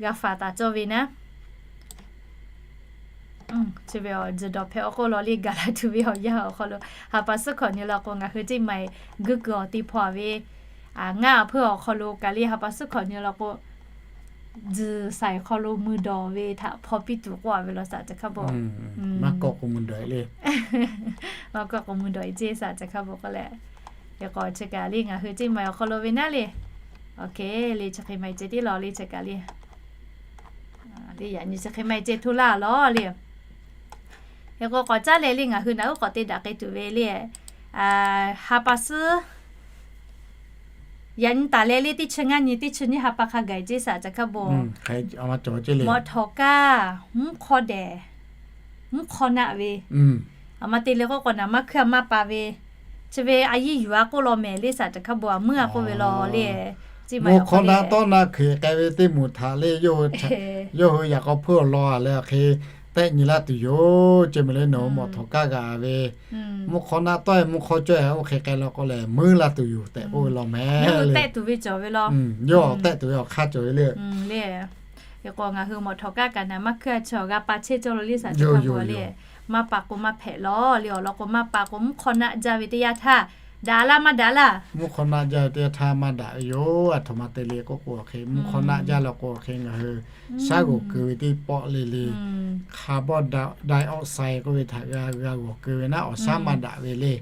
g'a faˍ taˍ cawˇ ve naˉ, chi ve awˬ tzuhˬ dawˬ hpehꞈ awˬ hk'oˆ lo le gaˬ la tuˬ ve awˬ yanˇ awˬ hk'aw lo, ha pa suhˉ hkawꞈ nyi law k'o ngaˬ hui ceˇ maˬ guˇ kuiˬ awˬ te hpaw ve, ngaˇ a hpeuˇ awˬ hk'aw lo kaꞈ le ha pa suhˉ hkawꞈ nyi law k'o, tzuhˬ shaiˍ hk'aw lo mui dawˬ ve htaꞈ hpaw piˇ tuˬ k'oˆ a ve law saˍ caˬ hkaˇ bon. Maˇ kawˆ k'o mui dawˬ le. Maˇ kawˆ k'o mui dawˬ ceˇ saˍ caˬ hkaˇ bon k'oˆ leh, hk'e k'o chi kaꞈ le ngaˬ hui ceˇ maˬ awˬ hk'aw lo ve naˉ le. Oˇ hk'e le chi hk'e maˬ ceh tiˉ law le chi kaꞈ le. Le yaꞈ nyi chi hk'e maˬ ceh hto laˇ law le. Hk'e k'o k'awꞈ caˉ leh le ngaˬ hui naˬ uˉ k'awꞈ te daꞈ k'ai tuˬ ve le. Ha pa suhˉ yaꞈ nyi taˍ leh le teˇ chi ngaˇ nyi teˇ chi nyiˇ ha pa hk'a gaˬ ceˇ saˍ caˬ hkaˇ bon. Mawꞈ htawˍ kaˇ, mvuhˇ hk'aw dehˬ, mvuhˇ hk'aw naˆ ve, a ma te le k'oˆ k'o naˍ maˇ hkuiˇ a maˇ pa ve, chi ve a yiˇ yuˬ a k'oˆ law mehˍ le saˍ caˬ hkaˇ bon a muiˉ a k'oˆ ve law le. Mvuhˇ hk'aw naˆ tawˆ naˆ hk'e k'ai ve teˇ moˍ htaꞈ le, yawˇ hui yaꞈ k'aw hpeuˇ awˬ lawn a leh awˬ hk'e tehˆ nyi laˇ tuˬ yoˬ ceˇ mehˍ le. Nawˬ hui mawꞈ htawˍ kaˇ g'a ve mvuhˇ hk'aw naˆ tawˆ mvuhˇ hk'aw cawˇ oˇ hk'e k'ai law k'o lehˬ muiˉ laˇ tuˬ yoˬ tehꞈ k'oˆ ve law mehˍ le. Tehˆ tuˬ ve cawˬ ve law. Yawˇ tehˆ tuˬ ve awˬ hk'aˇ cawˬ ve le. Hk'e k'o ngaˬ hui mawꞈ htawˍ kaˇ kaꞈ naˍ maˇ hkuiˇ a chi awˬ g'a pa chehˇ cawˇ lo le saˍ caˬ hkaˇ bon le. Maˇ pa k'o maˇ hpehꞈ law le. Awˬ lawn k'o maˇ pa k'o mvuhˇ hk'aw naˆ jaˇ ve teˇ yanˇ htaˇ daꞈ laˇ maˇ daꞈ laˇ. Mvuhˇ hk'aw naˆ jaˇ ve teˇ yanˇ htaˇ maˇ daꞈ ve yoˬ. A htoꞈ ma te le k'oˆ k'o hk'e mvuhˇ hk'aw naˆ jaˇ law k'o hk'e ngaˬ hui shaˉ g'awˬ keu ve teˇ pawˆ le le, carbon dioxide k'oˆ ve htaꞈ g'a g'a g'awˬ keu ve naˉ awˬ shaˉ maˇ daꞈ ve le.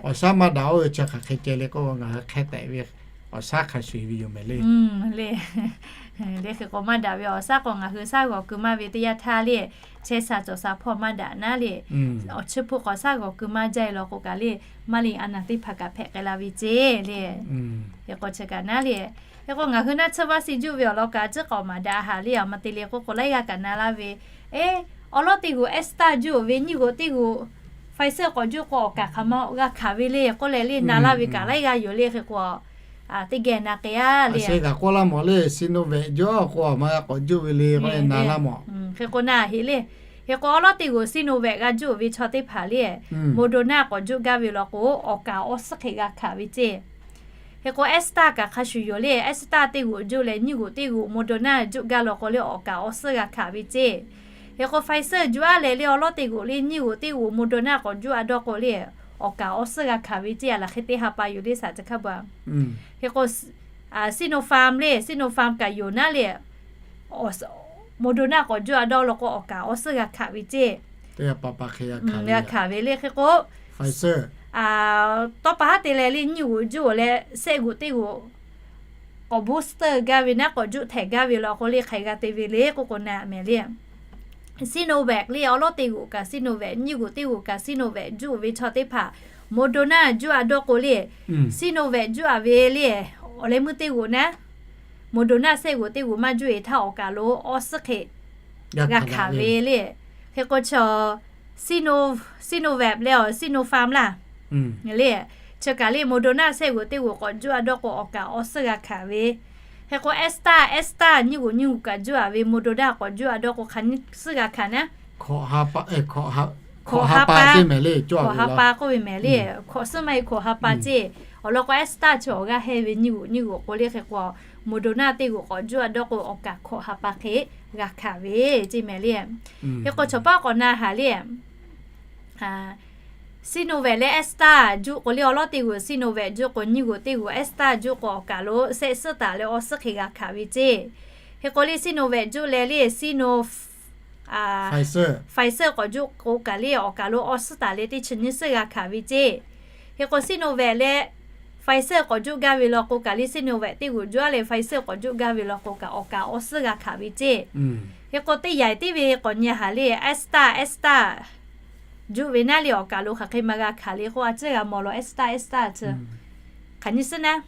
Awˬ shaˉ maˇ daꞈ oˇ ve chi hk'aˬ hk'e ceh le k'oˆ ngaˬ hui hk'e tehꞈ ve awˬ shaˉ hk'a shuˍ ve yoˬ mehˍ le. Le, le hk'e k'o maˇ daꞈ ve awˬ shaˉ k'o ngaˬ hui shaˉ g'awˬ keu maˇ ve teˇ yanˇ htaˇ le, chehˇ sha cawˬ sha hpawˇ maˇ daꞈ naˉ le. Awˬ chi hpeuˇ k'awꞈ shaˉ g'awˬ keu maˇ jaˇ e law k'o kaꞈ le, maˇ le a naˍ teˇ hpaˍ kaꞈ hpehꞈ k'ai la ve ceˇ le. Hk'e k'o chi kaꞈ naˉ le. Hk'e k'o ngaˬ hui naˆ tsuhˇ vaˆ si juˆ ve awˬ lawn kaꞈ a ciˉ k'awꞈ maˍ daꞈ haˍ le. A ma te le k'oˆ k'o laiˉ g'aˇ kaꞈ na laˇ ve, eˉ, awˬ lawˉ teˇ g'oꞈ Astra juˆ ve, nyiˇ g'oꞈ teˇ g'oꞈ Pfizer k'awꞈ juˆ k'o awˬ kaˍ hk'aˬ ma g'a hkanˍ ve le k'oˆ leh le na laˇ ve kaꞈ laiˉ g'aˇ yoˬ le. Hk'e k'o teˇ geh na k'ai a le. Aˬ shu kaꞈ k'oˆ laˇ mawˬ le, Sinovac juˆ k'o a ma g'a k'awꞈ juˆ ve le k'oˆ leh na laˇ mawˬ. Hk'e k'o na heˆ le. Hk'e k'o awˬ lawˉ teˇ g'oꞈ Sinovac g'a juˆ ve chaw teˇ hpaˍ le, Moderna k'awꞈ juˆ gaˇ ve law k'o awˬ kaˍ awˬ suhˉ hk'e g'a hkanˍ ve ceˇ. Hk'e k'o Astra kaꞈ hk'a shuˍ yoˬ le. Astra teˇ g'oꞈ juˆ leh nyiˇ g'oꞈ teˇ g'oꞈ Moderna juˆ gaˇ law k'o le awˬ kaˍ awˬ suhˉ g'a hkanˍ ve ceˇ. Hk'e k'o Pfizer juˆ a leh le awˬ lawˉ teˇ g'oꞈ le nyiˇ g'oꞈ teˇ g'oꞈ Moderna k'awꞈ juˆ a dawˇ k'o le awˬ kaˍ awˬ suhˉ g'a hkanˍ ve ceˇ. A laˬ hk'e te ha pa yoˬ le saˍ caˬ hkaˇ bon. Hk'e k'o Sinopharm le, Sinopharm kaꞈ yoˬ naˉ le, Moderna k'awꞈ juˆ a dawˇ law k'o awˬ kaˍ awˬ suhˉ g'a hkanˍ ve ceˇ. G'a hkanˍ ve le. Hk'e k'o tawˇ pa haˉ te leh le nyiˇ g'oꞈ juˆ leh shehˆ g'oꞈ teˇ g'oꞈ k'awꞈ booster gaˇ ve naˉ k'awꞈ juˆ htehꞈ gaˇ ve law k'o le hk'aˬ g'a te ve le k'oˆ k'o na mehˍ le. Sinovac le awˬ lawˉ teˇ g'oꞈ kaꞈ Sinovac, nyiˇ g'oꞈ teˇ g'oꞈ kaꞈ Sinovac juˆ ve chaw teˇ hpaˍ Moderna juˆ a dawˇ k'o le, Sinovac juˆ a ve le awˬ leh meuˇ teˇ g'oꞈ naˉ, Moderna shehˆ g'oꞈ teˇ g'oꞈ maˇ juˇ e htaˇ awˬ kaˬ lo awˇ suhˉ hk'e g'a hkanˍ ve le. Hk'e k'o, chaw Sino, Sinovac leh awˬ Sinopharm laˇ le, chi kaꞈ le Moderna shehˆ g'oꞈ teˇ g'oꞈ k'awꞈ juˇ a dawˇ k'o awˬ kaˬ awˇ suhˉ g'a hkanˍ ve. Hk'e k'o, Astra, Astra nyiˇ g'oꞈ nyiˇ g'oꞈ kaꞈ juˇ a ve, Moderna k'awꞈ juˇ a dawˇ k'o hk'aˬ nyi suhˉ g'a hkanˍ naˉ, hkawꞈ ha pa k'oˆ ve mehˍ le, hkawꞈ suhˉ maˇ heˆ, hkawꞈ ha pa ceˇ. Awˬ lawn k'o, Astra chi awˬ g'aˇ hehnˇ ve nyiˇ g'oꞈ nyiˇ g'oꞈ k'o le. Hk'e k'o, Moderna teˇ g'oꞈ k'awꞈ juˇ a dawˇ k'o awˬ kaˬ hkawꞈ ha pa hk'e g'a hkanˍ ve ceˇ mehˍ le. Hk'e k'o, chaw paˉ k'awꞈ na haˍ le, Sinovac leh Astra juˇ k'o le, awˬ lawn teˇ g'oꞈ Sinovac juˇ k'o nyiˇ g'oꞈ teˇ g'oꞈ, Astra juˇ k'o awˬ kaˬ lo shehˆ suhˉ taˍ leh awˇ suhˉ hk'e g'a hkanˍ ve ceˇ. Hk'e k'o le, Sinovac juˇ leh le Sino Pfizer k'awꞈ juˇ k'o kaꞈ le awˬ kaˬ lo awˇ suhˉ taˍ leh teˇ chi nyiˇ suhˉ g'a hkanˍ ve ceˇ. Hk'e k'o, Sinovac leh Pfizer k'awꞈ juˇ gaˇ ve law k'o kaꞈ le, Sinovac teˇ g'oꞈ juˇ a leh Pfizer k'awꞈ juˇ gaˇ ve law k'o kaꞈ awˬ kaˬ awˇ suhˉ g'a hkanˍ ve ceˇ. Hk'e k'o, teˇ yaiˬ tiˉ ve k'awꞈ nyi haˍ le, Astra, Astra juˇ ve naˉ le awˬ kaˬ lo hk'aˬ hk'e maˇ g'a hkanˍ le k'o, a ciˉ g'a mawˬ law Astra, Astra chi hk'aˬ nyi suhˉ naˉ,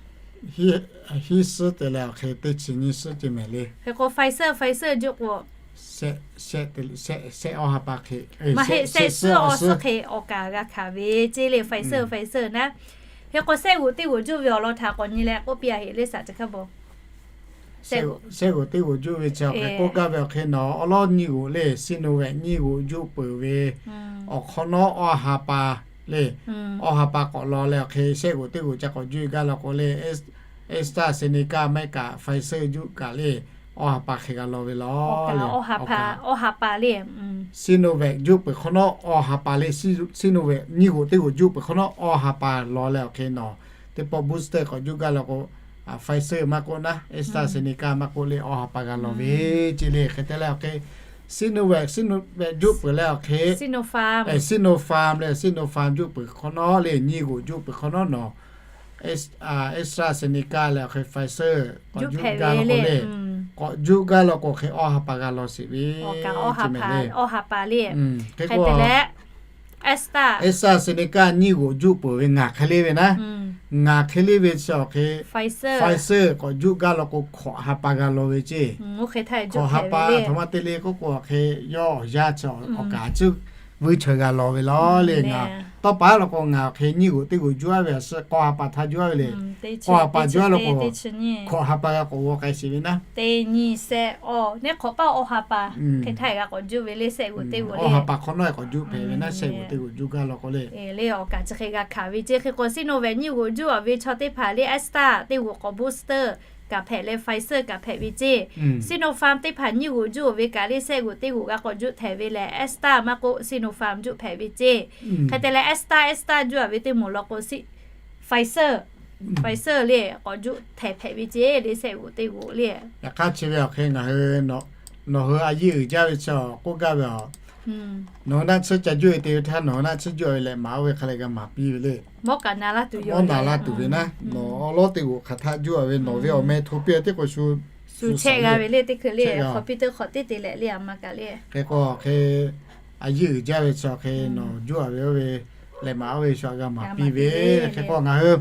hiˉ suhˉ te leh awˬ hk'e teˇ chi nyiˇ suhˉ ceˇ mehˍ le. Hk'e k'o, Pfizer, Pfizer juˇ k'o shehˆ awˇ ha pa hk'e, maˇ heˆ, shehˆ suhˉ awˇ suhˉ hk'e awˬ kaˬ g'a hkanˍ ve ceˇ le, Pfizer, Pfizer naˉ. Hk'e k'o, shehˆ g'oꞈ teˇ g'oꞈ juˇ ve awˬ lawn htaꞈ k'awꞈ nyi leh k'oˆ piˇ a heꞈ le, shaˍ teˇ hk'a bon. Shehˆ g'oꞈ teˇ g'oꞈ juˇ ve chi awˬ hk'e k'oˆ gaˇ ve awˬ hk'e nawˬ awˬ lawn nyiˇ g'oꞈ le, Sinovac nyiˇ g'oꞈ juˇ peuˬ ve awˬ hk'awꞈ nawˉ awˇ ha pa le, awˇ ha pa k'awꞈ law leh awˬ hk'e shehˆ g'oꞈ teˇ g'oꞈ ca k'awꞈ juˇ e gaˇ law k'o le, AstraZeneca maˇ heˆ kaꞈ Pfizer juˇ kaꞈ le, awˇ ha pa hk'e g'a law ve law. Awˇ ha pa le, Sinovac juˇ peuˬ hk'awꞈ nawˉ awˇ ha pa le, Sinovac nyiˇ g'oꞈ teˇ g'oꞈ juˇ peuˬ hk'awꞈ nawˉ awˇ ha pa law leh awˬ hk'e nawˬ teˇ pawˆ booster k'awꞈ juˇ gaˇ law k'o, Pfizer maˇ k'oˆ naˉ, AstraZeneca maˇ k'oˆ le, awˇ ha pa g'a law ve ceˇ le. Hk'e te leh awˬ hk'e Sinovac, Sinovac juˇ peuˬ leh awˬ hk'e Sinopharm leh Sinopharm juˇ peuˬ hk'awꞈ nawˉ le, nyiˇ g'oꞈ juˇ peuˬ hk'awꞈ nawˉ nawˬ AstraZeneca leh awˬ hk'e Pfizer k'awꞈ juˇ gaˇ law k'o le, k'awꞈ juˇ gaˇ law k'o hk'e awˇ ha pa g'a law sheˍ ve, awˇ ha pa le. Hk'e k'o, AstraZeneca nyiˇ g'oꞈ juˇ peuˬ ve ngaˬ hk'e le ve naˉ, ngaˬ hk'e le ve chi awˬ hk'e Pfizer k'awꞈ juˇ gaˇ law k'o hkawꞈ ha pa g'a law ve ceˇ. Hkawꞈ ha pa htaꞈ ma te le k'oˆ k'o awˬ hk'e yawˇ awˬ yanˇ chi awˬ kaˬ a ciˉ vuiˇ chaweh g'a law ve law le. Ngaˬ tawˇ pa law k'o ngaˬ awˬ hk'e nyiˇ g'oꞈ teˇ g'oꞈ juˇ a ve a shu k'awˇ ha pa htaˇ juˇ a ve le. K'awˇ ha pa juˇ a law k'o hkawꞈ ha pa g'a k'awꞈ g'aw k'ai sheˍ ve naˉ. Teˇ nyi shehˆ awˇ neˉ hk'awꞈ paˇ awˇ ha pa hk'e htaˇ g'a k'awꞈ juˇ ve le, shehˆ g'oꞈ teˇ g'oꞈ le. Awˇ ha pa hk'awꞈ nawˉ k'awꞈ juˇ hpehꞈ ve naˉ, shehˆ g'oꞈ teˇ g'oꞈ juˇ gaˇ law k'o le. Le awˬ kaˬ chi hk'e g'a hkanˍ ve ceˇ. Hk'e k'o Sinovac nyiˇ g'oꞈ juˇ a ve chaw teˇ hpaˍ le, Astra teˇ g'oꞈ k'awꞈ booster kaꞈ hpehꞈ leh Pfizer kaꞈ hpehꞈ ve ceˇ. Sinopharm teˇ hpaˍ nyiˇ g'oꞈ juˇ a ve kaꞈ le shehˆ g'oꞈ teˇ g'oꞈ g'a k'awꞈ juˇ hpehꞈ ve lehˬ, Astra maˇ k'oˆ Sinopharm juˇ hpehꞈ ve ceˇ. Hk'e te leh Astra, Astra juˇ a ve teˇ moˍ law k'o Pfizer, Pfizer le k'awꞈ juˇ htehˍ hpehꞈ ve ceˇ le, shehˆ g'oꞈ teˇ g'oꞈ le. Yaꞈ hk'aˇ chi ve awˬ hk'e ngaˬ hui nawˬ hui a yeˇ uiˍ jaˇ ve chi k'oˆ gaˇ ve a, nawˬ hui naˆ tsuhˇ ca juˇ ve te ve htaˇ nawˬ hui naˆ tsuhˇ juˇ a ve leh maˍ oˇ ve hk'a lehˬ g'a maˍ piˇ ve le. Mawˇ naˍ la tuˬ ve naˉ, nawˬ awˉ lawˉ teˇ g'oꞈ hk'aˬ htaˆ juˇ a ve nawˬ ve awˬ meh hto piˇ a teˇ k'o shu, shu chehˇ g'a ve le, teˇ hkui le hk'awꞈ piˇ teˇ hk'awꞈ teˇ te leh le a ma kaꞈ le. Hk'e k'o hk'e a yeˇ uiˍ jaˇ ve chi hk'e nawˬ juˇ a ve oˇ ve leh maˍ oˇ ve shu g'a maˍ piˇ ve. Hk'e k'o ngaˬ hui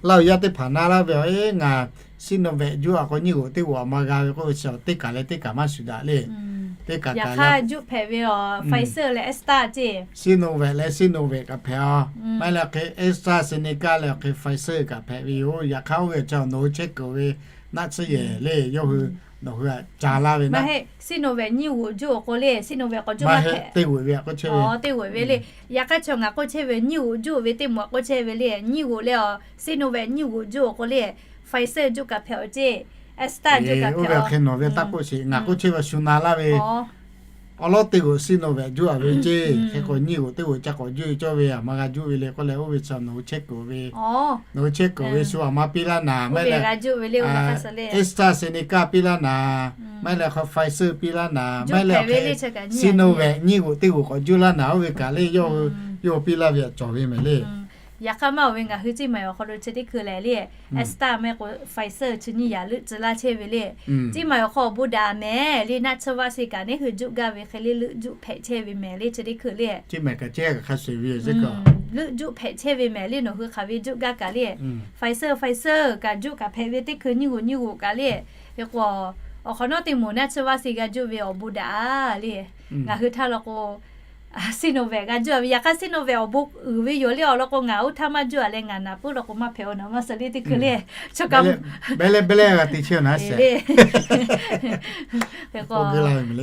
Laˇ huˍ yaˇ teˇ hpaˍ na laˇ ve a, ngaˬ Sinovac juˇ a k'o nyiˇ g'oꞈ teˇ g'oꞈ a ma g'a ve k'oˆ ve chi teˇ kaˬ leh teˇ kaˬ maˇ shuˍ daꞈ le. Teˇ kaˬ kaˬ juˇ hpehꞈ ve a, Pfizer leh Astra ceˇ. Sinovac leh Sinovac kaꞈ hpehꞈ a, maˇ heˆ leh hk'e AstraZeneca leh awˬ hk'e Pfizer kaꞈ hpehꞈ ve yoˬ. Yaꞈ hk'aˇ oˇ ve chi nawˬ hui chehˇ kuiˬ ve naˆ tsuhˇ yehˬ le, yawˇ hui nawˬ hui htaꞈ ca laˇ ve naˉ. Sinovac nyiˇ g'oꞈ juˇ a k'o le, Sinovac k'awꞈ juˇ maˇ hpehꞈ, teˇ g'oꞈ ve a k'oˆ chehˇ ve, teˇ g'oꞈ ve le. Yaꞈ hk'aˇ chi ngaˬ k'oˆ chehˇ ve nyiˇ g'oꞈ juˇ ve teˇ moˍ a k'oˆ chehˇ ve le, nyiˇ g'oꞈ le a, Sinovac nyiˇ g'oꞈ juˇ a k'o le, Pfizer juˇ kaꞈ hpehꞈ a ceˇ, Astra juˇ kaꞈ hpehꞈ a. Oˇ ve hk'e nawˬ ve taˇ k'oˆ sheˍ, ngaˬ k'oˆ chehˇ ve a shu na laˇ ve awˉ lawˉ teˇ g'oꞈ Sinovac juˇ a ve ceˇ. Hk'e k'o nyiˇ g'oꞈ teˇ g'oꞈ ca k'awꞈ juˇ ve cawˇ ve a ma g'a juˇ ve le k'oˆ leh oˇ ve chi nawˬ hui chehˇ kuiˬ ve, nawˬ hui chehˇ kuiˬ ve shu a ma piˇ laˇ naˍ, maˇ heˆ leh AstraZeneca piˇ laˇ naˍ, maˇ heˆ leh hk'e Pfizer piˇ laˇ naˍ, maˇ heˆ leh hk'e Sinovac nyiˇ g'oꞈ teˇ g'oꞈ k'awꞈ juˇ laˇ naˍ, oˇ ve kaꞈ le yawˇ hui yawˇ piˇ laˇ ve a cawˬ ve mehˍ le. Yaꞈ hk'aˇ maˇ oˬ ve ngaˬ hui Ciˇ maˬ awˬ hk'aw lo chi teˇ hkui lehˬ le, Astra maˇ heˆ k'o Pfizer chi nyiˇ yaꞈ leuˆ tcuh laˇ chehˇ ve le. Ciˇ maˬ awˬ hk'aw awˬ bon daꞈ mehˍ le, naˆ tsuhˇ vaˆ sheˍ kaꞈ neˉ hui juˆ gaˇ ve hk'e le leuˆ juˆ hpehꞈ chehˇ ve mehˍ le chi teˇ hkui le. Ciˇ maˬ kaꞈ cehˇ kaꞈ hk'a shuˍ ve yoˬ. leuˆ juˆ hpehꞈ chehˇ ve mehˍ le. Nawˬ hui hk'aˬ ve juˆ gaˇ kaꞈ le, Pfizer, Pfizer kaꞈ juˆ kaꞈ hpehꞈ ve teˇ hkui nyiˇ g'oꞈ nyiˇ g'oꞈ kaꞈ le. Hk'e k'o, awˬ hk'awꞈ nawˉ teˇ moˍ naˆ chi vaˇ si g'a juˆ ve awˬ bon daꞈ a le. Ngaˬ hui htaˇ law k'o, Sinovac g'a juˆ a ve, yaꞈ hk'aˇ Sinovac awˬ bon uiˍ ve yoˬ le. Awˬ lawn k'o, ngaˬ oˇ htaˇ maˇ juˆ a leh ngaˬ naˍ puiˉ law k'o maˇ hpehꞈ-o, naˍ maˇ suh le teˇ hkui le. Chaw ka, beh leh beh leh g'a te chehˇ naˉ sheˍ le.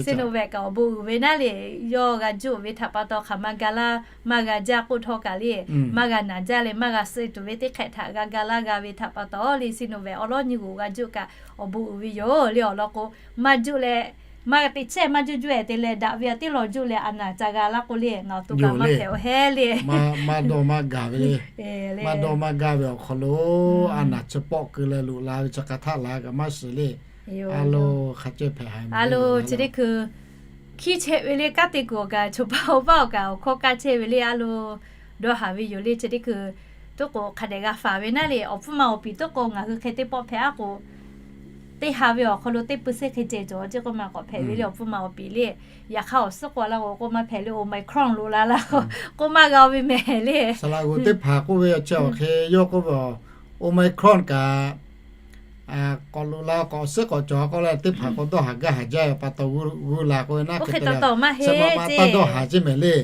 Sinovac kaꞈ awˬ bon uiˍ ve naˉ le. Yawˇ g'a juˆ ve htaꞈ pa taw hk'aˬ ma ga laˇ maˇ g'a jaˇ k'oˆ htawˇ kaꞈ le, maˇ g'a naˍ jaˇ leh maˇ g'a suh tuˬ ve teˇ hk'ehꞈ htaꞈ g'a ga laˇ g'a ve htaꞈ pa taw le, Sinovac awˬ lawˉ nyiˇ g'oꞈ g'a juˆ kaꞈ awˬ bon uiˍ ve yoˬ le. Awˬ lawn k'o, maˇ juˆ leh maˇ g'a te chehˇ maˇ juˆ juˆ-e te leh daꞈ ve aꞈ teˇ lawˬ juˆ leh a naˍ ca g'a laˇ k'o le, ngaˬ awˬ to kaꞈ maˇ hpehꞈ-o hehˉ le. Maˇ dawˇ maˇ gaˬ ve le. Maˇ dawˇ maˇ gaˇ ve awˬ hk'aw lo a naˍ chi pawˆ keu leh loꞈ la ve chi hk'aˬ htaˆ la kaꞈ maˇ shiˍ le. A lo, hk'a cehˇ hpehꞈ ha lo chi teˇ hkui hkiˇ chehˇ ve le. Kanˉ te kuiˬ awˬ kaꞈ, choˬ paˇ awˬ paˇ awˬ kaꞈ awˬ hkawˇ kaˇ chehˇ ve le. A lo, dawˇ haˍ ve yoˬ le. Chi teˇ hkui toˉ k'o hk'a dehꞈ g'a faˍ ve naˉ le. Awˬ hpfuhˇ ma awˬ piˍ toˉ k'o ngaˬ hui hk'e teˇ pawˆ hpehꞈ a k'o, teˇ ha ve awˬ hk'aw lo teˇ pui seˇ hk'e ceh cawˬ ceˇ k'oˆ ma k'awꞈ hpehꞈ ve le. Awˬ hpfuhˇ ma awˬ piˍ le. Yaꞈ hk'aˇ awˬ suhˉ k'o la k'o k'oˆ maˇ hpehꞈ le, Omicron loꞈ la la k'o, k'oˆ maˇ g'a-o ve mehˍ le. Saˍ laꞈ g'oˍ teˇ hpaˍ k'oˆ ve awˬ chi awˬ hk'e yawˇ k'oˆ ve, Omicron kaꞈ k'awꞈ loꞈ la k'awꞈ suhˉ k'awꞈ cawˬ k'oˆ leh teˇ hpaˍ k'o dawˇ haˍ gaˇ haˍ jaˇ ve pa taw g'uˇ la k'o ve naˉ hk'e te leh, chi ma ma taˇ dawˇ haˍ ceˇ mehˍ le.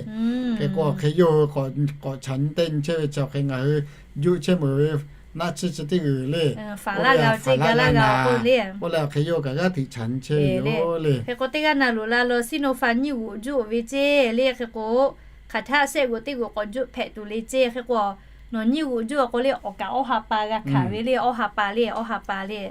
Hk'e k'o hk'e yawˇ hui k'awꞈ chaꞈ nyi teˇ nyi chehˇ ve chi awˬ hk'e ngaˬ hui juˆ chehˇ meuˬ ve naˆ chi chi teˇ g'uiˬ le. Faˍ laˇ g'a ve teˇ gaˇ laˇ g'a k'oˆ le. K'oˆ leh awˬ hk'e yawˇ kaꞈ g'aˇ hteꞈ chaꞈ nyi chehˇ ve yoˬ le. Hk'e k'o teˇ g'aˇ na loꞈ la lo Sinopharm nyiˇ g'oꞈ juˆ-oˬ ve ceˇ le. Hk'e k'o hk'aˬ htaˆ shehˆ g'oꞈ teˇ g'oꞈ k'awꞈ juˆ hpehꞈ tuˬ le ceˇ. Hk'e k'o nawˬ nyiˇ g'oꞈ juˆ-a k'o le awˬ kaꞈ awˇ ha pa g'a hkanˍ ve le. Awˇ ha pa le, awˇ ha pa le.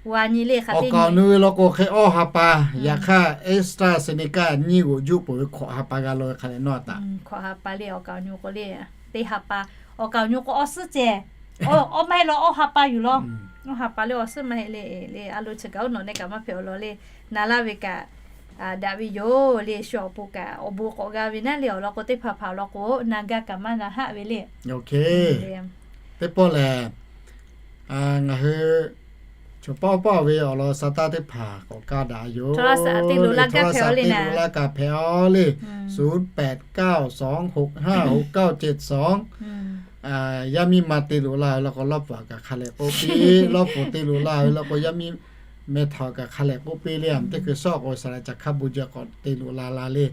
G'a nyi le hk'aˬ teˇ nyi ve law k'o hk'e awˇ ha pa. Yaꞈ hk'aˇ AstraZeneca nyiˇ g'oꞈ juˆ peuˬ ve hkawꞈ ha pa g'a law ve hk'a leh nawˇ taꞈ. Hkawꞈ ha pa le awˬ kaꞈ awˬ nyi k'o le, teˇ ha pa. Awˬ kaꞈ awˬ nyi k'o awˇ suhˉ ceh. Awˇ maˇ heˆ law awˇ ha pa yuˬ law. Awˇ ha pa le awˬ suhˉ maˇ heˆ le. Le a lo chi kaꞈ oˇ nawˬ ne kaꞈ maˇ hpehꞈ-o law le. Na laˇ ve kaꞈ daꞈ ve yoˬ le. Shu awˬ pon kaꞈ awˬ bon k'awꞈ g'a ve naˉ le. Awˬ lawn k'o teˇ hpaˍ hpaˍ awˬ lawn k'o na gaˇ kaꞈ maˇ na haˆ ve le. Teˇ pawˆ lehˬ, ngaˬ hui chaw pawˆ pawˆ ve awˬ lawn sa taˇ teˇ hpaˍ k'awꞈ kaˇ daꞈ yoˬ. Te loꞈ la kaꞈ hpehꞈ-o le. Suhˉ pehꞈ kaˇ awˬ sawˉ hoꞈ haˇ hoꞈ kaˇ awˬ ceh sawˉ. Yaˇ miˇ ma te loꞈ la ve law k'o lawˇ puˍ kaꞈ hk'a lehꞈ k'oˆ piˇ. Lawˇ puˍ te loꞈ la ve law k'o yaˇ miˇ meh htaꞈ kaꞈ hk'a lehꞈ k'oˆ piˇ le. Aˬ teˇ hkui sawˉ k'o saˍ laꞈ ca hk'a bon jaˇ k'awꞈ te loꞈ la la le.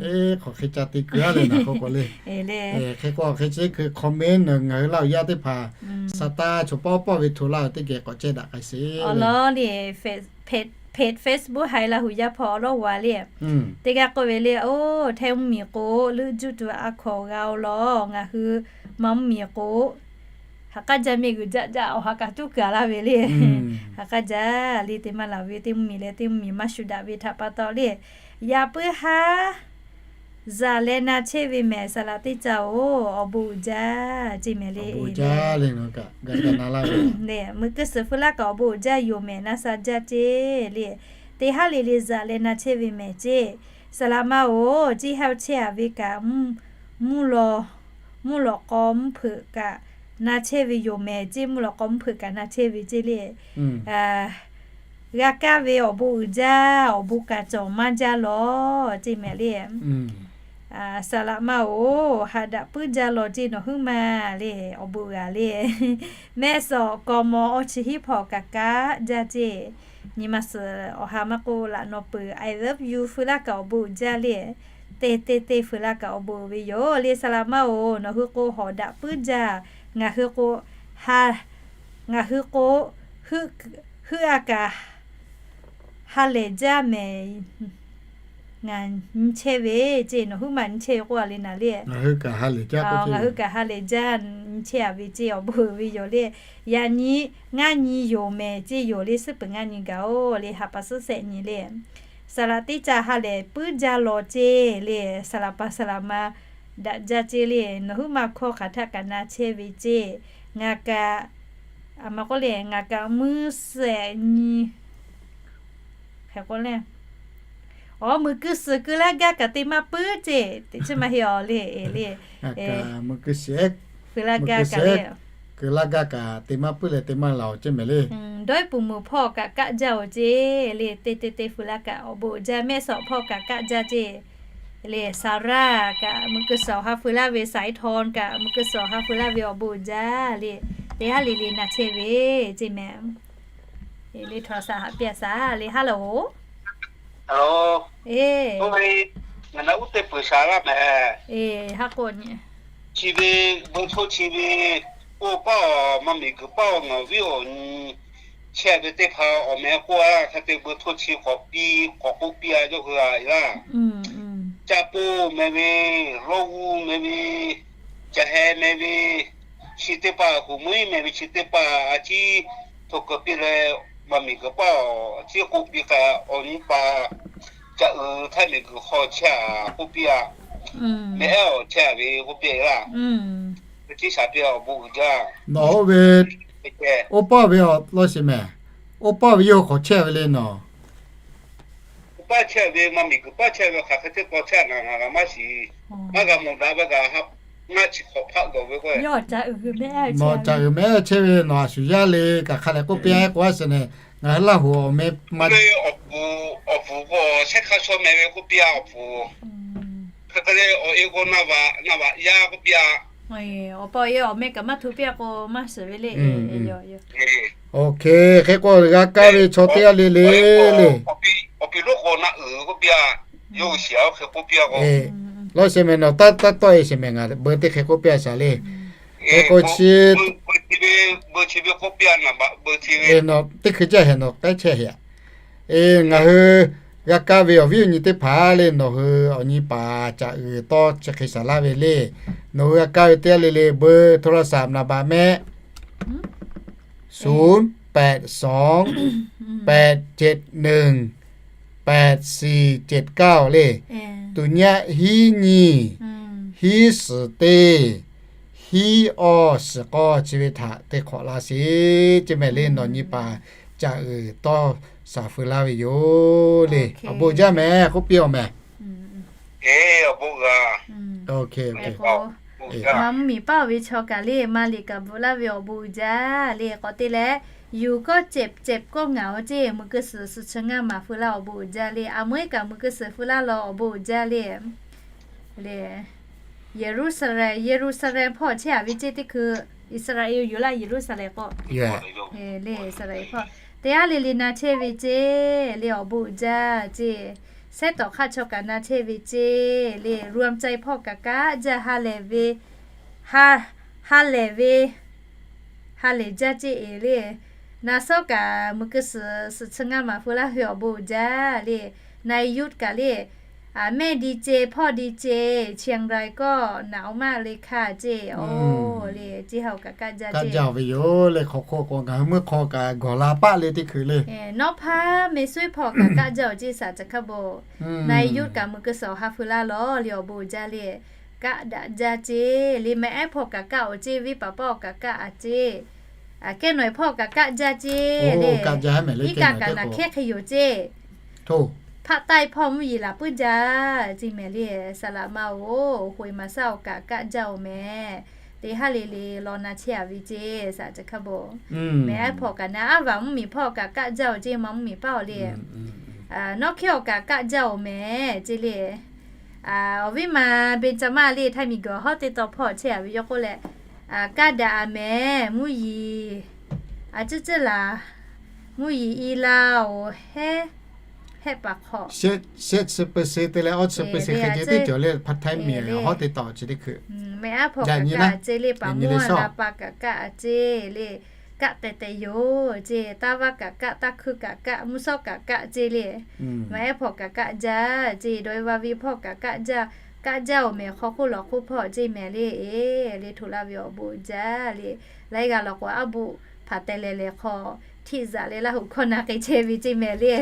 Eˬ, hk'aˬ hk'e ca te keu-a le naˬ k'oˆ k'o le. Hk'e k'o hk'e chi teˇ hkui comment ngaˬ hui laˇ awˬ yaˇ teˇ hpaˍ sa taˇ chaw pawˆ pawˆ ve hto laˇ ve teˇ geh k'awꞈ cehˇ daꞈ k'ai sheˍ. Awˬ lawn le, Facebook haiˬ Laˇ huˍ yaˇ hpawˇ awˬ lawˉ g'a le. Teˇ g'aˇ k'oˆ ve le, oˇ hteˇ mvuhˇmiˬ k'o leuˆ juˆ tuˬ a hkawꞈ g'a-o law. Ngaˬ hui ma mvuhˇmiˬ k'o ha k'aˉ jaˇ mehˆ g'uiˬ jaˆ jaˆ awˬ ha kaꞈ tuˉ kaˬ laˇ ve le. Ha k'aˉ jaˇ le teˇ maˇ laˬ ve teˇ mvuhˇmiˬ leh teˇ mvuhˇmiˬ maˇ shu daꞈ ve htaꞈ pa taw le. Yaꞈ puiˉ haˉ zaˬ leh na chehˇ ve mehˍ saˍ laꞈ teˇ caˇ-oˬ, awˬ bon uiˍ jaˇ ceˇ mehˍ le. Mui kuiˇ suhˍ feu laˇ kaꞈ awˬ bon uiˍ jaˇ yoˬ mehˍ na sha jaˇ ceˇ le. Teˇ haˉ le le zaˬ leh na chehˇ ve mehˍ ceˇ. Saˍ laꞈ ma-oˬ, ceˇ haˉ chehˇ-a ve kaꞈ mvuhˇ mvuhˇ lawꞈ k'aw mvuhˇ hpeuꞈ kaꞈ na chehˇ ve yoˬ mehˍ ceˇ. Mvuhˇ lawꞈ k'aw mvuhˇ hpeuꞈ kaꞈ na chehˇ ve ceˇ le. G'a kaˇ ve awˬ bon uiˍ jaˇ, awˬ bon kaꞈ cawˬ maˇ jaˇ lawˬ ceˇ mehˍ le. Saˍ laꞈ ma-oˬ, haꞈ daꞈ puiˉ jaˇ lawˬ ceˇ nawˬ huiˉ ma le, awˬ bon g'a le. Mehˆ suhˍ k'aw maw awˇ chi hiˉ hpawˇ kaꞈ kaˆ jaˇ ceˇ. Nyi ma suhˍ awˬ ha maˇ k'oˆ laꞈ nawˬ peuˬ I love you feu laˇ kaꞈ awˬ bon uiˍ jaˇ le. Teˇ teˇ teˇ feu laˇ kaꞈ awˬ bon uiˍ ve yoˬ le. Saˍ laꞈ ma-oˬ, nawˬ hui k'o hawˍ daꞈ puiˉ jaˇ. Ngaˬ hui k'o ha, ngaˬ hui k'o huiˉ a kaꞈ ha lehˬ jaˇ mehˍ. Ngaˬ nyi chehˇ ve ceˇ, nawˬ huiˉ ma nyi chehˇ ve k'oˆ-a le naˍ le. Ngaˬ hui kaꞈ ha lehˬ jaˇ nyi chehˇ-a ve ceˇ, awˬ bon uiˍ ve yoˬ le. Yaꞈ nyi ngaˇ nyi yoˬ mehˍ ceˇ yoˬ le. Suhˉ peuˬ ngaˇ nyi gaˬ-oˬ le, ha pa suhˉ shehˆ nyi le. Saˍ laꞈ teˇ caˇ ha lehˬ puiˉ jaˇ lawˬ ceˇ le. Saˍ laꞈ pa saˍ laꞈ ma daꞈ jaˇ ceˇ le. Nawˬ huiˉ ma hkawˇ hk'aˬ htaˆ kaꞈ na chehˇ ve ceˇ. Ngaˬ kaꞈ, a ma k'oˆ le, ngaˬ kaꞈ mui suhˍ nyi hk'e k'oˆ le. Awˬ mui kuiˇ suhˍ keu laˇ gaˇ kaꞈ te maˇ puiˉ ceˇ. Teꞈ chiˉ maˇ heˆ-aw le, e le. Mui kuiˇ suhˍ keu laˇ gaˇ kaꞈ te maˇ puiˉ leh te maˇ laˬ-oˬ ceˇ mehˍ le. Dawˇ-iˉ puˍ meuˍ hpawˇ kaꞈ kaˆ jaˇ-oˬ ceˇ le. Te te te feu laˇ kaꞈ awˬ bon uiˍ jaˇ. Mehˆ suhˍ hpawˇ kaꞈ kaˆ jaˇ ceˇ. Le Sarah kaꞈ muꞈ keu suhˍ awˬ ha feu laˇ ve, Saiˍ Htawn kaꞈ muꞈ keu suhˍ awˬ ha feu laˇ ve awˬ bon uiˍ jaˇ le. Teˇ haˉ le le na chehˇ ve ceˇ mehˍ. Le htawnˍ saˍ haꞈ piˇ a shaˍ le, hello. Hello. Eˬ, ngaˬ na uˉ teˇ peuˬ shaˍ laˇ mehˍ. Eˬ, haˉ k'oˆ nyi. Chi ve, bon htoˇ chi ve, oˇ paˇ awˬ ma miˬ guiˬ paˇ awˬ nawˬ viˉ awˬ nyi chehˇ ve teˇ hpaˍ awˬ meh k'oˆ a hk'e te, bon htoˇ chi k'awꞈ piˇ k'awꞈ k'oˆ piˇ a yawˇ hui a e laˇ. Caˇ poˇ meh ve, lawˇ g'uˇ meh ve, ca heh meh ve, chi teˇ hpaˍ, hoꞈ meuˉ meh ve chi teˇ hpaˍ a ciˉ hto keu piˇ leh, ma miˬ guiˬ paˇ awˬ ciˉ k'oˆ piˇ k'ai, awˬ nyi paˍ ca uiˍ htaˇ miˬ guiˬ hk'aw chehˇ a k'oˆ piˇ a, meh ehˉ awˬ chehˇ a ve k'oˆ piˇ a laˇ. Ciˉ shaˍ piˇ a awˬ bon uiˍ jaˇ. Nawˬ oˇ ve, oˇ paˇ ve awˬ lawn sheˍ mehˍ. Oˇ paˇ ve yawˇ hui hk'awꞈ chehˇ ve le nawˬ. Oˇ paˇ chehˇ ve, ma miˬ guiˬ paˇ chehˇ ve hk'aˬ hk'e teˇ k'aw chehˇ a ngaˬ, ngaˬ g'a maˇ shiˍ. Maˇ g'a mawˬ daꞈ ve kaꞈ, ngaˇ chi hk'awꞈ hpaˆ gawˬ ve k'o, nawˬ ca uiˍ mehˉ chehˇ ve nawˬ a shuˍ yaˇ le kaꞈ hk'a lehˬ k'oˆ piˇ a k'o a sheˍ nehˍ, ngaˬ hui Laˇ huˍ awˬ meh ma awˬ puˍ k'o shehˉ hk'aˇ shaw meh ve k'oˆ piˇ a awˬ puˍ. Hk'e te leh awˬ e k'o na vaꞈ na vaꞈ yaˇ k'oˆ piˇ a. Awˬ pa awˬ e awˬ meh kaꞈ maˇ hto piˇ a k'o maˇ shiˍ ve le. Oˇ hk'e hk'e k'o g'a kaˇ ve chaw teˇ g'aˇ le le le. Awˬ piˍ lonˉ k'o na uiˍ k'oˆ piˇ a. Yawˇ hui shiˍ a oˇ hk'e k'oˆ piˇ a k'o, laˇ sheˍ mehˍ nawˬ taˇ taˇ tawˆ e sheˍ mehˍ, ngaˬ beuꞈ teˇ hk'e k'oˆ piˇ a shaˍ le. Hk'e k'o chi, beuꞈ chi ve, beuꞈ chi ve k'oˆ piˇ a naˍ baꞈ beuꞈ chi ve, nawˬ teˇ hkui jaˇ hehˍ nawˬ k'ehˉ chehˇ hehˍ. Eˬ, ngaˬ hui g'a kaˇ ve awˬ viˉ awˬ nyi teˇ hpaˍ le, nawˬ hui awˬ nyi paˍ caꞈ uiˍ tawˇ chi hk'e shaˍ laˇ ve le. Nawˬ hui g'a kaˇ ve teˇ g'aˇ le le เบอร์โทรศัพท์ naˍ baꞈ mehˆ ศูนย์แปดสอง แปดเจ็ดหนึ่ง แปดสี่เจ็ดเก้า le. Tuˍ nyaˆ hiˉ nyi, hiˉ suhˍ teˇ, hiˉ awˇ suhˍ k'awˇ chi ve htaꞈ te hk'awꞈ la sheˍ ceˇ mehˍ le. Nawˬ nyi paˍ caꞈ uiˍ tawˇ shaˍ feu laˇ ve yoˬ le. Awˬ bon jaˇ mehˍ k'oˆ piˇ a mehˍ. Awˬ bon g'a. Maˇ mvuhˇ miˬ paˇ oˬ ve chaw kaꞈ le, maˇ liꞈ kaꞈ bvuhꞈ laˇ ve awˬ bon uiˍ jaˇ le. K'awꞈ te leh, yuˬ kawˇ cehˬ cehˬ kawˇ ngaˬ oˬ ceˇ, muꞈ keu suhˍ suhˍ chi ngaˇ maˍ feu laˇ awˬ bon uiˍ jaˇ le. A meuˉ kaꞈ muꞈ keu suhˍ feu laˇ law awˬ bon uiˍ jaˇ le. Le, Yeˍruˆsaˍlehnˍ, Yeˍruˆsaˍlehnˍ hpawˇ chehˇ a ve ceˇ teˇ hkui, Iˉsaˍreˍlaˆ yoˬ laˇ Yeˍruˆsaˍlehnˍ k'o le, Iˉsaˍreˍlaˆ hpawˇ teˇ g'aˇ le le na chehˇ ve ceˇ le, awˬ bon uiˍ jaˇ ceˇ. Sehˉ tawˍ hk'aˆ chaw kaꞈ na chehˇ ve ceˇ le, รวมใจ hpawˇ kaꞈ kaˆ jaˇ, ha lehˬ ve, ha, ha lehˬ ve, ha lehˬ jaˇ ceˇ e le. Na sawˉ kaꞈ muꞈ keu suhˍ suhˍ chi ngaˇ maˍ feu laˇ ve awˬ bon uiˍ jaˇ le. Na yuˇ kaꞈ le, a mehˆ di ceˇ hpawˇ di ceˇ, เชียงราย kawˇ naꞈ oˇ maˇ le hkaˇ ceˇ o le, ceˇ ha kaꞈ kaˆ jaˇ ve yoˬ le. Hk'aw hk'oˆ k'o ngaˬ hui meuˇ hk'aw kaꞈ gawˬ la paˆ le teˇ hkui le. Nawˉ hpaˇ meh suiˉ hpawˇ kaꞈ kaˆ jaˇ oˬ ceˇ saˍ ca hkaˇ bon. Na yuˇ kaꞈ muꞈ keu suhˍ awˬ ha feu laˇ law le awˬ bon uiˍ jaˇ le. Kaˆ daꞈ jaˇ ceˇ le, meh ehˉ hpawˇ kaꞈ kaˆ oˬ ceˇ, venˇ paˍ paˆ awˬ kaꞈ kaˆ a ceˇ. Kehˉ nawˬ e hpawˇ kaꞈ kaˆ jaˇ ceˇ le. Iˉ kaˆ kaꞈ naˬ hkehˉ hk'e yoˬ ceˇ. Hpaˆ taiˇ hpawˇ mvuhˇ yeˬ laˬ puiˉ jaˇ ceˇ mehˍ le. Saˍ laꞈ ma oˬ, hoꞈ e maˍ saˉ awˬ kaꞈ kaˆ jaˇ oˬ mehˍ. Teˇ haˉ le le law na chehˇ a ve ceˇ saˍ ca hkaˇ bon. Meh ehˉ hpawˇ kaꞈ naˬ, aˉ vaˬ mvuhˇ miˬ hpawˇ kaꞈ kaˆ jaˇ oˬ ceˇ, ma mvuhˇ miˬ paˇ oˬ le. Nawˉ hkehˉ awˬ kaꞈ kaˆ jaˇ oˬ mehˍ ceˇ le. Awˬ viˉ ma เบญจมาศ le, Htaiˇ miˬ guiˬ hawˉ teˇ taw hpawˇ chehˇ a ve yawˇ k'oˆ leh, kaˆ daꞈ a mehˍ mvuhˇ yeˬ, a ciˉ ciˉ laˬ, mvuhˇ yeˬ i la oˬ hehˉ, hehˆ paˍ hk'awꞈ, shehˆ chi peu suh te leh awˇ chi peu suh hk'e ceh teˇ cawˬ le, Htaiˇ miˬ hawˉ teˇ taw chi teˇ hkui. Meh aˉ hpawˇ kaꞈ kaˆ a ceˇ le, paˍ mvuhˇ la pa kaꞈ kaˆ a ceˇ le. Kaˆ teh teh yoˬ ceˇ, taˇ vaˇ kaꞈ kaˆ, taˇ hkuiˇ kaꞈ kaˆ, mvuhˇ shawˉ kaꞈ kaˆ ceˇ le. Meh ehˉ hpawˇ kaꞈ kaˆ jaˇ ceˇ, dawˇ e vaˇ ve hpawˇ kaꞈ kaˆ jaˇ. Kaˆ jaˇ oˬ mehˍ, hk'aw hk'oˆ lawˬ hk'oˆ hpawˇ ceˇ mehˍ le. E le htoꞈ laˇ ve awˬ bon uiˍ jaˇ le. Laiˉ g'aˇ lawˬ k'o aˉ buˆ hpaˍ teh leh lehˬ hk'aw, htiˆ zaꞈ leh Laˇ huˍ hkawˇ na k'ai chehˇ ve ceˇ mehˍ le.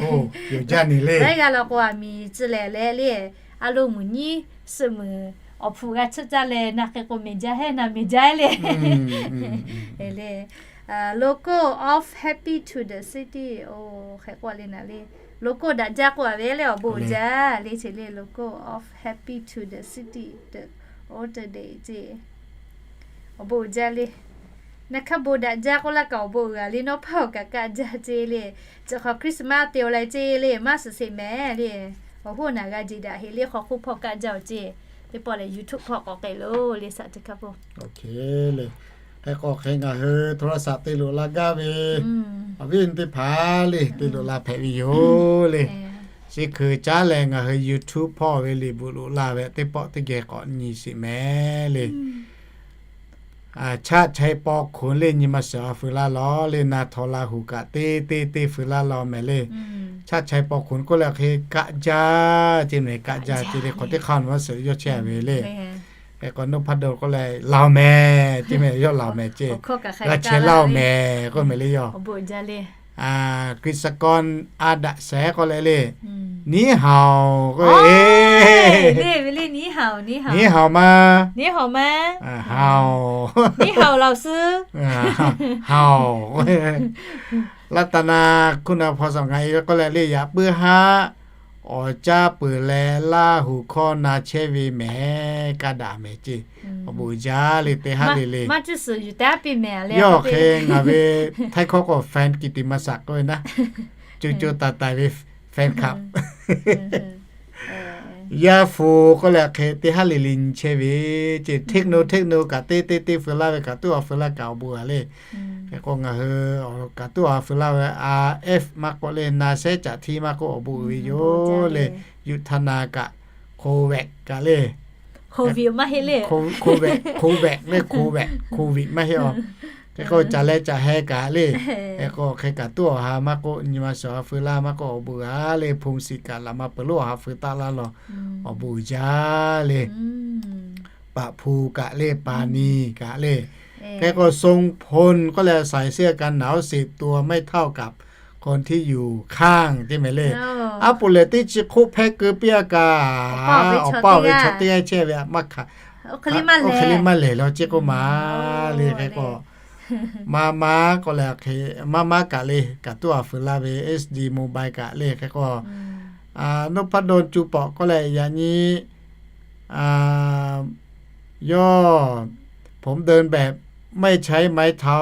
Laiˉ g'aˇ lawˬ k'o aˬ miˍ ci lehˬ leh le, a loˇ muiˬ nyiˉ suhˆ muiˬ awˬ hpfuhꞈ g'a chiˇ caˇ leh na hk'e k'o mehˍ jaˇ heˉ na mehˍ jaˇ heˉ le. Local of Happy to the City oˬ hk'e k'oˆ le naˍ le. Local daꞈ jaˇ k'oˆ a ve le awˬ bon uiˍ jaˇ le, chi le Local of Happy to the City, the order day ceˇ. Awˬ bon uiˍ jaˇ le. Na hkaˇ bon daꞈ jaˇ k'oˆ laˇ kaꞈ awˬ bon uiˍ a le, nawˉ hpaˇ awˬ kaꞈ kaˆ jaˇ ceˇ le. Chi hk'aw Christmas te oˬ leh ceˇ le, maˇ suhˍ sheˍ mehˍ le. Awˬ hoˉ naˬ g'a jeˬ daꞈ heˆ le, hk'aw hk'oˆ hpawˇ kaˆ jaˇ-oˬ ceˇ. Teˇ pawˆ lehˬ YouTube hpawˇ k'awꞈ k'ai loˬ le, saꞈ teˇ hkaˇ pawˆ. Hk'e k'o hk'e ngaˬ hui โทรศัพท์ te loꞈ la gaˇ ve, awˬ viˉ teˇ hpaˍ le te loꞈ la hpehꞈ ve yoˬ le. Chi hkui caˉ leh ngaˬ hui YouTube hpawˇ ve liꞈ bvuhꞈ loꞈ la ve teˇ pawˆ teˇ geh k'awꞈ nyi sheˍ mehˍ le. Chaˆ chai paw hkunˍ le nyi ma shawˍ a feu laˇ law le, na htaw Laˇ huˍ kaꞈ teˇ teˇ teˇ feu laˇ law mehˍ le. Chaˆ chai paw hkunˍ k'oˆ leh hk'e kaˆ jaˇ ceˇ mehˍ, kaˆ jaˇ ceˇ le, hk'aw teˇ hk'aˇ nawˬ ma suhˍ yawˇ chehˇ ve le. Hk'e k'o Noˉ hpaˇ daw k'oˆ leh laˬ mehˍ ceˇ mehˍ, yawˇ laˬ mehˍ ceˇ, g'a chehˇ laˇ mehˍ k'oˆ mehˍ le yoˬ. กฤษกร a daꞈ shehˍ k'oˆ leh le, 你好 k'oˆ ve, 你好 ma, 你好 ma, 好, 你好 老师, 好. Laˇ taˍ na hkunˇ na hpaw sawˍ ngaˬ e k'oˆ leh le, yaꞈ puiˉ haˉ awˬ caˇ peuˬ leh Laˇ huˍ hkawˇ na chehˇ ve mehˍ, kaˆ daꞈ mehˍ ceˇ. Awˬ bon uiˍ jaˇ le, teˇ haˉ le le. Yawˇ hk'e ngaˬ ve Htaiˇ hkawˇ k'o fan กิตติมศักดิ์ k'oˆ ve naˉ, co co taiˍ taiˍ ve fan ครับ Yaˇ hpu k'oˆ leh hk'e teˇ haˉ le le nyi chehˇ ve ceˇ, techno techno kaꞈ teˇ teˇ teˇ feu laˇ ve, kaꞈ tuˉ awˬ feu laˇ kaꞈ awˬ bon a le. Hk'e k'o ngaˬ hui kaꞈ tuˉ awˬ feu laˇ ve, a f maˇ k'oˆ le, na shehˉ caꞈ htiˇ maˇ k'oˆ awˬ bon uiˍ ve yoˬ le. Yuˇ htaˇ na kaꞈ, Covax kaꞈ le, Covax maˇ heˆ le, Covax le, Covax, Covid maˇ heˆ a. Hk'e k'o caꞈ leh caꞈ heh kaꞈ le. Hk'e k'o hk'e kaꞈ tuˉ awˬ ha maˇ k'oˆ, nyi ma shawˍ ha feu laˇ maˇ k'oˆ awˬ bon a le. Hpu shiˍ kaꞈ laꞈ ma peuˬ lonˉ awˬ ha feu taˆ laˇ law, awˬ bon uiˍ jaˇ le. Paˍ hpu kaꞈ le, paˍ ni kaꞈ le. Hk'e k'o ทรงพล k'oˆ leh ใส่เสื้อกันหนาว สิบตัว ไม่เท่ากับคนที่อยู่ข้าง ceˇ mehˍ le. Aˉ poꞈ lehˬ teˇ chi hk'oˆ hpehˇ keu piˇ a kaꞈ, awˬ paˇ awˬ ve chaw teˇ g'aˇ chehˇ ve maˇ hk'aˬ, hk'e le maˇ lehˬ law ceˇ k'oˆ ma le. Hk'e k'o maˇ maˇ k'oˆ leh hk'e, maˇ maˇ kaꞈ le, kaꞈ tuˉ awˬ feu laˇ ve HD mobile kaꞈ le. Hk'e k'o Noˉ hpaˇ daw cu pawꞈ k'oˆ leh yaꞈ nyi ยอด ผมเดินแบบไม่ใช้ไม้เท้า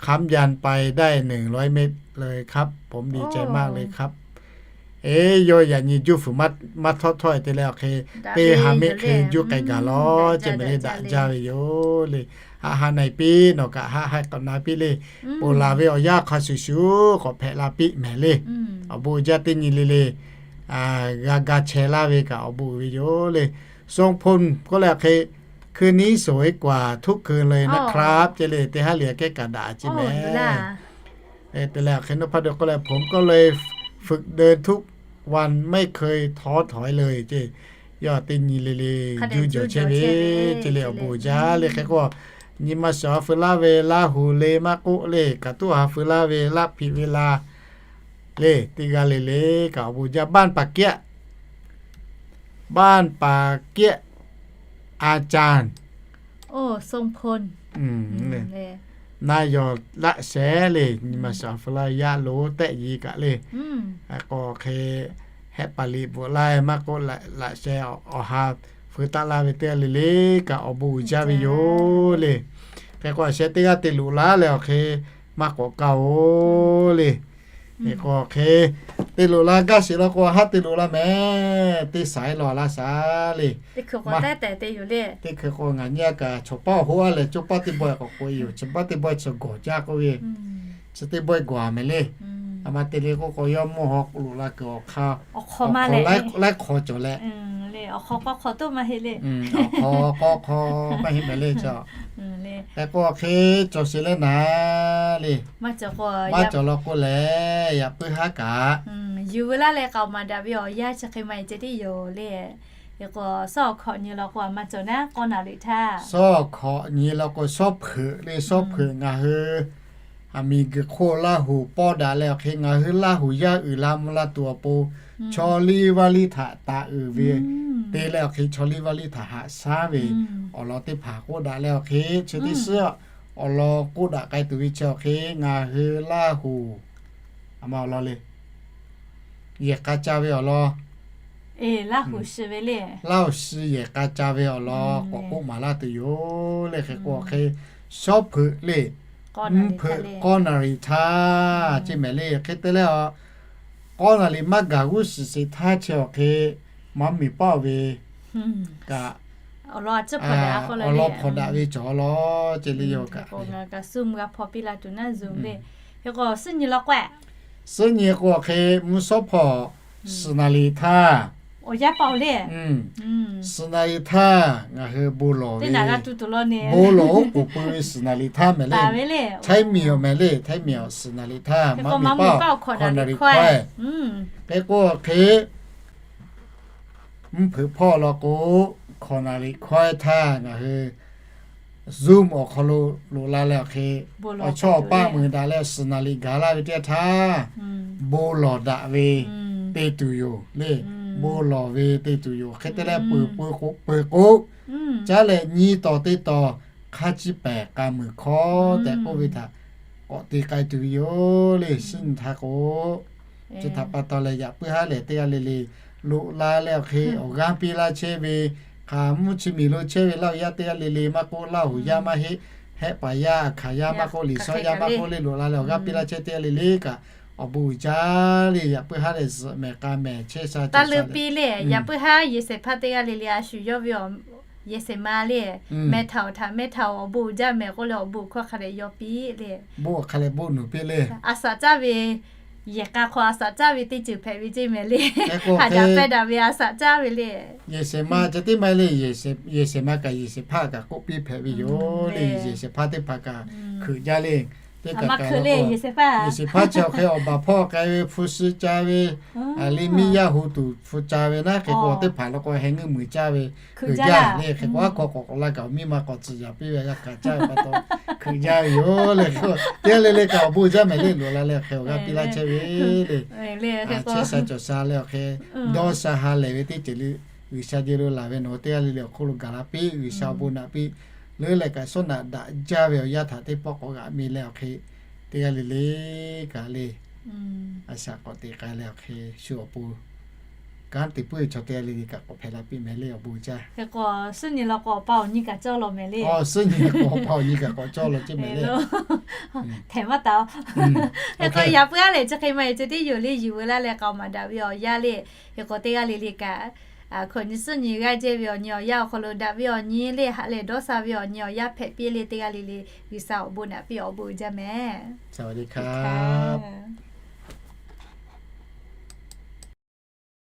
ค้ำยันไปได้ หนึ่งร้อยเมตรเลยครับ ผมดีใจมากเลยครับ. Eˬ, yawˇ yaꞈ nyi juˇ fuiˍ maˇ htawˇ htawˇ te leh awˬ hk'e, teˇ ha mehˆ hk'e juˇ k'ai gaˬ law ceˇ mehˍ le, daꞈ jaˇ ve yoˬ le. Haˆ haˆ na piˇ, nawˬ kaꞈ haˆ haˆ k'awꞈ na piˇ le. Ponˬ laˬ ve awˬ yanˇ hk'a shuˍ shuˍ k'awꞈ hpehꞈ la piˇ mehˍ le. Awˬ bon uiˍ jaˇ teˇ nyi le le, g'a ga chehˇ laˇ ve kaꞈ awˬ bon uiˍ ve yoˬ le. ทรงพล k'oˆ leh hk'e, คืนนี้สวยกว่าทุกคืนเลยนะครับ ceˇ le, teˇ haˉ le kehˉ kaꞈ daꞈ ceˇ mehˍ. Te leh hk'e Noˉ hpaˇ daw k'oˆ leh ผมก็เลยฝึกเดินทุกวัน ไม่เคยท้อถอยเลย ceˇ. Yawˇ teˇ nyi le le juˇ jawˬ chehˇ ve ceˇ le, awˬ bon uiˍ jaˇ le. Hk'e k'o nyi ma shawˍ ha feu laˇ ve Laˇ huˍ le maˇ k'oˆ le, kaꞈ tuˉ ha feu laˇ ve Laˇ hpiꞈ ve la le, teˇ g'aˇ le le kaꞈ awˬ bon uiˍ jaˇ. บ้านป่าเกี้ย บ้านป่าเกี้ย อาจารย์ Na yawˬ laꞈ sheh le, nyi ma shawˍ ha feu laˇ ve Yaˇ loˍ tehꞈ yi kaꞈ le. K'o hk'e, hehˆ paˍ liꞈ bvuhꞈ laˇ ve maˇ k'oˆ, laꞈ sheh awˬ ha feu taˆ laˇ ve teˇ g'aˇ le le kaꞈ awˬ bon uiˍ jaˇ ve yoˬ le. Hk'e k'o, a sheh teˇ g'aˇ te loꞈ laˇ leh awˬ hk'e maˇ k'awꞈ kaˇ oˬ le. Hk'e k'o, hk'e te loꞈ la gaˇ sheˍ law k'o, haˉ te loꞈ la mehˍ. Teˇ saiˉ law laˇ shaˍ le. Teˇ hkui k'o, ngaˬ nyi a kaꞈ chaw paˇ awˬ hoˉ a lehˬ, co paˇ teˇ bawehˇ k'awꞈ k'oꞈ e yoˬ. Chi paˇ teˇ bawehˇ chi gawˬ jaˇ k'oˆ ve, chi teˇ bawehˇ gawˬ a mehˍ le. A ma te le k'oˆ k'o, yawˇ mvuhˇ haw k'oꞈ loꞈ la kuiˬ awˬ hk'aw, laiˉ hk'aw cawˬ leh, awˬ hk'aw k'awˇ hk'aw maˇ heˆ mehˍ le. Hk'e k'o, hk'e cawˬ sheˍ leh naˍ le. Maˇ cawˬ law k'o lehˬ, yaꞈ puiˉ haˉ kaꞈ yuˬ veu laˇ leh k'aoˍ maˍ daꞈ ve awˬ yanˇ chi hk'e maˇ heˆ ceh tiˉ yoˬ le. K'o, sawˉ awˬ hk'awꞈ nyi law k'o, a ma cawˬ naˉ k'awˇ naˍ riˍ htaˇ, sawˉ awˬ hk'awꞈ nyi law k'o, sawˉ hpeuꞈ le, sawˉ hpeuꞈ ngaˬ hui aˬ miˍ guiˬ hk'oˆ Laˇ huˍ pawˇ daꞈ leh awˬ hk'e, ngaˬ hui Laˇ huˍ yaˇ uiˍ la mvuh la tuˬ awˬ pon, chaw liˇ vaˇ liˇ htaꞈ taˍ uiˍ ve te leh awˬ hk'e, chaw liˇ vaˇ liˇ htaꞈ haꞈ shaˉ ve awˬ lawn teˇ hpaˍ k'oˆ daꞈ leh awˬ hk'e, chi teˇ shiˉ awˬ lawn k'oˆ daꞈ k'ai tuˬ ve chi awˬ hk'e, ngaˬ hui Laˇ huˍ a ma awˬ lawn le, yehˬ k'a ca ve awˬ lawn, Laˇ huˍ shi yehˬ k'a ca ve awˬ lawn k'awꞈ k'oˆ maˍ laˇ tuˬ yoˬ le. Hk'e k'o, hk'e sawˉ hpeuꞈ le, mvuhˇ hpeuꞈ k'awˇ naˍ riˍ htaˇ, ceˇ mehˍ le. Hk'e te leh a, k'awˇ naˍ riˍ maˇ gaˬ g'uˇ suhˍ sheˍ htaˇ chehˇ awˬ hk'e, maˇ miˬ paˆ ve kaꞈ, awˬ lawn hpawnˬ daꞈ ve cawˬ law ceh le yoˬ kaꞈ. Hk'e k'o, suhˉ nyi k'o hk'e mvuhˇ shawˉ hpawˇ suhˍ naˍ riˍ htaˇ, suhˍ naˍ riˍ htaˇ ngaˬ hui bon lawˬ ve, bon lawˬ oˉ k'oˍ pui ve suhˍ naˍ riˍ htaˇ mehˍ le. Htaiˇ miˬ awˬ mehˍ le, htaiˇ miˬ awˬ suhˍ naˍ riˍ htaˇ maˇ miˬ paˆ, hkawꞈ naˍ riˍ hkawehˇ. Hk'e k'o hk'e, mvuhˇ hpeuꞈ hpawˇ law k'o, hkawꞈ naˍ riˍ hkawehˇ htaˇ ngaˬ hui Zoom awˬ hk'aw lo loꞈ la leh awˬ hk'e, awˬ chawˇ awˬ paˇ meuˬ daꞈ leh suhˍ naˍ riˍ gaˬ laˇ ve teˇ yanˇ htaˇ, bon lawˬ daꞈ ve te tuˬ yoˬ le. Bon lawˬ ve te tuˬ yoˬ. Hk'e te leh peuˬ peuˬ k'o, peuˬ k'o, caˉ leh nyiˇ tawˍ teˇ tawˍ hk'a ciˇ pehˍ k'a meuˬ hkawˇ tehꞈ k'oˆ ve htaꞈ k'awꞈ te k'ai tuˬ ve yoˬ le. Suhˉ nyi htaˇ k'o, chi htaꞈ pa taw leh yaꞈ puiˉ haˉ lehˬ teˇ g'aˇ le le loꞈ la leh awˬ hk'e awˬ g'aˇ piˇ laˇ chehˇ ve, hk'aˬ mvuhˇ chi miˬ lo chehˇ ve Laˇ huˍ yaˇ teˇ g'aˇ le le maˇ k'oˆ, Laˇ huˍ yaˇ maˇ heˆ, Hehˆ paˍ yaˇ, Aˍhkaˍ yaˇ maˇ k'oˆ, Liꞈ shawˉ yaˇ maˇ k'oˆ le, loꞈ la leh awˬ g'aˇ piˇ laˇ chehˇ teˇ g'aˇ le le kaꞈ, awˬ bon uiˍ jaˇ le. Yaꞈ puiˉ haˉ leh zuhꞈ mehˍ k'a mehˍ chehˇ sha taˇ leuˆ piˇ le. Yaꞈ puiˉ haˉ yehˬ shehˍ hpaˇ teˇ g'aˇ le le a shu yawˇ ve awˬ yehˬ shehˍ ma le, meh htaꞈ awˬ htaꞈ meh htaꞈ awˬ bon uiˍ jaˇ mehˍ k'oˆ leh awˬ bon hkawˇ hk'a dehꞈ yaw piˇ le. Bon hk'a leh bon nuˬ piˇ le. A shaꞈ caˇ ve yehˬ k'a hk'aw a shaꞈ caˇ ve teˇ ceuˬ hpehꞈ ve ceˇ mehˍ le. Haꞈ daꞈ pehˇ daꞈ ve a shaꞈ caˇ ve le. Yehˬ shehˍ ma ceh tiˉ maˇ heˆ le. Yehˬ shehˍ ma kaꞈ yehˬ shehˍ hpaˇ kaꞈ k'oˆ piˇ hpehꞈ ve yoˬ le. Yehˬ shehˍ hpaˇ teˇ hpaˍ kaꞈ hkeuꞈ jaˇ le. Teˇ kaꞈ kaꞈ le, yehˬ shehˍ hpaˇ chi awˬ hk'e awˬ baˬ hpawˇ k'ai ve, hpu shi ca ve, a le miˇ yaˇ hu tuˬ hpu ca ve naˉ hk'e k'o, teˇ hpaˍ law k'o heh ngeuˇ muiˬ caˇ ve hkeuꞈ jaˇ le. Hk'e k'o aˉ hk'aw k'awꞈ k'awꞈ la kaꞈ awˬ miˇ ma k'awꞈ tcuhˍ yaꞈ piˇ ve g'a kaꞈ caˇ ve pa taw hkeuꞈ jaˇ ve yoˬ le. Teˇ g'aˇ le le kaꞈ awˬ bon jaˇ mehˍ le, loꞈ la leh awˬ hk'e awˬ g'aˇ piˇ laˇ chehˇ ve le. Chehˇ sha cawˬ sha leh awˬ hk'e dawˇ sha ha lehˬ ve teˇ ceuˬ le. G'uiˬsha jeh lo laˬ ve nawˬ hui teˇ g'aˇ le le awˬ hk'oˆ lo gaˬ la piˇ. G'uiˬsha awˬ bon naꞈ piˇ. Leuˉ leh kaꞈ sawˉ naꞈ daꞈ jaˇ ve awˬ yanˇ htaꞈ teˇ pawˆ k'awꞈ g'aꞈ mi leh awˬ hk'e, teˇ g'aˇ le le kaꞈ le, a shaꞈ k'awꞈ te k'ai leh awˬ hk'e shu awˬ pon kanˉ te puiˉ ve chaw teˇ g'aˇ le le kaꞈ k'awꞈ hpehꞈ la piˇ mehˍ le, awˬ bon jaˇ. Hk'e k'o, suhˉ nyi law k'o awˬ pa awˬ nyi kaꞈ cawˇ law mehˍ le. Suhˉ nyi k'o awˬ pa awˬ nyi kaꞈ k'awꞈ cawˇ law ceˇ mehˍ le. Htehꞈ maˇ taˍ-oˬ. Hk'e k'o yaꞈ puiˉ aˉ lehˬ chi hk'e maˇ heˆ, ceh tiˉ yoˬ le, yuˬ veu laˇ leh k'aoˍ maˍ daꞈ ve awˬ yanˇ le. Hk'e k'o teˇ g'aˇ le le kaꞈ, hkawꞈ nyi suhˉ nyi g'aˇ jehˇ ve awˬ nyi awˬ yanˇ awˬ hk'aw lo daꞈ ve awˬ nyi le, haꞈ lehˬ dawˇ sha ve awˬ nyi awˬ yanˇ hpehꞈ piˇ le. Teˇ g'aˇ le le G'uiˬsha awˬ bon naꞈ piˇ, awˬ bon uiˍ jaˇ mehˍ.